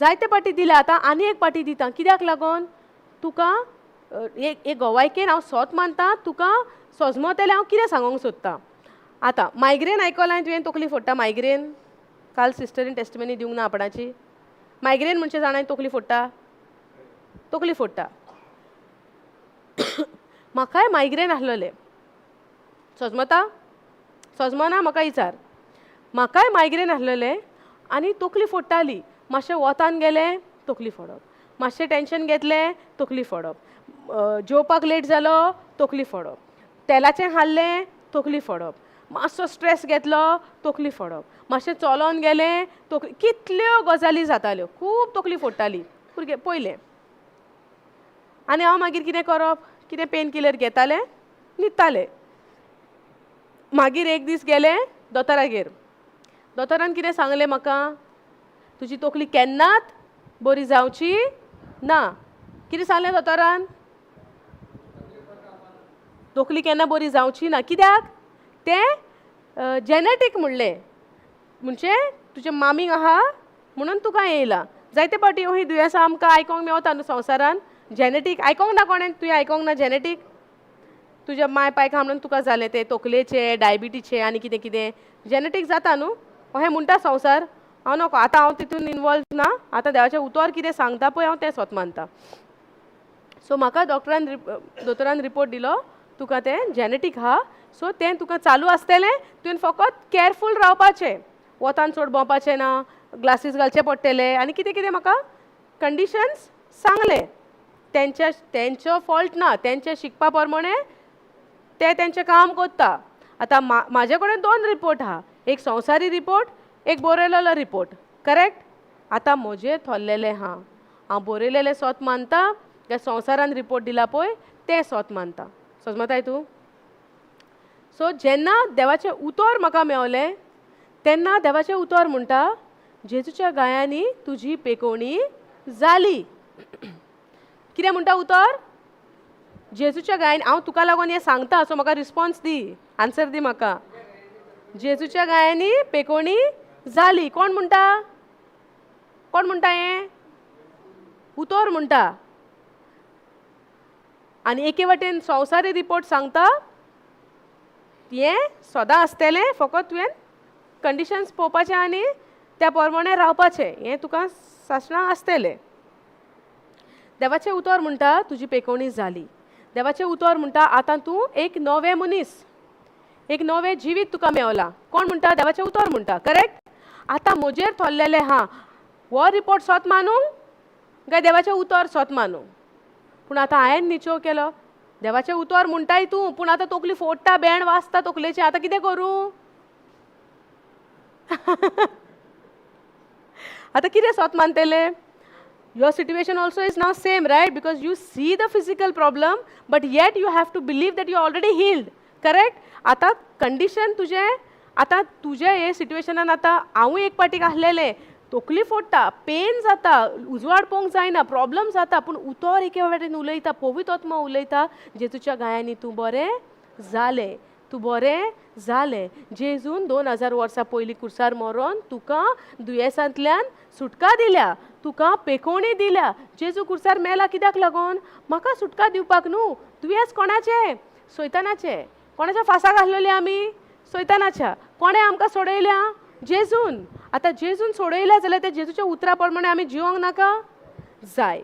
जायते पाटी दिल्या, आतां आनी एक पाटी दिता. कित्याक लागून? तुका एक एक गोवायकेन हांव सोत मानता, तुका सोजमतलें हांव कितें सांगूंक सोदतां. आतां मायग्रेन आयकलां तुवें? तकली फोडटा मायग्रेन? काल सिस्टरीन टेस्टमनी दिवंक ना आपणाची. मायग्रेन म्हणजे जाणां तकली फोडटा, तकली फोडटा. म्हाकाय मायग्रेन आसलेलें. सोजमता? सोजमना म्हाका विचार. म्हाकाय मायग्रेन आसलेलें आनी तकली फोडटाली. मातशें वतान गेलें तकली फोडप, मातशें टेंशन घेतलें तकली फोडप, जेवपाक लेट जालो तकली फोडप. तेलाचें खाल्लें तकली फोडप, मातसो स्ट्रेस घेतलो तकली फोडप, मातशें चलोन गेलें तकली, कितल्यो गजाली जाताल्यो, खूब तकली फोडटाली भुरगे पयलें. आनी हांव मागीर कितें करप, कितें पेन किलर घेतालें, न्हिदतालें. मागीर एक दीस गेलें दोतोरागेर. दोतोरान कितें सांगलें म्हाका, तुजी तकली केन्नाच बरी जावची ना. कितें सांगलें दोतोरान? तकली केन्ना बरी जावची ना. कित्याक? तें जेनेटीक म्हणलें, म्हणजे तुजे मामीक आहा म्हणून तुका येयलां. जायते फावटी ही दुयेंसां आमकां आयकोंक मेवता न्हू संवसारान, जेनेटीक आयकोंक ना कोणें? तुवें आयकोंक ना जेनेटीक? तुज्या माय पायक आहा म्हणून तुका जालें तें, तकलेचें, डायबिटीचें आनी कितें कितें जेनेटीक जाता न्हू, अशें म्हणटा संवसार. हांव नको आतां हांव तितून इनवॉल्व ना, आतां देवाचें उतर कितें सांगता पळय हांव तें सोत मानता. सो म्हाका डॉक्टरान दोतोरान रिपोर्ट दिलो, तुका तें जेनेटीक आहा, सो तें तुका चालू आसतलें, तुवें फकत कॅरफूल रावपाचें, वतान चड भोंवपाचें ना, ग्लासीस घालचे पडटले आनी कितें कितें म्हाका कंडिशन्स सांगलें. तेंच्या तेंचो फॉल्ट ना, तेंचे शिकपा प्रमाणे ते तेंचें काम करता. आतां म्हाजे कडेन दोन रिपोर्ट आहा, एक संवसारी रिपोर्ट, एक बरयलेलो रिपोर्ट, करेक्ट? आतां म्हजें थोरलेलें आहा, हांव बरयलेलें सोत मानता काय संवसारान रिपोर्ट दिला पळय तें सोत मानता? समजताय तूं? सो जेन्ना देवाचें उतर म्हाका मेवलें तेन्ना देवाचें उतर म्हणटा, जेजूच्या गायांनी तुजी पेकोवणी जाली. कितें म्हणटा उतर? जेजूच्या गायन. हांव तुका लागून हें सांगता, सो म्हाका रिस्पोन्स दी, आन्सर दी म्हाका. जेजूच्या गायांनी पेकोवणी जाली. कोण म्हणटा? कोण म्हणटा हें उतर म्हणटा. आनी एके वाटेन संवसारी रिपोर्ट सांगता हें सदां आसतलें, फकत तुवें कंडिशन्स पळोवपाचें आनी त्या प्रमाणे रावपाचें, हें तुका सासणां आसतलें. देवाचें उतर म्हणटा तुजी पेकोवणी जाली. देवाचें उतर म्हणटा आतां तूं एक नवें मनीस, एक नवें जिवीत तुका मेवलां. कोण म्हणटा? देवाचें उतर म्हणटा, करेक्ट? आतां म्हजेर थोरलेलें आहा, हो रिपोर्ट सोत मानूं काय देवाचें उतर सोत मानूं? पूण आतां हांवें निचोव केलो, देवाचें उतर म्हणटाय तूं, पूण आतां तकली फोडटा, बेण वाजता तकलेचें, आतां कितें करूं? आतां कितें सोत मानतलें? Your situation also is now same, right? Because you see the physical problem, but yet you have to believe that you are already healed, correct? आतां कंडिशन तुजें, आतां तुजें हे सिट्युएशनान आतां हांवूय एक पाटी आसलेलें, तकली फोडटा, पेन जाता, उजवाड पळोवंक जायना, प्रॉब्लम जाता, पूण उतर एके वाटेन उलयता, पवित्र आत्मा उलयता, जेजूच्या गायांनी तूं बरें जालें, तूं बरें जालें. जेजून 2000 वर्सां पयलीं कुर्सार मरोन तुका दुयेंसांतल्यान सुटका दिल्या, तुका पेकोवणी दिल्या. जेजू कुर्सार मेला कित्याक लागून? म्हाका सुटका दिवपाक न्हू. दुयेंस कोणाचें? सैतानाचें. कोणाच्या फांसाक आसलेली आमी? सैतानाच्या. कोणें आमकां सोडयल्या? जेजून. आतां जेजून सोडयल्या जाल्यार त्या जेजूच्या उतरा प्रमाणे आमी जिवंक नाका? जाय.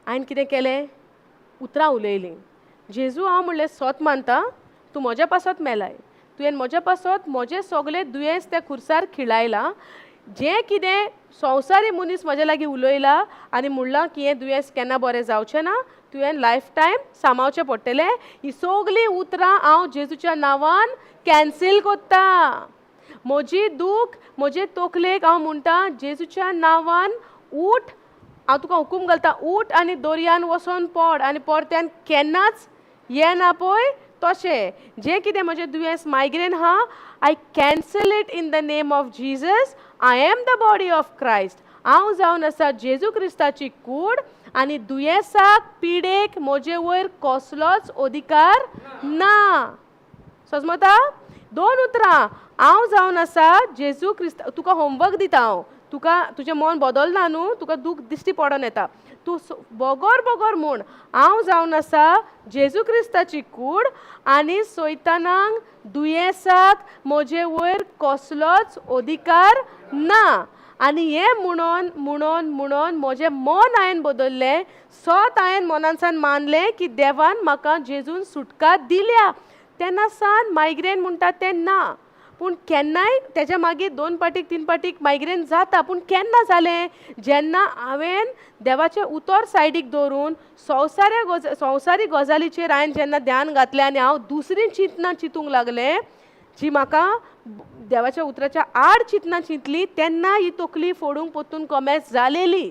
हांवें कितें केलें? उतरां उलयलीं. जेजू हांव म्हणलें सोत मानता, तूं म्हज्या पासत मेलाय, तुवें म्हज्या पासत म्हजें सगलें दुयेंस त्या खुर्सार खिळायलां. जें कितें संवसारी मनीस म्हज्या लागीं उलयला आनी म्हणलां की हें दुयेंस केन्ना बरें जावचें ना, तुवें लायफ टायम सांबाळचें पडटलें, ही सगलीं उतरां हांव जेजूच्या नांवान कॅन्सील कोत्ता. म्हजी दूख म्हजे तकलेक हांव म्हणटा, जेजूच्या नांवान उठ, हांव तुका हुकूम घालता, उठ आनी दर्यान वचोन पड आनी परत्यान केन्नाच येना पळय तशें. जें कितें म्हजें दुयेंस मायग्रेन आहा, I cancel it in the name of Jesus. I am the body of Christ. हांव जावन आसा जेजू क्रिस्ताची कूड आनी दुयेंसाक पिडेक म्हजे वयर कसलोच अधिकार ना. समजता? दोन उतरां, हांव जावन आसा जेजू क्रिस्त. तुका होमवर्क दिता हांव, तुका तुजें मन बदलना न्हू, तुका दूख दिश्टी पडोन येता, तूं बगर बगर म्हूण, हांव जावन आसा जेजू क्रिस्ताची कूड आनी सैतानाक दुयेंसाक म्हजे वयर कसलोच अधिकार ना. आनी हें म्हणोन म्हणोन म्हणोन म्हजें मन हांवें बदल्लें, सोत हांवें मनानसान मानलें की देवान म्हाका जेजून सुटका दिल्या. तेन्ना सान मायग्रेन म्हणटा तें ना. पूण केन्नाय तेज्या मागीर 2 पाटीक 3 पाटीक मायग्रेन जाता. पूण केन्ना जालें? जेन्ना हांवें देवाचें उतर सायडीक दवरून संवसारी गजालीचेर हांवें जेन्ना ध्यान घातलें आनी हांव दुसरी चिंतनां चिंतूंक लागलें जी म्हाका देवाच्या उतराच्या आड चिंतनां चिंतली, तेन्ना ही तकली फोडूंक परतून कोमेस जालेली.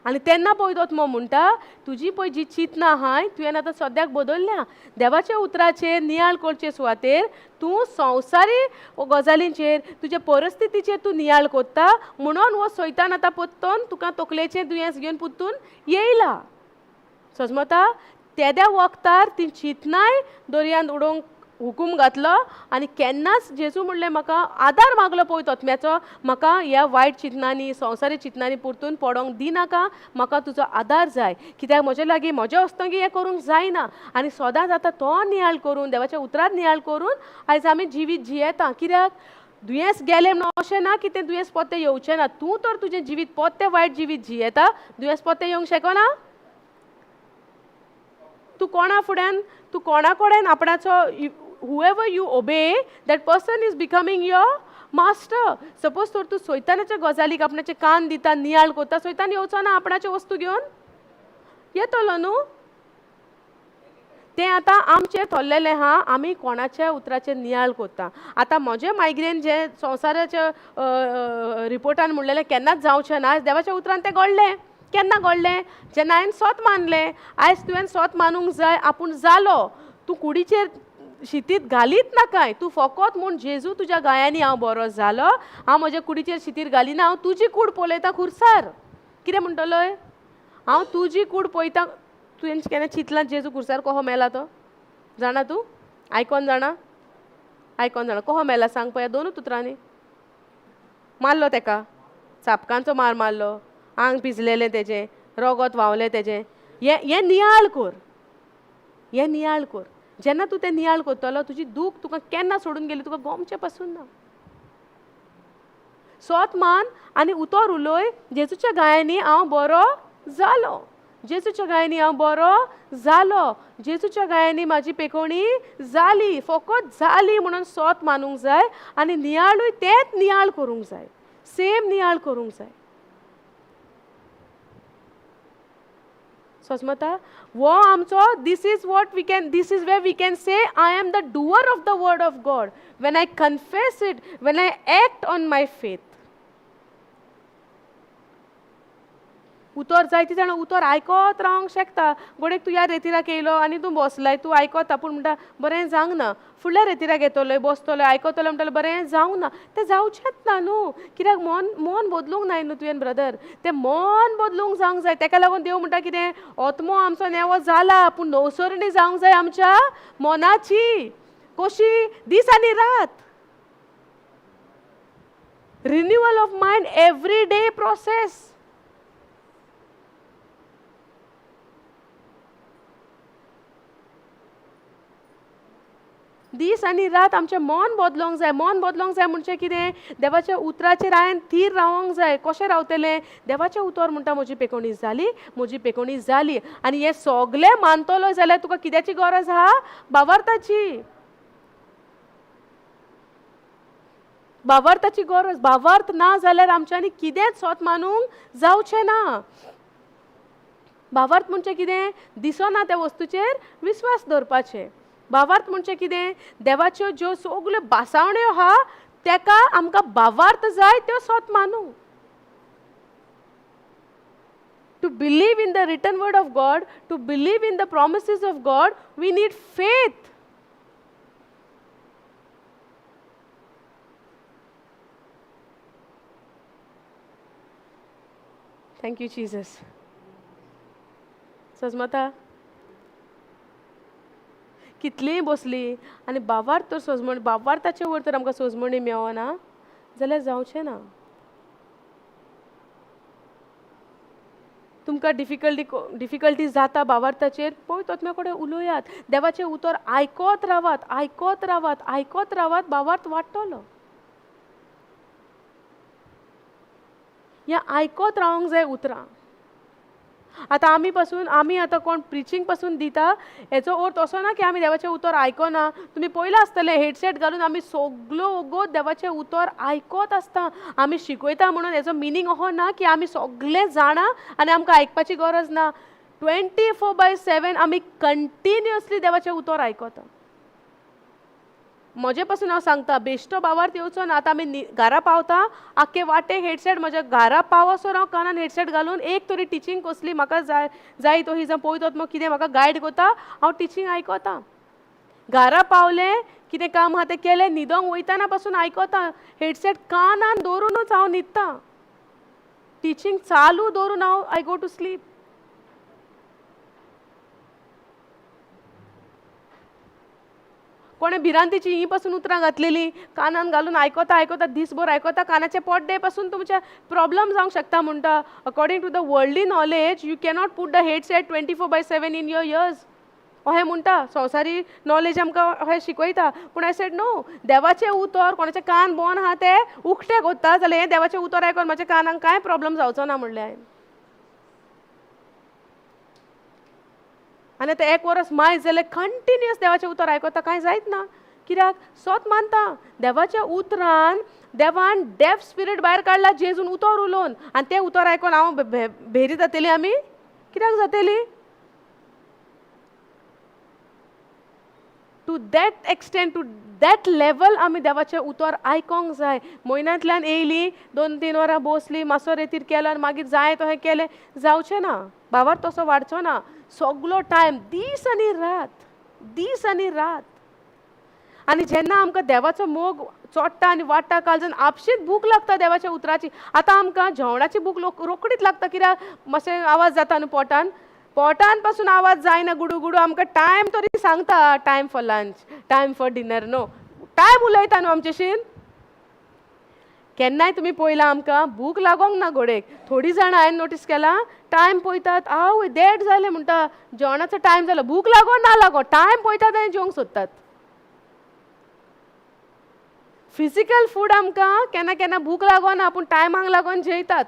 आनी तेन्ना पळय तो म्हणटा तुजी पळय जी चिंतनां आहाय तुवें आतां सद्याक बदलल्या. देवाच्या उतराचेर नियाळ करचे सुवातेर तूं संवसारी गजालींचेर तुज्या परिस्थितीचेर तूं नियाळ करता, म्हणून हो सैतान आतां परतून तुका तकलेचें दुयेंस घेवन परतून येयला. सजमता तेद्या वखदार ती चिंतनाय दर्यांत उडोवंक हुकूम घातलो आनी केन्नाच जेजू म्हणलें म्हाका आदार मागलो पळय तोतम्याचो, म्हाका ह्या वायट चिंतनांनी संवसारी चिंतनांनी परतून पडोंक दिनाका, म्हाका तुजो आदार जाय, कित्याक म्हजे लागीं म्हज्या हस्तंगी हें करूंक जायना. आनी सदांच आतां तो नियाळ करून देवाच्या उतरांत नियाळ करून आयज आमी जिवीत जियेता. कित्याक दुयेंस गेलें म्हणून अशें ना की तें दुयेंस पोत्तें येवचें ना. तूं तर तुजें जिवीत पोत्तें वायट जिवीत जियेता, दुयेंस पोत्तें येवंक शकना. तूं कोणा फुड्यान तूं कोणा कडेन आपणाचो whoever you obey, that person is becoming your master. Suppose तर तूं सैतानाच्या गजालीक आपणाचे कान दिता, नियाळ करता, सैतान येवचो ना आपणाच्यो वस्तू घेवन येतलो न्हू. तें आतां आमचें थरलेलें आहा, आमी कोणाच्या उतराचेर नियाळ करता. आतां म्हजें मायग्रेन जें संवसाराच्या रिपोर्टान म्हणलेलें केन्नाच जावचें ना, देवाच्या उतरान तें घडलें. केन्ना घडलें? जेन्ना हांवें सोत मानलें. आयज तुवें सोत मानूंक जाय आपूण जालो. तूं कुडीचेर शितीत घालीत नाकाय, तूं फकत म्हूण जेजू तुज्या गायांनी हांव बरो जालो, हांव म्हज्या कुडीचेर शितीर घालिना, हांव तुजी कूड पळयता खुर्सार. कितें म्हणटलोय? हांव तुजी कूड पळयता. तुवें केन्ना चिंतलां जेजू खुर्सार कसो मेला तो? जाणा तूं? आयकोन जाणा? आयकोन जाणा कसो मेला सांग पळया दोनूच उतरांनी. मारलो तेका, चापकांचो मार मारलो, आंग पिजलेलें तेजें, रगत व्हांवलें तेजें. हें नियाळ कर, हें नियाळ कर. जेन्ना तूं तें नियाळ करतलो तुजी दूख तुका केन्ना सोडून गेली तुका गोमचें पासून ना. सोत मान आनी उतर उलय, जेजूच्या गायांनी हांव बरो जालो, जेजूच्या गायांनी हांव बरो जालो, जेजूच्या गायांनी म्हाजी पेकोवणी जाली. फकत जाली म्हणून सोत मानूंक जाय आनी नियाळूय तेंच नियाळ करूंक जाय, सेम नियाळ करूंक जाय. सजमता वो आमचो this is what we can, this is way we can say I am the doer of the word of God when I confess it, when I act on my faith. उतर जायती जाणां उतर आयकत रावंक शकता. गोडेक तूं ह्या रेतिराक येयलो आनी तूं बसलाय, तूं आयकता पूण म्हणटा बरें जावंक ना. फुडल्या रेतिराक येतलोय बसतलोय आयकतलो म्हणटलो बरें जावंक ना. तें जावचेंच ना न्हू, कित्याक मन मन बदलूंक नाय न्हू तुवें ब्रदर. तें मन बदलूंक जावंक जाय. तेका लागून देव म्हणटा कितें, आत्मो आमचो नेवो जाला पूण नवसरणी जावंक जाय आमच्या मनाची. कशी? दीस आनी रात. Renewal of mind every day process. दीस आनी रात आमचें मन बदलोंक जाय. मन बदलोंक जाय म्हणजे कितें? देवाच्या उतराचेर हांवें थीर रावोंक जाय. कशें रावतलें? देवाचें उतर म्हणटा म्हजी पेकोवणी जाली, म्हजी पेकोवणी जाली. आनी हें सगलें मानतलो जाल्यार तुका कित्याची गरज आहा? भावार्थाची. भावार्थाची गरज. भावार्थ ना जाल्यार आमच्यांनी कितेंच सोत मानूंक जावचें ना. भावार्थ म्हणजे कितें? दिसना त्या वस्तूचेर विस्वास दवरपाचें. भावार्थ म्हणजे कितें? देवाच्यो ज्यो सगल्यो भासावण्यो आहा तेका आमकां भावार्थ जाय त्यो सोत मानूंक. To believe in the written word of God, to believe in the promises of God, we need faith. Thank you Jesus. सजमता कितलींय बसली आनी भावार्थ तर सोजमणी, भावार्थाचे वयर तर आमकां सोजमणी मेवना जाल्यार जावचें ना. तुमकां डिफिकल्टी जाता भावार्थाचेर, पळय तोतम्या कडेन उलयात, देवाचें उतर आयकत रावात, आयकत रावात, आयकत रावात, भावार्थ वाडटलो. ह्या आयकत रावंक जाय उतरां. आतां आमी पासून आमी आतां कोण प्रिचींग पासून दिता हेचो अर्थ असो ना की आमी देवाचें उतर आयकना. तुमी पयलां आसतलें हेडसेट घालून आमी सगल्यो वोगोत देवाचें उतर आयकत आसता. आमी शिकयता म्हणून हेचो मिनींग असो ना की आमी सगलें जाणा आनी आमकां आयकपाची गरज ना. 24/7 आमी कंटिन्युअसली देवाचें उतर आयकता. म्हजे पासून हांव सांगता, बेश्टो बावार्थ येवचो ना. आतां आमी घरा पावता, आख्खे वाटेक हेडसेट म्हज्या घरा पावसर हांव कानान हेडसेट घालून एक तरी टिचींग कसली म्हाका जाय जाय तो ही जावं पळयतात मग कितें म्हाका गायड करता, हांव टिचींग आयकता. घरा पावलें कितें काम आहा तें केलें, न्हिदोंक वयतना पासून आयकता. हेडसेट कानान दवरुनूच हांव न्हिदता, टिचींग चालू दवरून हांव I go to sleep. कोणें भिरांतीची ही पासून उतरां घातलेली कानान घालून आयकता आयकता दीसभर आयकता, कानाचे पड्डे पासून तुमचे प्रॉब्लम जावंक शकता. म्हणटा according to the worldly knowledge you cannot put the headset 24/7 in your ears, अशें म्हणटा. संवसारी नॉलेज आमकां अशें शिकयता, पूण I said no, देवाचें उतर कोणाचें कान बंद आहा तें उकतें करता जाल्यार हें देवाचें उतर आयकून म्हाज्या कानाक कांय प्रॉब्लम जावचो ना म्हणलें हांवें. आनी आतां एक वरस मायज जाल्यार कंटिन्युअस देवाचें उतर आयकता, कांय जायत ना. कित्याक सोत मानता देवाच्या उतरान देवान डेफ स्पिरीट भायर काडला जेजून उतर उलोवन, आनी तें उतर आयकून हांव भेरी जातली. आमी कित्याक जातली? To that extent, to that level आमी देवाचें उतर आयकोंक जाय. म्हयन्यांतल्यान येयली 2-3 वरां बसली, मातसो रेतीर केलो आनी मागीर जाय तशें केलें, जावचें ना. भावार तसो वाडचो ना. सगलो टायम दीस आनी रात, दीस आनी रात. आनी जेन्ना आमकां देवाचो मोग चोडटा आनी वाडटा काळजान, आपशींच भूक लागता देवाच्या उतराची. आतां आमकां जेवणाची भूक रोकडीच लागता, कित्याक मातशें आवाज जाता न्हू पोटान, पोटान पासून आवाज जायना गुडू गुडू. आमकां टायम तरी सांगता, time for lunch, time for dinner, no time उलयता न्हू आमचेशीन. केन्नाय तुमी पळयलां आमकां भूक लागोंक ना घोडेक. थोडीं जाणां हांवें नोटीस केलां टायम पळयतात, आवय देड जालें म्हणटा, जेवणाचो टायम जालो, भूक लागो ना लागो टायम पळयतात आनी जेवंक सोदतात. फिजिकल फूड आमकां केन्ना केन्ना भूक लागोना, पूण टायमाक लागून जेयतात.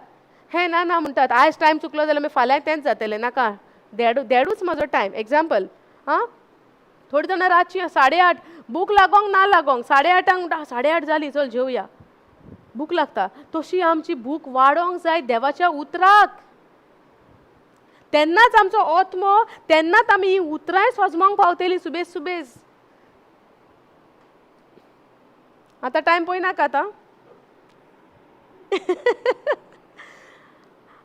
हें ना ना म्हणटात, आयज टायम चुकलो जाल्यार मागीर फाल्यां तेंच जातलें, नाका देडूच म्हजो टायम. एग्जाम्पल आं, थोडीं जाणां रातचीं 8:30 भूक लागोंक ना लागोंक 8:30 म्हणटा 8:30 जालीं चल जेवया, भूक लागता. तशी आमची भूक वाडोवंक जाय देवाच्या उतराक, तेन्नाच आमचो आत्मो, तेन्नाच आमी ही उतरांय सोजमोंक पावतली सुबेज सुबेज. आतां टायम पळयनाका, आतां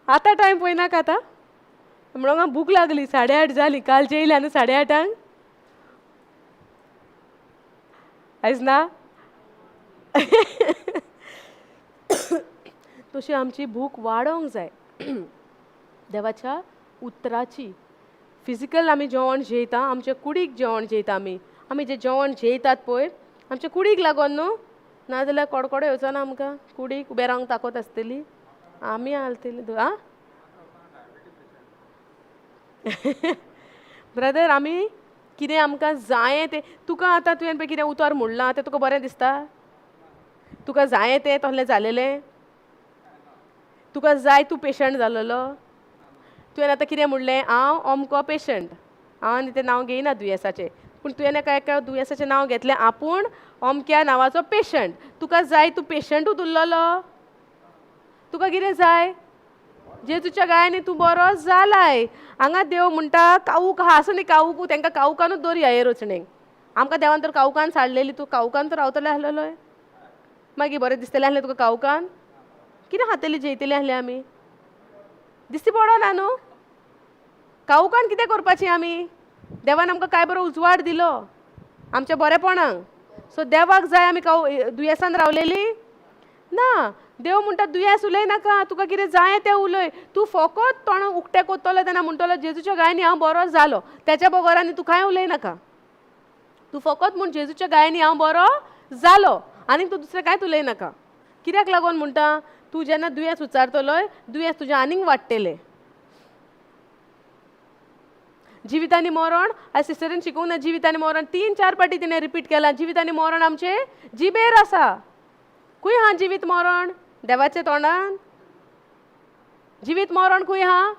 आतां टायम पळयनाका. आतां म्हणून भूक लागली, 8:30 जाली, काल जेयली आनी 8:30 आयज ना. तशी आमची भूक वाडोवंक जाय देवाच्या उतराची. फिजिकल आमी जेवण जेयता, आमच्या कुडीक जेवण जेयता आमी. आमी जें जेवण जेयतात पळय आमच्या कुडीक लागोन न्हू, नाजाल्यार कडकडो येवचो ना आमकां, कुडीक उबें रावंक ताकत आसतली, आमी हालतली. आं ब्रदर, आमी कितें आमकां जायें तें, तुका आतां तुवें पळय कितें उतर म्हणलां तें तुका बरें दिसता? तुका जायें तें तसलें जालेलें? तुका जाय तूं पेशंट जालेलो? तुवें आतां कितें म्हणलें, हांव अमको पेशंट, हांव आनी तें नांव घेयना दुयेंसाचें, पूण तुवें एका एका दुयेंसाचें नांव घेतलें, आपूण अमक्या नांवाचो पेशंट. तुका जाय तूं पेशंटूच उरलेलो? तुका कितें जाय? जेजूच्या गायांनी तूं बरो जालाय. हांगा देव म्हणटा कावूक आहा आसा न्ही, कावूक तांकां कावकानूच दवरया हे रचणेक. आमकां देवान तर कावकान साडलेली, तूं कावकान तर रावतलें आसलेलो, मागीर बरें दिसतलें आसलें तुका कावकान? कितें खातली जेयतली आसलें आमी? दिसती पडना न्हू. कावकान कितें करपाचें आमी? देवान आमकां काय बरो उजवाड दिलो आमच्या बरेपणाक. सो देवाक जाय आमी काव दुयेंसान रावलेली ना. देव म्हणटा दुयेंस उलयनाका, तुका कितें जाय तें उलय. तूं फकत तोंड उकतें करतलो तेन्ना म्हणटलो जेजूच्या गायांनी हांव बरो जालो, तेच्या बगर आनी तूं कांय उलयनाका. तूं फकत म्हूण जेजूच्या गायांनी हांव बरो जालो, आनी तूं दुसरें कांयच उलयनाका. कित्याक लागून म्हणटा, तूं जेन्ना दुयेंस उच्चारतलोय दुयेंस तुजें आनीक वाडटलें. जिवीत आनी मरण आयज सिस्टरीन शिकोवंक ना. जिवीत आनी मरण 3-4 पाटी तिणें रिपीट केलां. जिवीत आनी मरण आमचे जिबेर आसा. खंय आहा जिवीत मरण? देवाच्या तोंडान. जिवीत मरण खंय आहा?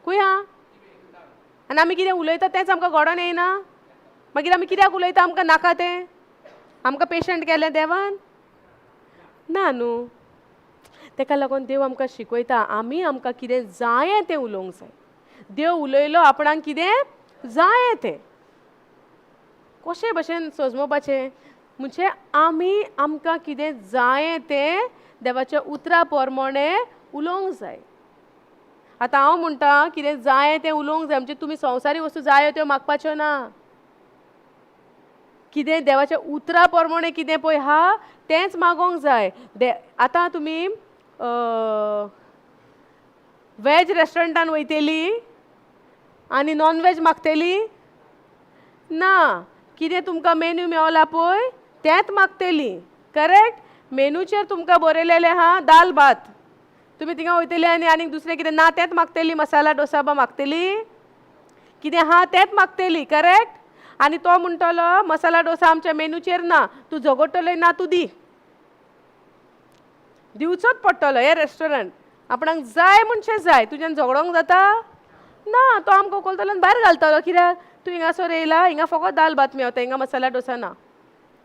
खंय आहा? आनी आमी कितें उलयता तेंच आमकां घडोन येयना. मागीर आमी कित्याक उलयता? आमकां नाका तें? आमकां पेशंट केलें देवान? ना न्हू. तेका लागून देव आमकां शिकयता आमी आमकां कितें जायें तें उलोवंक जाय. देव उलयलो आपणाक कितें जायें तें कशे भशेन सजमोवपाचें म्हणजे आमी आमकां कितें जायें तें देवाच्या उतरा प्रमाणे उलोवंक जाय. आतां हांव म्हणटा कितें जायें तें उलोवंक जाय म्हणजे तुमी संवसारी वस्तू जायो त्यो मागपाच्यो ना. कितें देवाच्या उतरा प्रमाणे कितें पळय आहा तेंच मागोंक जाय. आतां तुमी वेज रेस्टॉरंटान वयतली आनी नॉन वेज मागतली ना. कितें तुमकां मेन्यू मेवला पळय तेंच मागतली. करेक्ट? मेन्यूचेर तुमकां बरयलेलें आहा दाल भात, तुमी थिंगा वयतली आनी आनीक दुसरें कितें ना तेंच मागतली, मसाला डोसा बा मागतली, कितें आहा तेंच मागतली. करेक्ट? आनी तो म्हणटलो मसाला डोसा आमच्या मेन्यूचेर ना, तूं झगडटलोय ना, तूं दी, दिवचोच पडटलो. हें रेस्टॉरंट आपणाक जाय म्हणचें जाय, तुज्यान झगडोंक जाता ना. तो आमकां उखलतलो आनी भायर घालतलो, कित्याक तूं हिंगासर येयला, हिंगा फकत दाल भात मेवता, हिंगा मसाला डोसा ना.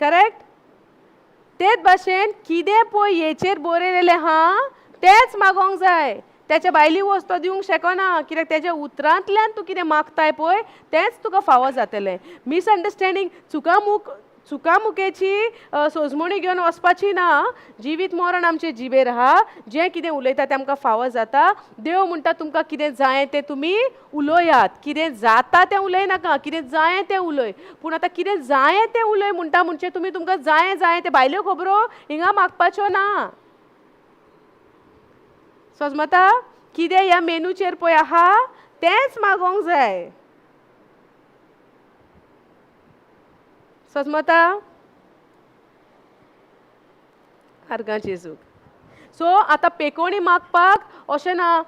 करेक्ट? तेच भाशेन कितें पळय हेचेर बरयलेलें आहा तेंच मागोंक जाय. तेच्या भायली वस्त तो दिवंक शकना, कित्याक तेज्या उतरांतल्यान तूं कितें मागताय पळय तेंच तुका फावो जातलें. मिसअंडरस्टँडींग, चुकामुकेची सोजमणी घेवन वचपाची ना. जिवीत मरण आमचे जिबेर आहा, जें कितें उलयता तें आमकां फावो जाता. देव म्हणटा तुमकां कितें जाय तें तुमी उलयात, कितें जाता तें उलयनाका, कितें जाय तें उलय. पूण आतां कितें जाय तें उलय म्हणटा म्हणजे तुमी तुमकां जाय जाय तें भायल्यो खबरो हिंगा मागपाच्यो ना. सजमता? कितें ह्या मेनूचेर पळय आहा तेंच मागोंक जाय. सजमता? आर्गां जेजूक. सो आतां पेकोणी मागपाक अशें ना,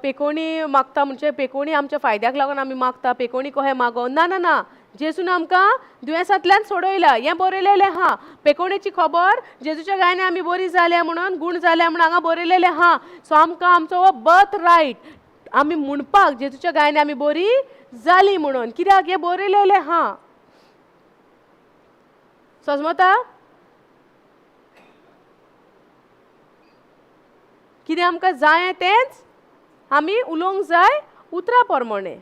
पेकोणी मागता म्हणजे पेकोणी आमच्या फायद्याक लागून आमी मागता, पेकोणी कशें मागो ना ना ना. जेजून आमकां दुयेंसांतल्यान सोडयला हें बरयलेलें आहा. पेकोणेची खबर जेजूच्या गायने आमी बरी जाल्या म्हणून, गूण जाल्या म्हणून हांगा बरयलेलें आहा. सो आमकां आमचो हो बर्थ रायट आमी म्हणपाक जेजूच्या गायने आमी बरी जाली म्हणून, कित्याक हें बरयलेलें आहा. सजमता? कितें आमकां जाय तेंच आमी उलोवंक जाय उतरा प्रमाणे.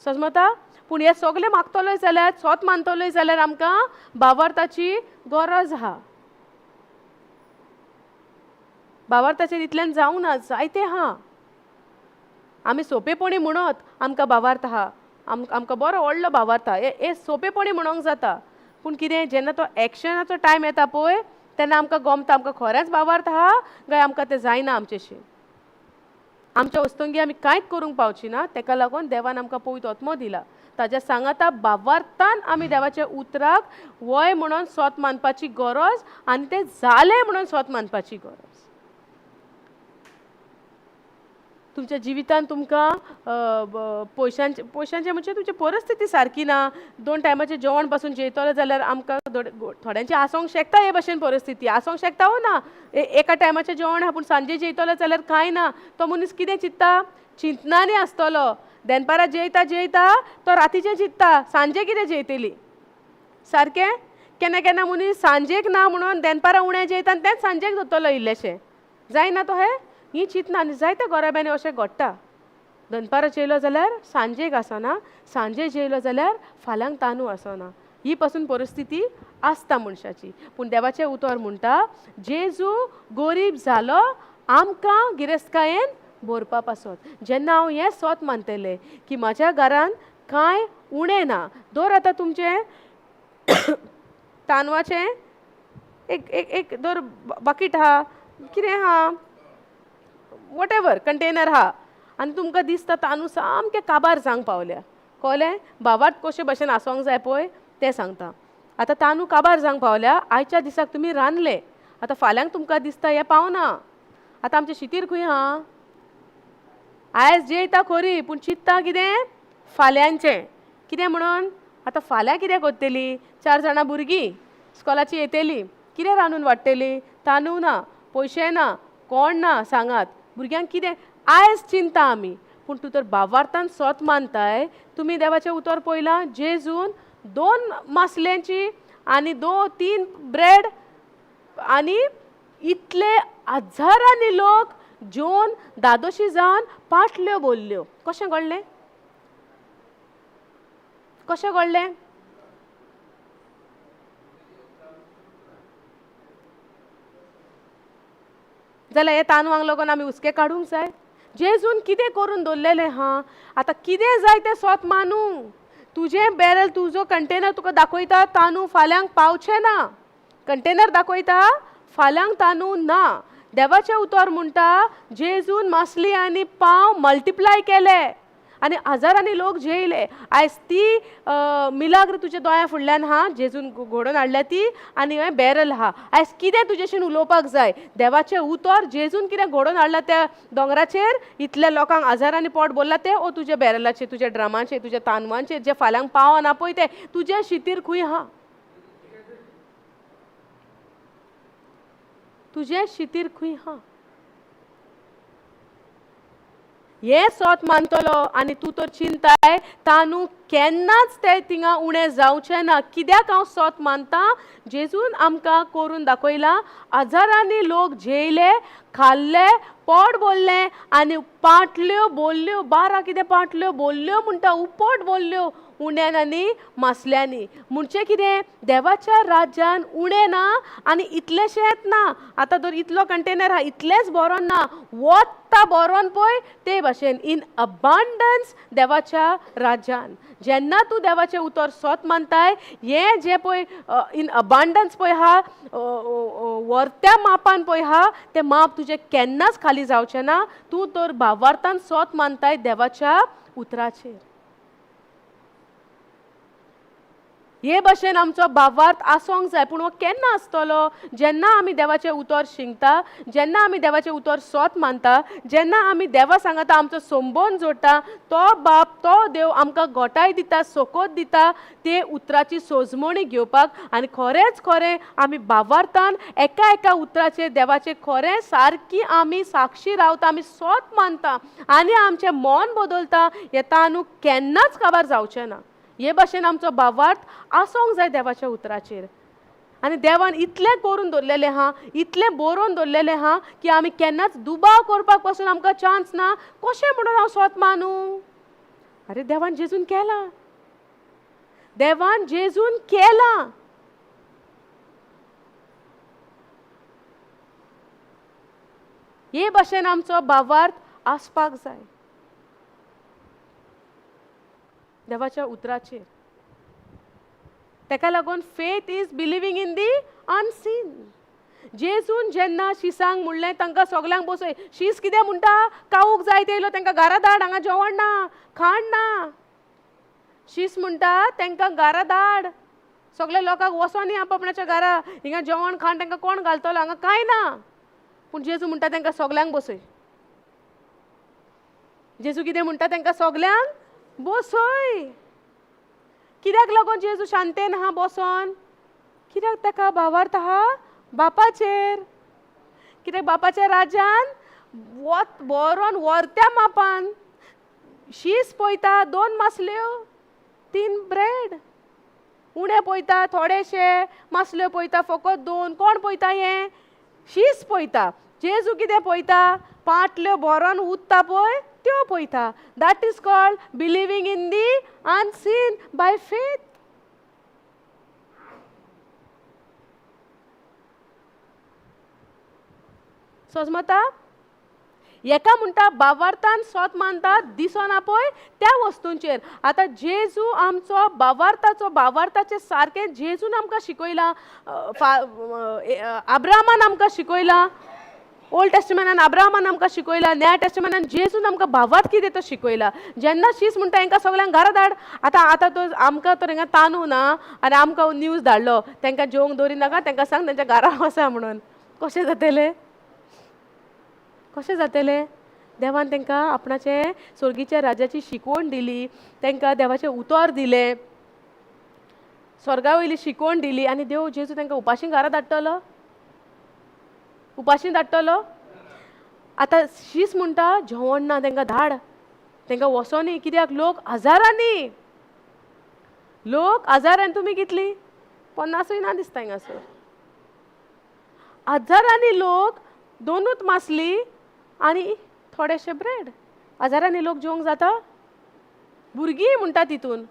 सजमता? पूण हें सगळें मागतलोय जाल्यार, सोत मानतलोय जाल्यार आमकां भावार्थाची गरज आहा. भावार्थाचेर इतल्यान जावंक ना, जायते आहा. आमी सोंपेपणी म्हणत आमकां भावार्थ आहा, आमकां बरो व्हडलो भावार्थ आहा, हें सोंपेपणी म्हणोंक जाता. पूण कितें जेन्ना तो एक्शनाचो टायम येता पळय तेन्ना आमकां गोमता आमकां खरेंच भावार्थ आहा काय आमकां तें जायना. आमचेशी आमच्या वस्तुंगी आमी कांयच करूंक पावची ना. तेका लागून देवान आमकां पवित्र आत्मो दिला, ताज्या सांगाता भावार्थान आमी देवाच्या उतराक वय म्हणून सोत मानपाची गरज आनी तें जालें म्हणून सोत मानपाची गरज. तुमच्या जिवितान तुमकां पयशांचे पयशांचे म्हणजे तुमची परिस्थिती सारकी ना, दोन टायमाचें जेवण पासून जेयतलो जाल्यार आमकां थोड्यांचे आसोंक शकता हे भशेन परिस्थिती आसोंक शकता हो ना. एका टायमाचें जेवण आहा पूण सांजे जेयतलो जाल्यार कांय ना. तो मनीस कितें चिंत्ता? चिंतनांनी आसतलो. दनपारां जेयता जेयता तो रातीचें चिंत्ता सांजे कितें जेयतली. सारकें? केन्ना केन्ना मनीस सांजेक ना म्हणून दनपारां उणें जेयता आनी तेंच सांजेक दवरतलो इल्लेशें. जायना तो हें ही चिंतना. आनी जायत्या गोराब्यांनी अशें घडटा, दनपारां जेयलो जाल्यार सांजेक आसना, सांजे जेयलो जाल्यार फाल्यांक तांदूळ आसना. ही पासून परिस्थिती आसता मनशाची. पूण देवाचें उतर म्हणटा जेजू गरीब जालो आमकां गिरेस्तकायेन भरपा पासत. जेन्ना हांव हें सोत मानतलें की म्हाज्या घरान कांय उणें ना, दर आतां तुमचें तांदवाचें एक एक एक दर बकीट आहा, कितें आहा, वॉटेवर कंटेनर आहा आनी तुमकां दिसता तांदूळ सामकें काबार जावंक पावल्या. कळ्ळें? भावार्थ कशे भशेन आसोंक जाय पळय तें सांगता. आतां तांदूळ काबार जावंक पावल्या, आयच्या दिसाक तुमी रांदले, आतां फाल्यांक तुमकां दिसता हें पावना. आतां आमचें शितीर खंय आहा? आयज जेयता खरी पूण चिंत्ता कितें फाल्यांचें. कितें म्हणून आतां फाल्यां कितें करतली? चार जाणां भुरगीं इस्कॉलाची येतली, कितें रांदून वाडटली? तांदूळ ना, पयशे ना, कोण ना, सांगात भुरग्यांक कितें आयज चिंता आमी. पूण तूं तर भावार्थान सोत मानताय. तुमी देवाचें उतर पळयलां, जेजून 2 मासल्यांची आनी 2-3 ब्रेड आनी इतले हजारांनी लोक जेवन दादोशी जावन पाटल्यो भरल्यो. कशें घडलें? कशें घडलें? जाल्यार हे तांदवांक लागून आमी हुस्के काडूंक जाय. जेजून कितें करून दवरलेलें हा, आतां कितें जाय तें सोत मानू. तुजें बॅरल, तुजो कंटेनर तुका दाखयता तांदूळ फाल्यांक पावचें ना, कंटेनर दाखयता फाल्यांक तांदूळ ना. देवाचें उतर म्हणटा जेजून मासली आनी पाव मल्टिप्लाय केले आनी हजारांनी लोक जेयले. आयज ती मिलाग्र तुज्या दोळ्यां फुडल्यान हा, जेजून घडोवन हाडल्या ती, आनी हें बॅरल हा. आयज कितें तुजेशीन उलोवपाक जाय? देवाचें उतर जेजून कितें घडोवन हाडलां त्या दोंगराचेर, इतल्या लोकांक हजारांनी पोट भरलां तें, ओ तुज्या बॅरलाचेर, तुज्या ड्रमाचेर, तुज्या तांदवांचेर, जे फाल्यांक पावना पळय तें तुज्या शितीर खूंय आहा, तुजें शितीर खूंय आहा. हें सोत मानतलो आनी तूं तर चिंताय तांदूळ केन्नाच ते थिंगा उणें जावचें ना. कित्याक हांव सोत मानता? जेजून आमकां करून दाखयलां, हजारांनी लोक जेयले, खाल्ले, पोट भरलें आनी पाटल्यो भरल्यो. 12 कितें पाटल्यो भरल्यो म्हणटा, उपोट भरल्यो उण्यान आनी मासल्यांनी. म्हणजे कितें? देवाच्या राज्यान उणें ना आनी इतलेशेंच ना. आतां तर इतलो कंटेनर आहा, इतलेंच भरोन ना, वता भरोन पळय ते भाशेन इन अबांडन्स देवाच्या राज्यान. जेन्ना तूं देवाचें उतर सोत मानताय, हें जें पळय इन अबांडन्स पळय आहा, व्हरत्या मापान पळय आहा, तें माप तुजें केन्नाच खाली जावचें ना. तूं तर भावार्थान सोत मानताय देवाच्या उतराचेर. हे भाशेन आमचो भावार्थ आसूंक जाय. पूण हो केन्ना आसतलो? जेन्ना आमी देवाचें उतर शिंकता, जेन्ना आमी देवाचें उतर सोत मानता, जेन्ना आमी देवा सांगता आमचो संबंद जोडटा, तो बाप, तो देव आमकां गोटाय दिता, सोकोत दिता ते उतराची सोजमणी घेवपाक. आनी खरेंच खरें आमी भावार्थान एका एका उतराचेर देवाचें खरें सारकी आमी साक्षी रावता, आमी सोत मानता आनी आमचें मन बदलता, हें तांदूळ केन्नाच काबार जावचें ना. हे भाशेन आमचो भावार्थ आसूंक जाय देवाच्या उतराचेर. आनी देवान इतलें करून दवरलेलें आहा, इतलें बरोवन दवरलेलें आहा की आमी केन्नाच दुबाव करपाक पासून आमकां चान्स ना. कशें म्हणून हांव सोत मानूं? आरे देवान जेजून केलां, देवान जेजून केलां. हे भाशेन आमचो भावार्थ आसपाक जाय देवाच्या उतराचेर. तेका लागून faith is believing in the unseen. जेजून जेन्ना शिसांक म्हणलें तांकां सगल्यांक बसय, शीस कितें म्हणटा? कावूक जाय तेयलो तांकां घरा धाड, हांगा जेवण ना, खाण ना. शीस म्हणटा तांकां घरा धाड, सगल्या लोकांक वचोनी आपणाच्या घरा, हिंगा जेवण खाण तांकां कोण घालतलो, हांगा कांय ना. पूण जेजू म्हणटा तांकां सगल्यांक बसय. जेजू कितें म्हणटा? तांकां सगल्यांक बसय. कित्याक लागून जेजू शांतेन आहा बसोन? कित्याक ताका भावार्थ आहा बापाचेर. कित्याक बापाच्या राज्यान वत बरोवन व्हरत्या मापान शीस पळयता 2 मासल्यो 3 ब्रेड, उणें पळयता थोडेशे, मासल्यो पळयता फकत 2. कोण पळयता हें? शीस पळयता. जेजू कितें पळयता? पाटल्यो भरोन उत्ता पळय त्यो पळयता. That is called believing in the unseen by faith. सोजमता? एका म्हणटा भावार्थान सोत मानता दिसना पळय त्या वस्तूंचेर. आतां जेजू आमचो भावार्थाचो, भावार्थाचें सारकें जेजून आमकां शिकयलां, आब्रामान आमकां शिकयलां, ओल्ड टेस्टमेंटान आब्रामान आमकां शिकयला, नव्या टेस्टमेंटान जेजून आमकां भावार्थ कितें तो शिकयला. जेन्ना शीस म्हणटा हेंकां सगल्यांक घरा धाड, आतां आतां तो आमकां तर हिंगा तानू ना आनी आमकां न्यूज धाडलो तांकां जेवंक दवरी नाका, तांकां सांग तेंच्या घरा वसा म्हणून. कशें जातलें? कशें जातलें? देवान तांकां आपणाचे स्वर्गीच्या राज्याची शिकवण दिली, तांकां देवाचें उतर दिलें, स्वर्गा वयली शिकवण दिली, आनी देव जेजू तांकां उपाशी घरा धाडटलो? उपाशी धाडटलो? आतां शीस म्हणटा जेवण ना तांकां धाड. तांकां वचोनी कित्याक लोक हजारांनी, लोक हजारांनी, तुमी कितली 50ूय ना दिसता हिंगासर. हजारांनी लोक, दोनूच मासली आनी थोडेशे ब्रेड. हजारांनी लोक जेवंक जाता? भुरगीं म्हणटा तितून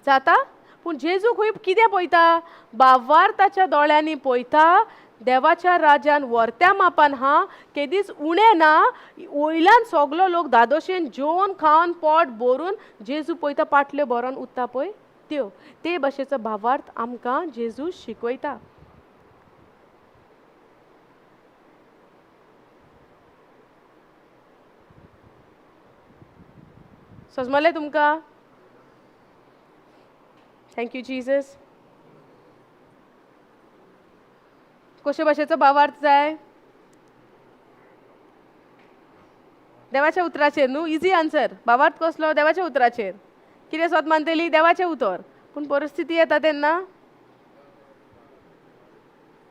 जाता. पूण जेजू खंय कितें पळयता? बावार्थाच्या दोळ्यांनी पळयता. देवाच्या राज्यान व्हरत्या मापान हा केदीच उणें ना. वयल्यान सगलो लोक दादोशेन जेवन खावन पोट भरून जेजू पळयता पाटल्यो भरोन उरता पळय त्यो. ते भाशेचो भावार्थ आमकां जेजू शिकयता. सजमलें तुमकां? Thank you Jesus. कशे भाशेचो भावार्थ जाय? देवाच्या उतराचेर न्हू? Easy answer. भावार्थ कसलो? देवाच्या उतराचेर. कितें स्वत मानतली? देवाचें उतर. पूण परिस्थिती येता तेन्ना,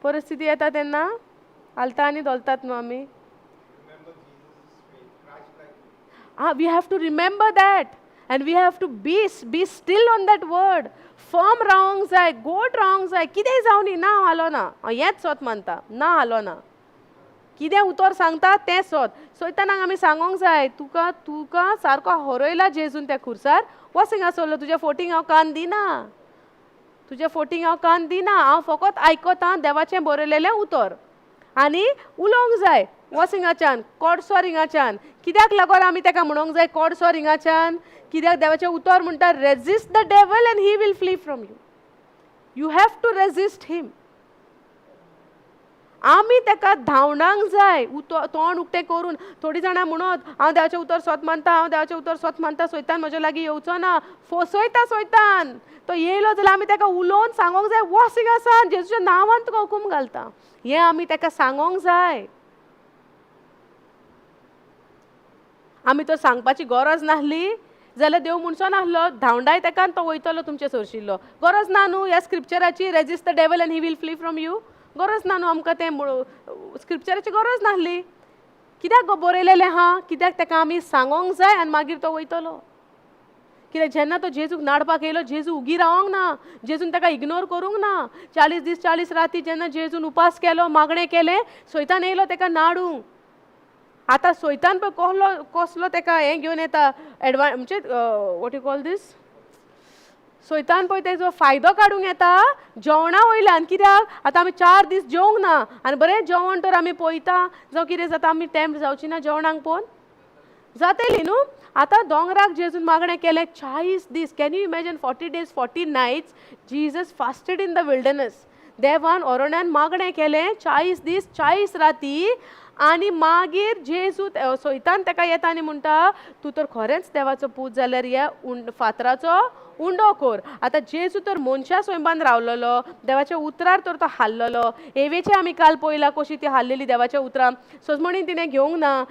परिस्थिती येता तेन्ना हालता आनी धोलतात न्हू आमी. Ah, we have to remember that and we have to be still on that word. Firm रावंक जाय, गोड रावंक जाय. कितेंय जावं न्ही, ना हांव हालो ना, हांव हेंच सोत मानता, ना हालो ना. कितें उतर सांगता तें सोत. सोयतानाक आमी सांगोंक जाय, तुका तुका सारको हरयला जेजून त्या खुर्सार, वच हिंगा सोडलो, तुज्या फोटींग हांव कान दिना, तुज्या फोटींग हांव कान दिना, हांव फकत आयकतां देवाचें बरयलेलें उतर. आनी उलोवंक जाय वच हिंगाच्यान, कोडसो हिंगाच्यान. कित्याक लागून आमी ताका म्हणोंक जाय कोडसो हिंगाच्यान? कित्याक देवाचें उतर म्हणटा resist the devil and he will flee from you. You have to resist him. आमी ताका धांवडांक जाय तोंड उक्तें करून. थोडीं जाणां म्हणत हांव देवाचें उतर सोत मानता, हांव देवाचें उतर सोत मानता, सोयतान म्हज्या लागीं येवचो ना. फसयता सोयतान. तो येयलो जाल्यार आमी ताका उलोवन सांगोंक जाय वच हिंगासान, जेजूच्या नांवान तुका हुकूम घालता. हें आमी ताका सांगोंक जाय. आमी तो सांगपाची गरज नासली जाल्यार देव म्हणचो नासलो धांवडाय ताका आनी तो वयतलो तुमचे सरशिल्लो. गरज ना न्हू ह्या स्क्रिप्चराची, resist the devil and he will flee from you. गरज ना न्हू आमकां तें स्क्रिप्चराची गरज नासली. कित्याक गो बरयलेलें आहा? कित्याक ताका आमी सांगोंक जाय आनी मागीर तो वयतलो. कित्याक जेन्ना तो जेजूक नाडपाक येयलो, जेजू उगी रावोंक ना, जेजून ताका इग्नोर करूंक ना. 40 दीस 40 राती जेन्ना जेजून उपास केलो, मागणें केलें, सोयतान येयलो ताका नाडूंक. आतां सोयतान पळय कसलो कसलो ताका हें घेवन येता एडवा म्हणजे what you call these. सोयतान पळय तेजो फायदो काडूंक येता जेवणा वयल्यान. कित्याक आतां आमी 4 दीस जेवंक ना आनी बरें जेवण तर आमी पळयता जावं कितें जाता, आमी टेम्प जावची ना जेवणाक पळोवन जातली न्हू. आतां दोंगराक जेजून मागणें केलें 40 दीस. Can you imagine? 40 days 40 nights Jesus fasted in the wilderness. देवान ओरण्यान मागणें केलें 40 दीस 40 राती. आनी मागीर जेजू सोयतान ताका येता आनी म्हणटा तूं तर खरेंच देवाचो पूत जाल्यार ह्या फातराचो उंडो कोर. आतां जेजू तर मनशा स्वयंबान रावलेलो, देवाच्या उतरार तर तो हाल्लेलो. एवेचें आमी काल पळयलां कशी ती हाल्लेली देवाच्या उतरान. सजमणीन तिणें घेवंक ना,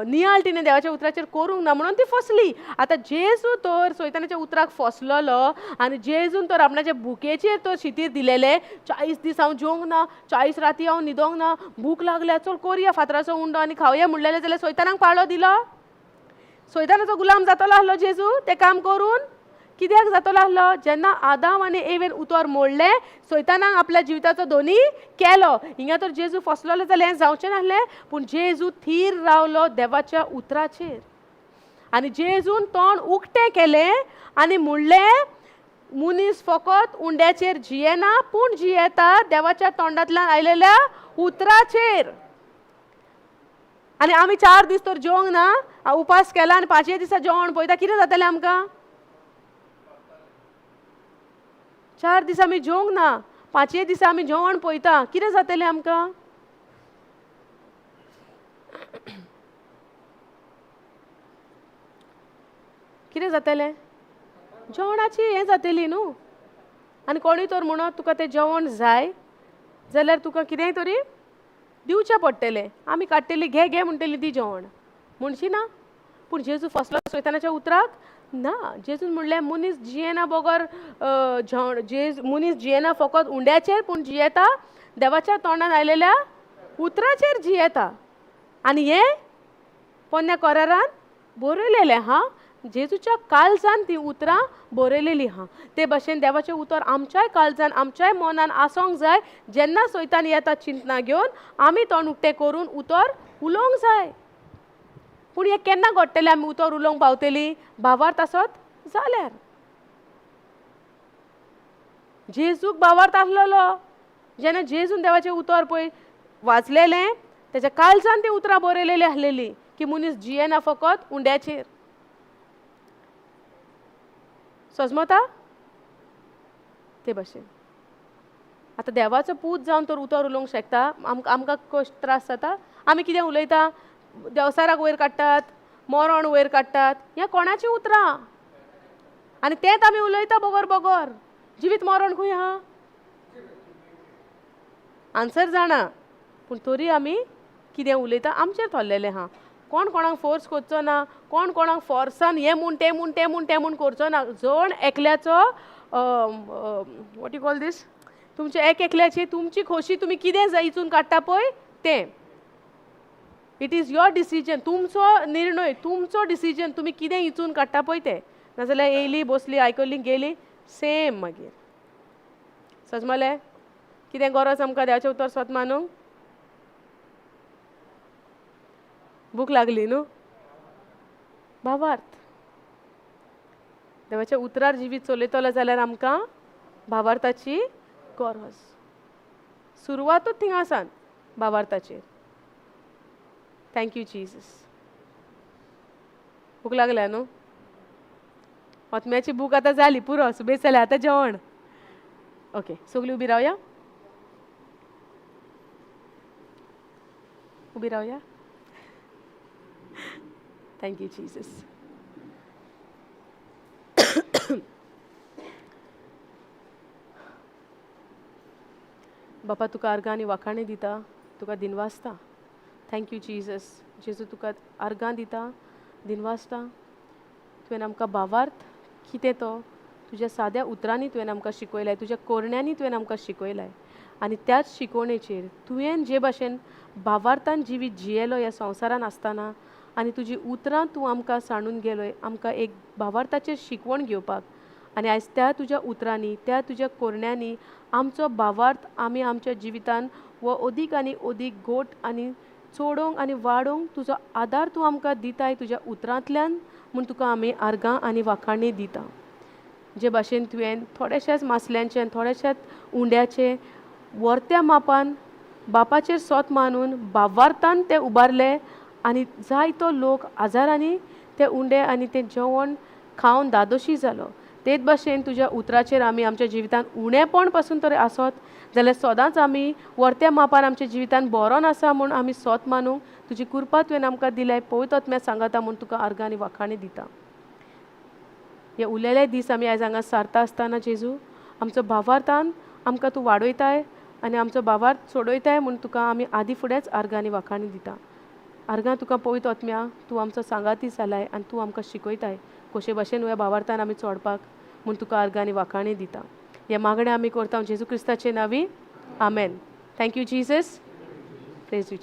नियाळ तिणें देवाच्या उतराचेर करूंक ना म्हणून ती फसली. आतां जेजू तर सोयतानाच्या उतराक फसलेलो आनी जेजून तर आपणाच्या भुकेचेर तर शितीर दिलेलें. 40 दीस हांव जेवंक ना, 40 राती हांव न्हिदोंक ना, भूक लागल्या, चल कोरया फातराचो उंडो आनी खावया म्हणलेलें जाल्यार सोयतानाक पाळो दिलो. सोयतानाचो गुलाम जातलो आसलो जेजू तें काम करून. कित्याक जातलो आसलो? जेन्ना आदाम आनी एवेन उतर मोडलें, सोयतानाक आपल्या जिविताचो दोनी केलो. हिंगा तर जेजू फसलेलो जाल्यार हें जावचें नासलें, पूण जेजू थीर रावलो देवाच्या उतराचेर. आनी जेजून तोंड उक्तें केलें आनी म्हणलें मनीस फकत उंड्याचेर जियेना पूण जियेता देवाच्या तोंडांतल्यान आयलेल्या उतराचेर. आनी आमी 4 दीस तर जेवंक ना, उपास केला आनी 5 दिसा जेवण पळयता कितें जातलें आमकां? 4 दीस आमी जेवंक ना, 5 दिसा आमी जेवण पळयता कितें जातलें आमकां? कितें जातलें? जेवणाची हें जातली न्हू. आनी कोणूय तर म्हणत तुका तें जेवण जाय जाल्यार तुका कितेंय तरी दिवचें पडटलें, आमी काडटली घे घे म्हणटली ती जेवण म्हणशी ना. पूण जेजू फसलो सोयतानाच्या उतराक ना. जेजून म्हणलें मनीस जियेना बगर जेज मनीस जियेना फकत उंड्याचेर पूण जियेता देवाच्या तोंडान आयलेल्या उतराचेर जियेता. आनी हें पोन्न्या करारान बरयलेलें आहा, जेजूच्या काळजान ती उतरां बरयलेलीं आहा. ते भाशेन देवाचें उतर आमच्याय काळजान, आमच्याय मनान आसोंक जाय. जेन्ना सैतान येता चिंतना घेवन, आमी तोंड उक्तें करून उतर उलोवंक जाय. पूण हें केन्ना घडटलें? आमी उतर उलोवंक पावतलीं भावार्थ आसत जाल्यार. जेजूक भावार्थ आसलेलो, जेन्ना जेजून देवाचें उतर पळय वाचलेलें, तेच्या काळजान ती उतरां बरयलेलीं आसलेलीं की मनीस जियेना फकत उंड्याचेर. सजमता ते भाशेन आतां देवाचो पूत जावन तर उतर उलोवंक शकता. आमकां आमकां कश्ट त्रास जाता, आमी कितें उलयता, देवसाराक वयर काडटात, मरण वयर काडटात, ह्या कोणाचीं उतरां आनी तेंच आमी उलयता बगर बगर. जिवीत मरण खंय आहा? आन्सर जाणा, पूण तरी आमी कितें उलयता आमचेर थरलेलें आहा. कोण कोणाक फोर्स करचो ना, कोण कोणाक फोर्सान हें म्हूण तें म्हूण तें म्हूण तें म्हूण करचो ना. जण एकल्याचो what you call दीस, तुमचे एक एकल्याची तुमची खोशी तुमी कितें जाय इचून काडटा पळय तें. It is your decision, तुमचो निर्णय, तुमचो डिसिजन, तुमी कितें इचून काडटा पळय तें. नाजाल्यार येयली बसली आयकली गेली सेम मागीर. सजमलें कितें गरज आमकां देवाचें उतर सोत मानूंक? भूक लागली न्हू? भावार्थ देवाच्या उतरार जिवीत चलयतलो जाल्यार आमकां भावार्थाची गरज. सुरवातूच थिंगा आसान भावार्थाचेर. Thank you Jesus. भूक लागल्या न्हू? आत्म्याची भूक आतां जाली पुरो, सुबेज जालें, आतां जेवण. ओके, सगळीं उबी रावया, उबी रावया. Thank you Jesus. बापा तुका अर्गां आनी वाखाणे दिता, तुका दिनवासता. Thank you Jesus. जेजू तुका अर्गां दिता, दिनवासता. तुवें आमकां भावार्थ कितें तो तुज्या साद्या उतरांनी तुवें आमकां शिकयलाय, तुज्या कोरण्यांनी तुवें आमकां शिकयलाय. आनी त्याच शिकवणेचेर तुवें जे भाशेन भावार्थान जिवीत जियेलो ह्या संवसारान आसतना, आनी तुजी उतरां तूं आमकां सांडून गेलोय आमकां एक भावार्थाचेर शिकवण घेवपाक. आनी आयज त्या तुज्या उतरांनी, त्या तुज्या कोरण्यांनी आमचो भावार्थ आमी आमच्या जिवितान हो अदीक आनी अदीक घोट आनी चडोवंक आनी वाडोवंक तुजो आदार तूं आमकां दिताय तुज्या उतरांतल्यान, म्हूण तुका आमी आर्गां आनी वाखाणी दिता. जे भाशेन तुवें थोड्याश्याच मासल्यांचे आनी थोड्याश्याच उंड्याचे वर्त्या मापान बापाचेर सोत मानून भावार्थान ते उबारले आनी जायतो लोक हजारांनी ते उंडे आनी तें जेवण खावन धादोशी जालो. तेच भाशेन तुज्या उतराचेर आमी आमच्या जिवितान उणेपण पासून तरी आसत जाल्यार सदांच आमी वर्त्या मापान आमच्या जिवितान बरोन आसा म्हूण आमी सोत मानूंक तुजी कृपा तुवें आमकां दिल्याय. पवित्र आत्म्या सांगाता म्हूण तुका आर्गां आनी वाखाणी दिता. हे उलयले दीस आमी आयज हांगा सारता आसतना जेजू आमचो भावार्थान आमकां तूं वाडयताय आनी आमचो भावार्थ सोडयताय म्हूण तुका आमी आदी फुडेंच आर्गां आनी वाखाणी दिता. आर्गां तुका पवित्र आत्म्या, तूं आमचो सांगाती जालाय आनी तूं आमकां शिकयताय कशे भाशेन ह्या भावार्थान आमी चोडपाक म्हूण तुका आर्गां आनी वाखाणी दिता. हे मागणें आमी करता जेजू क्रिस्ताचे नांवी, आमेन. Thank you Jesus. Praise you.